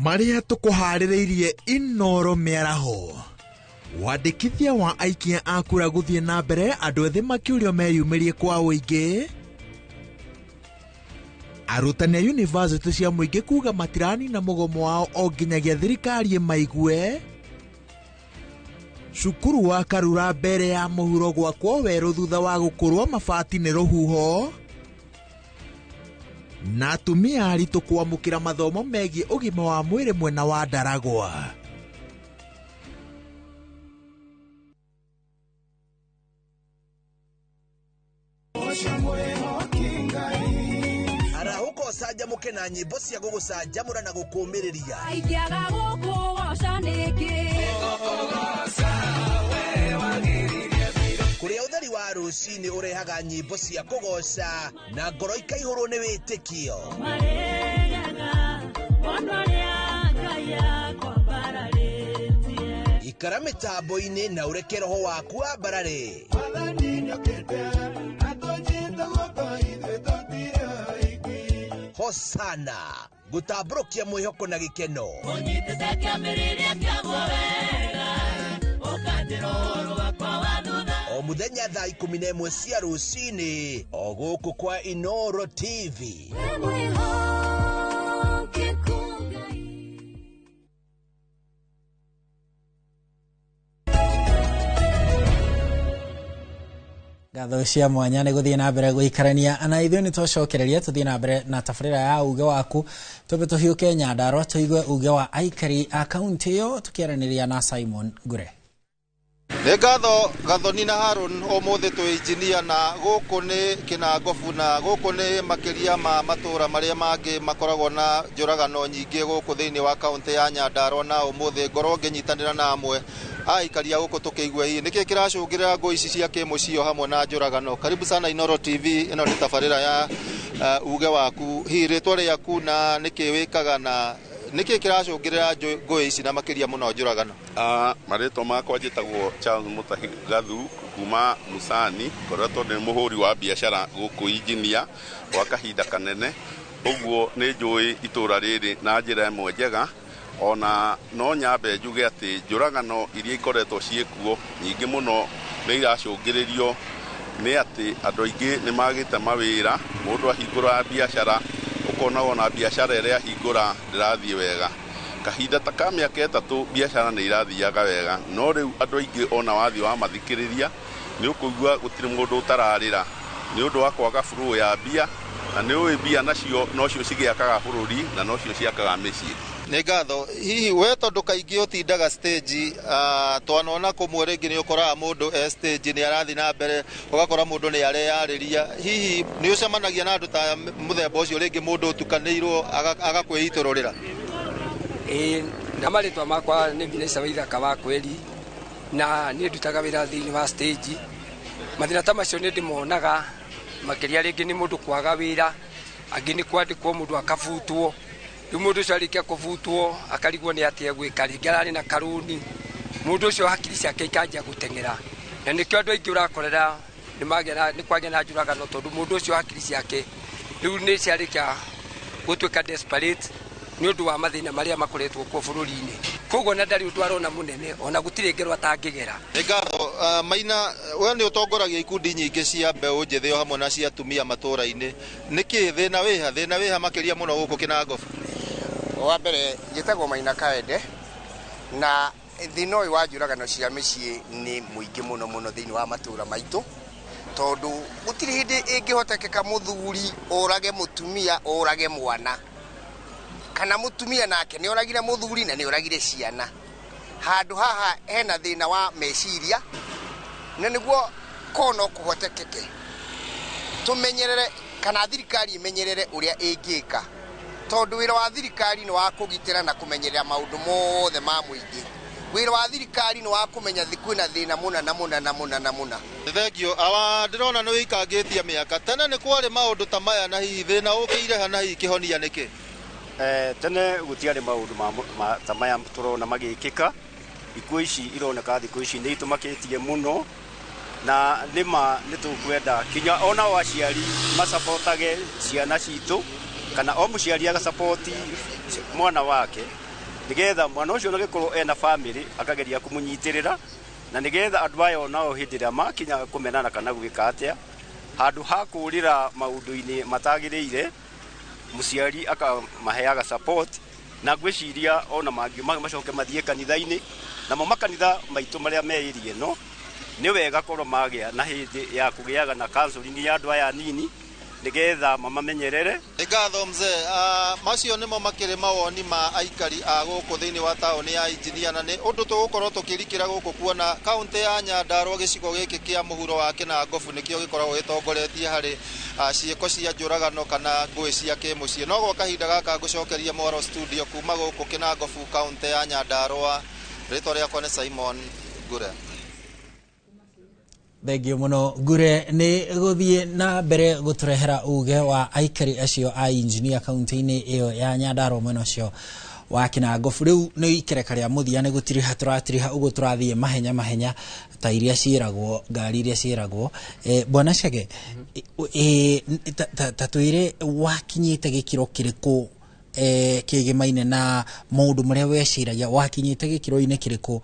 Marĩa tũkũharĩrĩirie Inoro mĩaraho. Wandĩkithia wa aikia a kura gũthiĩ na mbere andũ ethĩ makĩũrio meyumĩrie kwa ũingĩ. Arutani a yunivasĩtĩ cia mũingĩ kuga matiranina mũgomo wao o nginyagia thirikari ĩmaigue. Cukuru wa Karura mbere ya mũhuro gwakwo werũ thutha wa gũkũrwo mabati nĩ rũhuho. Na atumia aritũ kwamũkĩra mathomo megiĩ ũgima wa mwĩrĩ mwena wa Ndaragwa. Arahũka ũcanjamũke na nyĩmbo cia gũgũcanjamũra na gũkũũmĩrĩria. Ingĩaga gũkũgoca nĩkĩ? Kũrĩa ũtheri wa rũcinĩ ũrehaga nyĩmbo cia kũgoca na ngoro ikaihũrwo nĩ wĩtĩkio. Ikara mĩtambo-inĩ na ũreke roho waku wambarare. Hosana gũtambũrũkia mwĩhoko na gĩkeno. O mũthenya thaa 11 cia rũcinĩ o gũkũ kwa Inoro TV. Ngatho cia mwanya nĩ gũthiĩ na mbere gũikarania na ithuĩ nĩ twacokereria tũthiĩ na mbere na tabarĩra ya uge waku twambe tũhiũke Nyandarua tũigue uge wa aikari a kaunti ĩyo tũkĩaranĩria na Simon Ngure. Nĩ ngatho Gathoni na Harun ũmũthĩ twĩ injinia na gũkũ nĩ Kĩnangobu na gũkũ nĩ makĩria ma matũra marĩa mangĩ makoragwo na njũragano nyingĩ gũkũ thĩinĩ wa kaunti ya Nyandarua na ũmũthĩ ngorwo ngĩnyitanĩra na amwe aikaria gũkũ tũkĩigua hihi nĩkĩ kĩracũngĩrĩra ngũ ici cia kĩmũciĩ hamwe na njũragano. Karibu sana Inoro TV, ĩno nĩ tabarĩra ya uge waku. Hihi rĩtwa rĩaku na nĩkĩ wĩkaga na nĩkĩ kĩracũngĩrĩra ngũĩ ici na makĩria mũno njũragano? Marĩtwa makwa njĩtagwo Charles Mutahi Gathu kuma Musani, ngoretwo ndĩ mũhũri wa biacara gũkũ injinia gwa kahinda kanene, ũguo nĩ njũĩ itũra rĩrĩ na njĩra ĩmwe njega. Ona no nyambe njuge atĩ njũragano iria ikoretwo ciĩkuo nyingĩ mũno nĩ iracũngĩrĩrio nĩ atĩ andũ aingĩ nĩ magĩte mawĩra. Mũndũ ahingũra biacara ũkona ona biacara ĩrĩa ahingũra ndĩrathiĩ wega. Kahinda ta ka mĩaka 3 biacara nĩ irathiaga wega, no rĩu andũ aingĩ ona wathiĩ wamathikĩrĩria nĩ ũkũigua gũtirĩ mũndũ ũtararĩra nĩ ũndũ wa kwaga flow ya mbia, na nĩ ũĩ mbia nacio nocio cigĩakaga bũrũri na nocio ciakaga mĩciĩ. Nĩ ngatho. Hihi we tondũ kaingĩ ũtindaga stage, twanona kũmwe rĩngĩ nĩ ũkoraga mũndũ e stage nĩ arathiĩ na mbere ũgakora mũndũ nĩ areyarĩria. Hihi nĩ ũcemanagia na andũ ta mũthemba ũcio rĩngĩ mũndũ ũtukanĩirwo agakwĩitũrũrĩra? Ĩĩ, na marĩtwa makwa nĩ Vinesa Waithaka wa Kweri na niĩ ndutaga wĩra thĩinĩ wa stage. Mathĩna ta macio nĩ ndĩmonaga makĩria rĩngĩ nĩ mũndũ kwaga wĩra, angĩ nĩ kwandĩkwo mũndũ akabutwo. Rĩu mũndũ ũcio arĩkia kũbutwo akarigwo nĩ atĩa gwĩka, rĩngĩ ararĩ na karũni, mũndũ ũcio hakiri ciake ikanjia gũteng'era, na nĩkĩo andũ aingĩ ũrakorera nĩ kwagĩa na njũragano tondũ mũndũ ũcio hakiri ciake rĩu nĩ ciarĩkia gũtuĩka desperate nĩ ũndũ wa mathĩna marĩa makoretwo kuo bũrũri-inĩ. Koguo na ndarĩ ũndũ arona mũnene ona gũtirĩ ngero atangĩgera. Nĩ ngatho. Maina, we nĩ ũtongoragia ikundi nyingĩ cia mbeũ njĩthĩ o hamwe na cia atumia matũra-inĩ, nĩkĩ thĩna wĩha thĩna wĩha makĩria mũno gũkũ Kĩnangobu? Wa mbere njĩtagwo Maina Kaende Na thĩna ũyũ wa njũragano cia mĩciĩ nĩ mũingĩ mũno mũno thĩinĩ wa matũra maitũ, tondũ gũtirĩ hĩndĩ ĩngĩhotekeka mũthuri ũrage mũtumia, ũrage mwana, kana mũtumia nake nĩ oragire mũthuri na nĩ oragire ciana. Handũ haha hena thĩna wa meciria, na nĩguo ko no kũhotekeke tũmenyerere, kana thirikari ĩmenyerere ũrĩa ĩngĩka, tondũ wĩra wa thirikari nĩ wa kũgitĩra na kũmenyerera maũndũ mothe ma mũingĩ. Wĩra wa thirikari nĩ wa kũmenya kwĩna thĩna mũna na mũna na mũna na mũna. Thengio, awa ndĩrona nĩ wĩikangĩtie mĩaka. Tene nĩ kwarĩ maũndũ ta maya, na hihi thĩna ũkĩire ha, na hihi kĩhonia nĩkĩ? Tene gũtiarĩ maũndũ ta maya tũrona magĩkĩka. Ikuũ ici ironeka thikũ ici nĩ itũmakĩtie mũno, na nĩma nĩ tũkwenda kinya ona o aciari macapotage ciana citũ, kana o mũciari agacapoti mwana wake, nĩgetha mwana ũcio onagĩkorwo ena famĩlĩ akageria kũmũnyitĩrĩra, na nĩgetha andũ aya onao hĩndĩ ĩrĩa makinya kũmenana kana gwĩka atĩa, handũ ha kũrĩra maũndũ-inĩ matagĩrĩire, mũciari akamaheaga support. Na ngwĩciria ona mangiuma macoke mathiĩ kanitha-inĩ, namo makanitha maitũ marĩa me area ĩno nĩ wega korwo magĩa na hĩndĩ ya kũgĩaga na counseling ya andũ aya anini, nĩgetha mamamenyerere. Nĩ ngatho mzee. Macio nĩmo makĩrĩ mawoni ma aikari a gũkũ thĩinĩ wa taũni ya Injinia, na nĩ ũndũ tũgũkorwo tũkĩrikĩra gũkũ kuona kaũntĩ ya Nyandarua gĩcigo gĩkĩ kĩa mũhuro wa Kĩnangobu nĩkĩo gĩkoragwo gĩtongoretie harĩ ciĩko cia njũragano kana ngũĩ cia kĩmũciĩ. No gwa kahinda gaka ngũcokeria mwaro studio kuma gũkũ Kĩnangobu, kaũntĩ ya Nyandarua. Rĩtwa rĩakwa nĩ Simon Ngure. Thengio muno Ngure nĩ gũthiĩ na mbere gũtũrehera uge wa aikari acio a Injinia kaunti-inĩ ĩyo ya Nyandarua, mwena ũcio wa Kĩnangobu. Rĩu nĩ ikereka rĩa mũthia, nĩ gũtiriha tũratiriha ũguo, tũrathiĩ mahenya mahenya ta iria ciĩragwo ngari iria ciĩragwo. Bwana Chege, ta twĩre wakinyĩte gĩkĩro kĩrĩkũ kĩgemaine na maũndũ marĩa weciragia, wakinyĩte gĩkĩro-inĩ kĩrĩkũ,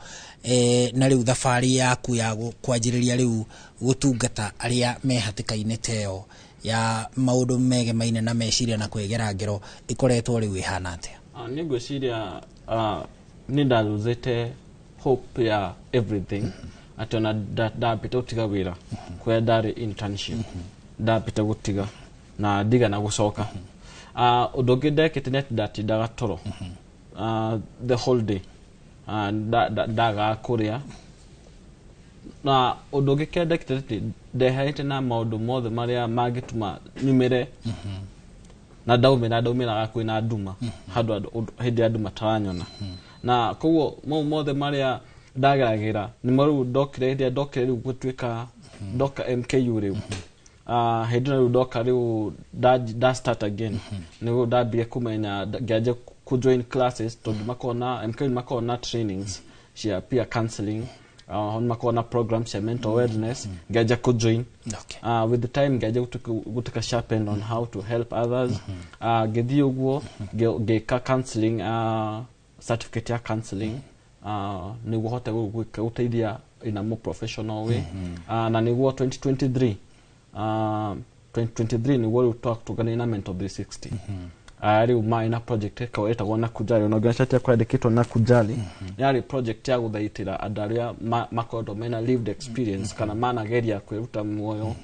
na rĩu thabarĩ yaku ya kwanjĩrĩria rĩu gũtungata arĩa me hatĩka-inĩ ta ĩyo ya maũndũ megemaine na meciria na kwĩgera ngero ĩkoretwo rĩu ĩhana atĩa? Nĩ ngwĩciria nĩ ndaruzĩte hope ya everything, atĩ ona ndambĩte gũtiga wĩra kũrĩa ndarĩ internship, ndambĩte gũtiga na ndigana gũcoka. Ũndũ ũngĩ ndekĩte nĩ atĩ ndatindaga toro the whole day, ndagaga kũrĩa. Na ũndũ ũngĩ kĩrĩa ndekĩte nĩ atĩ ndeherete na maũndũ mothe marĩa mangĩtũma nyumĩre, na ndaumĩraga kwĩna nduma, handũ hĩndĩ ĩrĩa andũ mataranyona. Na koguo mau mothe marĩa ndageragĩra nĩmo rĩu ndokire, hĩndĩ ĩrĩa ndokire rĩu gũtuĩka ndoka MKU rĩu, hĩndĩ ĩno rĩu ndoka rĩu nda start again, nĩguo ndambire kũmenya, ngĩanjia ku join classes, tondũ makoragwo na MKU makoragwo na trainings cia peer counseling, makoragwo na programs cia mental wellness. Ngĩanjia ku join. With the time ngĩanjia gũtuĩka sharpened on how to help others. Ngĩthiĩ ũguo ngĩka counseling, certificate ya counseling, nĩguo hote gũteithia in a more professional way. Na nĩguo 2023, 2023 nĩguo rĩu twatũnganire na Mental 360. Rĩu marĩ na project ĩtagwo na Kujali, ona organization yakwa yandĩkĩtwo na Kujali. Yarĩ project ya gũthaitĩra andũ arĩa makoretwo mena lived experience kana manageria kwĩruta muoyo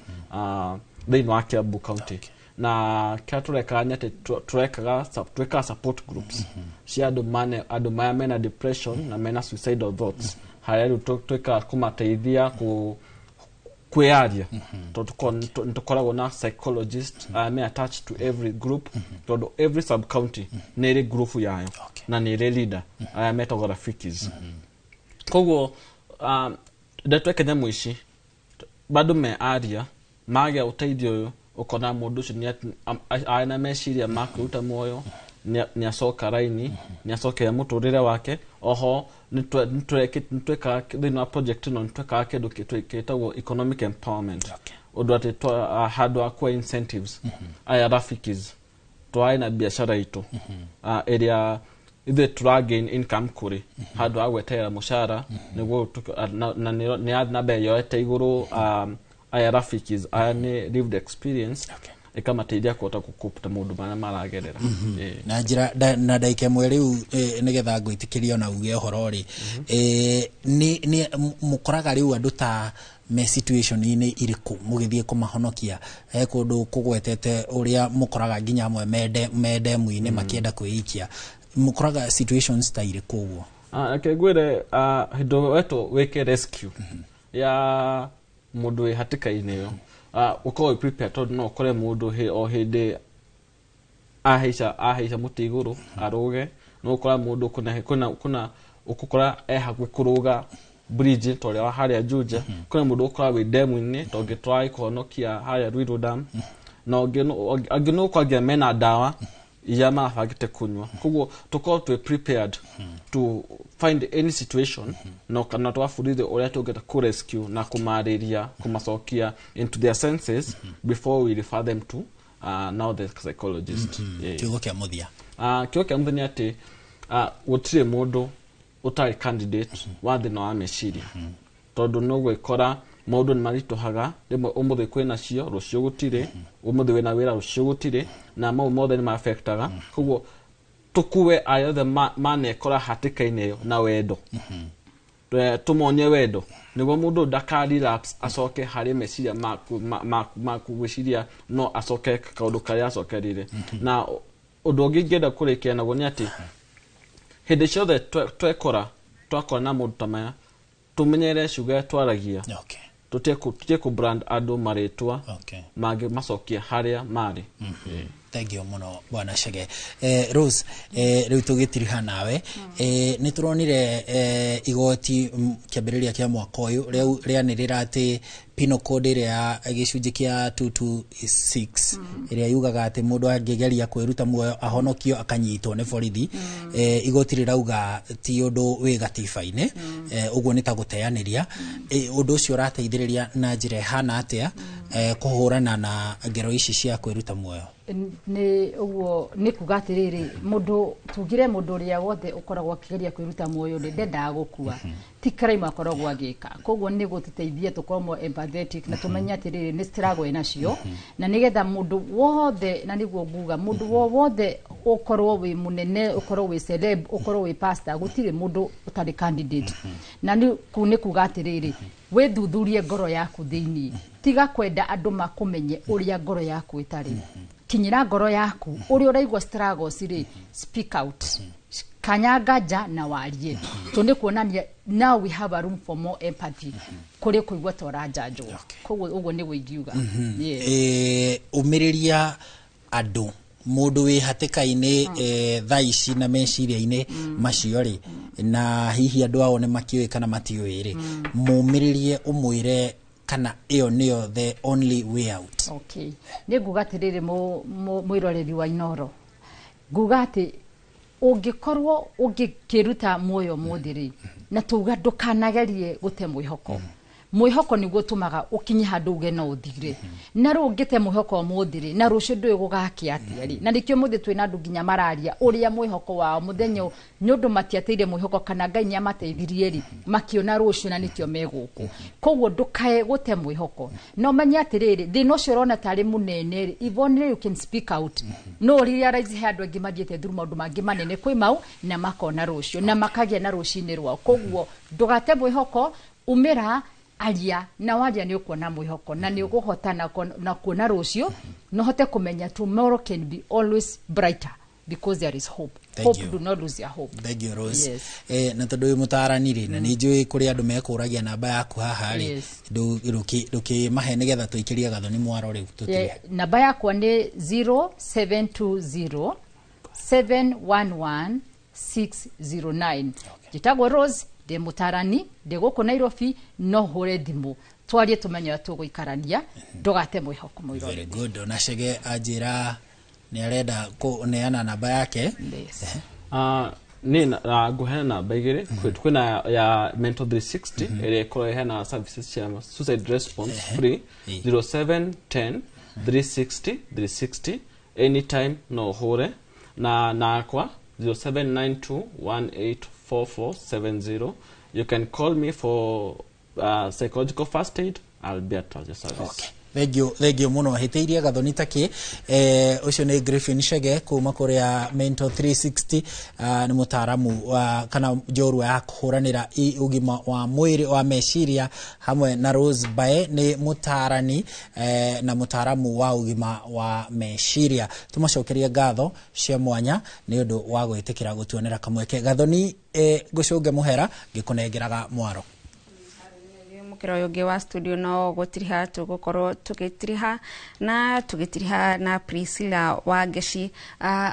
thĩinĩ wa Kiambu County. Na kĩrĩa tũrekaga nĩ atĩ tũrekaga twĩkaga support groups cia andũ mane andũ maya mena depression na mena suicidal thoughts, harĩa rĩu twĩkaga kũmateithia kwĩyaria, tondũ nĩ tũkoragwo na psychologist me attached to every group, tondũ every sub county nĩ ĩrĩ group yayo na nĩ ĩrĩ leader aya metagwo rafikis. Koguo ndetweke nyamũ ici bado me aria magĩa ũteithio ũyũ, ũkona mũndũ ũcio arĩ na meciria ma kwĩruta muoyo nĩ acoka raini, nĩ acokera mũtũrĩre wake. Oho nĩ twĩkaga thĩinĩ wa project ĩno, nĩ twĩkaga kĩndũ kĩtagwo economic empowerment, ũndũ atĩ handũ ha kuoya incentives aya rafikis twarĩ na biacara itũ ĩrĩa ithuĩ tũra gain income kũrĩ handũ ha gweterera mũcara, nĩguo na nĩ yathi na mbere yoete igũrũ. Aya rafikis aya nĩ lived experience. Ĩkamateithia kũhota gũcope na maũndũ marĩa maragerera. Na njĩra na ndagĩka ĩmwe rĩu, nĩgetha ngwĩtĩkĩrie ona uge ũhoro rĩ, nĩ mũkoraga rĩu andũ ta me situation-inĩ irĩkũ mũgĩthiĩ kũmahonokia? He kũndũ kũgwetete ũrĩa mũkoraga nginya amwe mendemu-inĩ makĩenda kwĩikia. Mũkoraga situations ta irĩkũ ũguo? Reke ngwĩre, hĩndĩ wetwo wĩke rescue ya mũndũ wĩ hatĩka-inĩ ĩyo, ũkorwo wĩ prepared, tondũ no ũkore mũndũ o hĩndĩ ahaica mũtĩ igũrũ arũge. No ũkora mũndũ kuna ũgũkora e hakuhĩ kũrũga bridge ta ũrĩa wa harĩa Juja. Kwĩna mũndũ ũkora wĩ demu-inĩ ta ũngĩ tũrathiĩ kũhonokia harĩa Ruiru Dam, na angĩ no ũkora nginya mena ndawa iria marabangĩte kũnyua. Koguo tũkorwo twĩ prepared to find any situation, no kana twabundithio ũrĩa tũngĩhota kũ rescue na kũmarĩria, kũmacokia into their senses before we refer them to now the psychologist. Kiugo kĩa mũthia? Kiugo kĩa mũthia nĩ atĩ gũtirĩ mũndũ ũtarĩ candidate wa thĩna wa meciria, tondũ no gwĩkora maũndũ nĩ maritũhaga. Rĩmwe ũmũthĩ kwĩna cio, rũciũ gũtirĩ. Ũmũthĩ wĩna wĩra, rũciũ gũtirĩ, na mau mothe nĩ maafectaga. Koguo tũkue arĩa othe manekora hatĩka-inĩ ĩyo na wendo. Tũmonie wendo nĩguo mũndũ ndaka relapse, acoke harĩ meciria maku gwĩciria no acoke kaũndũ karĩa acokerire. Na ũndũ ũngĩ ingĩenda kũrĩkia naguo nĩ atĩ hĩndĩ ciothe twekora twakora na mũndũ ta maya, tũmenyere ciugo iria twaragia. Tũtige kũ brand andũ marĩtwa mangĩ macokie harĩa marĩ. Thank you mũno, bwana Chege. Rose, rĩu tũgĩtiriha nawe, nĩ tũronire igoti kĩambĩrĩria kĩa mwaka ũyũ rĩanĩrĩra atĩ penal code ĩrĩa ya gĩcunjĩ kĩa 226, ĩrĩa yugaga atĩ mũndũ angĩgeria kwĩruta muoyo ahonokio akanyitwo nĩ borithi, igoti rĩrauga ti ũndũ wĩ gatiba-inĩ. Ũguo nĩ ta gũteanĩria. Ũndũ ũcio ũrateithĩrĩria na njĩra ĩhana atĩa kũhũrana na ngero ici cia kwĩruta muoyo? Nĩ ũguo nĩ kuga atĩrĩrĩ, mũndũ tugire mũndũ ũrĩa wothe ũkoragwo akĩgeria kwĩruta muoyo rĩ, ndendaga gũkua, ti crime akoragwo agĩka. Koguo nĩ gũtũteithia tũkorwo more empathetic na tũmenye atĩrĩrĩ, nĩ struggle nacio, na nĩgetha mũndũ wothe, na nĩguo nguga mũndũ wothe, ũkorwo wĩ mũnene, ũkorwo wĩ celeb, ũkorwo wĩ pastor, gũtirĩ mũndũ ũtarĩ candidate. Na nĩ kũu nĩ kuga atĩrĩrĩ, wĩthuthurie ngoro yaku thĩiniĩ, tiga kwenda andũ makũmenye ũrĩa ngoro yaku ĩtarĩ. Kinyĩra ngoro yaku ũrĩa ũraigua struggles rĩ, speak out, kanyanga nja na warie. To nĩ kuonania now we have a room for more empathy kũrĩ kũigua ta ũranjanjwo. Koguo ũguo nĩguo ingiuga. Yes. Ũmĩrĩria andũ, mũndũ wĩ hatĩka-inĩ thaa ici na meciria-inĩ macio rĩ, na hihi andũ ao nĩ makĩũĩ kana matiũĩ rĩ, mũmĩrĩrie, ũmwĩre kana ĩyo nĩyo the only way out. Okay, nĩ nguga atĩrĩrĩ, mwĩroreri wa Inoro, nguga atĩ ũngĩkorwo ũngĩkĩruta muoyo mũthĩ rĩ, na tuga ndũkanagerie gũte mwĩhoko. Mwĩhoko nĩguo ũtũmaga ũkinye handũ uge no ũthire. Na rĩu ũngĩte mwĩhoko ũmũthĩ rĩ, na rũciũ ndũĩ gũgakĩa atĩa rĩ. Na nĩkĩo mũthĩ twĩna andũ nginya mararia ũrĩa mwĩhoko wao mũthenya ũyũ, nĩ ũndũ matiateire mwĩhoko kana Ngai nĩamateithirie rĩ, makĩona rũciũ, na nĩkĩo me gũkũ. Koguo ndũkae gũte mwĩhoko, na ũmenye atĩrĩrĩ, thĩna ũcio ũrona tarĩ mũnene rĩ, if only you can speak out, no realize he andũ angĩ mathiĩte through maũndũ mangĩ manene kwĩ mau na makona rũciũ na makagĩa na rũcinĩ rwao. Koguo ndũgate mwĩhoko, umĩra, aria, na waria nĩ ũkuona mwĩhoko na nĩ ũkũhota na kuona rũciũ, na ũhote kũmenya tomorrow can be always brighter because there is hope. Thank Hope, you. do not lose your hope. Thank you, Rose. Yes. Na tondũ wĩ mũtarani rĩ, na nĩ njũĩ kũrĩ andũ mekũragia namba yaku haha rĩ, ndũkĩmahe nĩgetha tũikĩrie Gathoni mwaro rĩu tũtige. Namba yakwa nĩ 0720 711 609. Njĩtagwo Rose, ndĩ mũtarani, ndĩ gũkũ Nairobi. No hũre thimũ twarie, tũmenye ũrĩa tũgũikarania. Ndũgate mwĩhoko, Very mwĩroreri. good. Ona Chege anjĩra nĩ arenda kũneana namba yake. Yes. Niĩ ngũheana namba igĩrĩ. Kwĩna ya Mental 360 ĩrĩa ĩkoragwo ĩheanaga services cia suicide response free, 0710 360 360, anytime no ũhũre. Na nakwa 0792 184470. You can call me for psychological first aid. I'll be at your service. Okay. Thengio, thengio muno. Hĩtĩirie Gathoni takĩ. Ũcio nĩ Griffin Chege kuma kũrĩa Mental 360, nĩ mũtaaramu wa kana njorua ya kũhũranĩra ũgima wa mwĩrĩ wa meciria, hamwe na Rose Bae, nĩ mũtaarani na mũtaaramu wa ũgima wa meciria. Tũmacokerie ngatho cia mwanya nĩ ũndũ wa gwĩtĩkĩra gũtuonera kamweke. Gathoni, ngũcũnge mũhera ngĩkũnengeraga mwaro. Mukira ũyũ ũngĩ wa studio, no gũtiriha tũgũkorwo tũgĩtiriha na tũgĩtiriha na Priscilla Wangeci.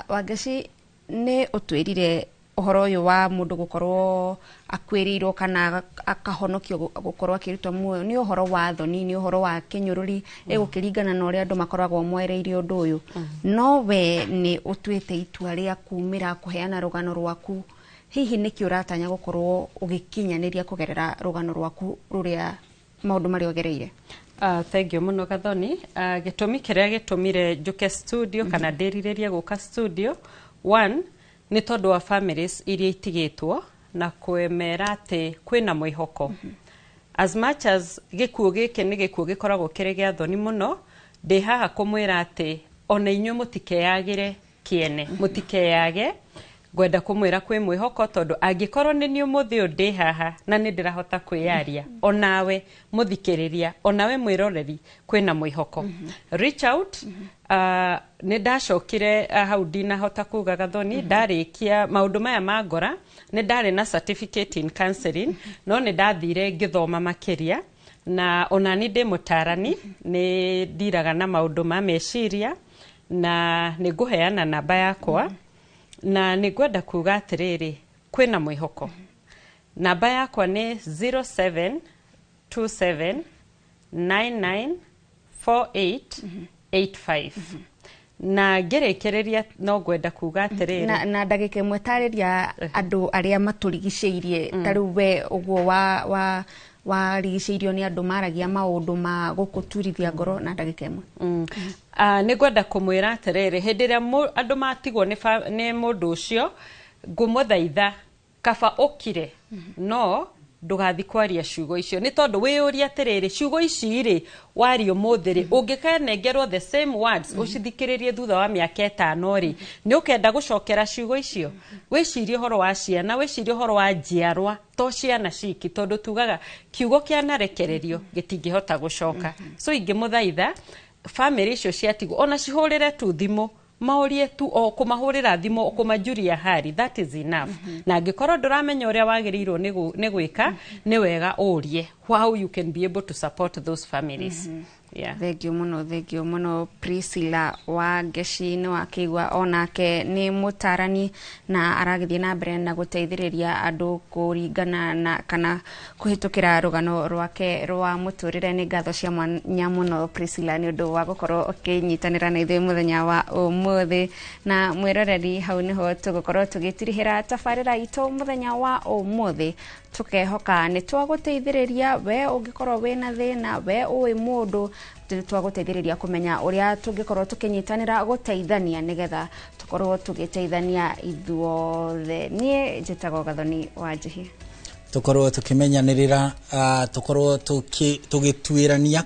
Wangeci, nĩ ũtwĩrire ũhoro ũyũ wa mũndũ gũkorwo akuĩrĩirwo kana akahonokio gũkorwo akĩrutwo muoyo nĩ ũhoro wa thoni, nĩ ũhoro wa kĩnyũrũri, ĩgũkĩringana na ũrĩa andũ makoragwo moereirie ũndũ ũyũ. No we nĩ ũtuĩte itua rĩa kumĩra kũheana rũgano rwaku. Hihi nĩkĩ ũratanya gũkorwo ũgĩkinyanĩria kũgerera rũgano rwaku rũrĩa maũndũ marĩa ũgereire? Thank you mũno, Gathoni. Gĩtũmi kĩrĩa gĩtũmire njũke studio kana ndĩrirĩrie gũka studio, one, nĩ tondũ wa families iria itigĩtwo na kwĩmera atĩ kwĩna mwĩhoko. As much as gĩkuũ gĩkĩ nĩ gĩkuũ gĩkoragwo kĩrĩ gĩa thoni mũno, ndĩ haha kũmwĩra atĩ ona inyuĩ mũtikeyagĩre kĩene, mũtikeyage. Ngwenda kũmwĩra kwĩ mwĩhoko, tondũ angĩkorwo nĩ niĩ ũmũthĩ ũyũ ndĩ haha na nĩ ndĩrahota kwĩyaria, onawe mũthikĩrĩria, onawe mwĩroreri, kwĩna mwĩhoko. Reach out. Nĩ ndacokire hau ndinahota kuga, Gathoni, ndarĩkia maũndũ maya ma ngora, nĩ ndarĩ na certificate in counseling, no nĩ ndathire ngĩthoma makĩria, na onani ndĩ mũtarani, nĩ ndiraga na maũndũ ma meciria, na nĩ ngũheana namba yakwa, na nĩ ngwenda kuga atĩrĩrĩ, kwĩna mwĩhoko. Namba yakwa nĩ 0727 994885. Na ngĩrĩkĩrĩria no ngwenda kuga atĩrĩrĩ, Na ndagĩka ĩmwe, tarĩria andũ arĩa matũrigicĩirie, ta rĩu we ũguo wa warigicĩirio nĩ andũ maragia maũndũ ma gũkũturithia ngoro, na ndagĩka ĩmwe. Nĩ ngwenda kũmwĩra atĩrĩrĩ, hĩndĩ ĩrĩa andũ matigwo nĩ mũndũ ũcio, ngũmũthaitha kaba ũkire, no ndũgathi kwaria ciugo icio, nĩ tondũ wĩyũrie atĩrĩrĩ, ciugo ici rĩ waria ũmũthĩ rĩ, ũngĩkanengerwo the same words ũcithikĩrĩrie thutha wa mĩaka 5 rĩ, nĩ ũkenda gũcokera ciugo icio? Wĩcirie ũhoro wa ciana, wĩcirie ũhoro wa njiarwa, to ciana ciki, tondũ tugaga kiugo kĩanarekererio gĩtingĩhota gũcoka. So ingĩmũthaitha family icio ciatigwo, ona cihũrĩre tu thimũ, maũrie tu, o kũmahũrĩra thimũ, o kũmajuria hali, that is enough. Na angĩkorwo ndũramenya ũrĩa wagĩrĩirwo nĩ gwĩka, nĩ wega ũrie how you can be able to support those families. Yeah. Thengio mũno, thengio mũno, Priscilla Wangeci. Nĩ wakĩigua onake nĩ mũtarani na aragĩthiĩ na mbere na gũteithĩrĩria andũ kũringana na kana kũhĩtũkĩra rũgano rwake rwa mũtũrĩre. Nĩ ngatho cia mwanya mũno, Priscilla, nĩ ũndũ wa gũkorwo ũkĩnyitanĩra na ithuĩ mũthenya wa ũmũthĩ. Na mwĩroreri, hau nĩho tũgũkorwo tũgĩtirihĩra tabarĩra itũ mũthenya wa ũmũthĩ. Tũkehoka nĩ twagũteithĩrĩria we ũngĩkorwo wĩna thĩna, we ũĩ mũndũ, twagũteithĩrĩria kũmenya ũrĩa tũngĩkorwo tũkĩnyitanĩra gũteithania nĩgetha tũkorwo tũgĩteithania ithuothe. Niĩ njĩtagwo Gathoni wa Njihia. Tukorwo tukimenyanĩrĩra, tukorwo tũgĩtuĩrania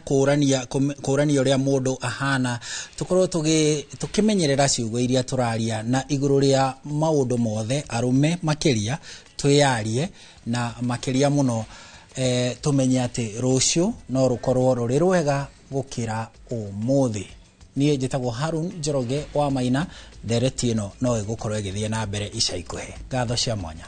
kũrania ũrĩa mũndũ ahana, tukorwo tũkĩmenyerera ciugo iria tũraria, na igũrũ rĩa maũndũ mothe, arũme makĩria, twĩyarie, na makĩria mũno tũmenye atĩ rũciũ no rũkorwo rũrĩ rwega gũkĩra ũmũthĩ. Niĩ njĩtagwo Harun Njoroge wa Maina. Ndereti ĩno no ĩgũkorwo ĩgĩthiĩ na mbere ica ikuhĩ. Ngatho cia mwanya.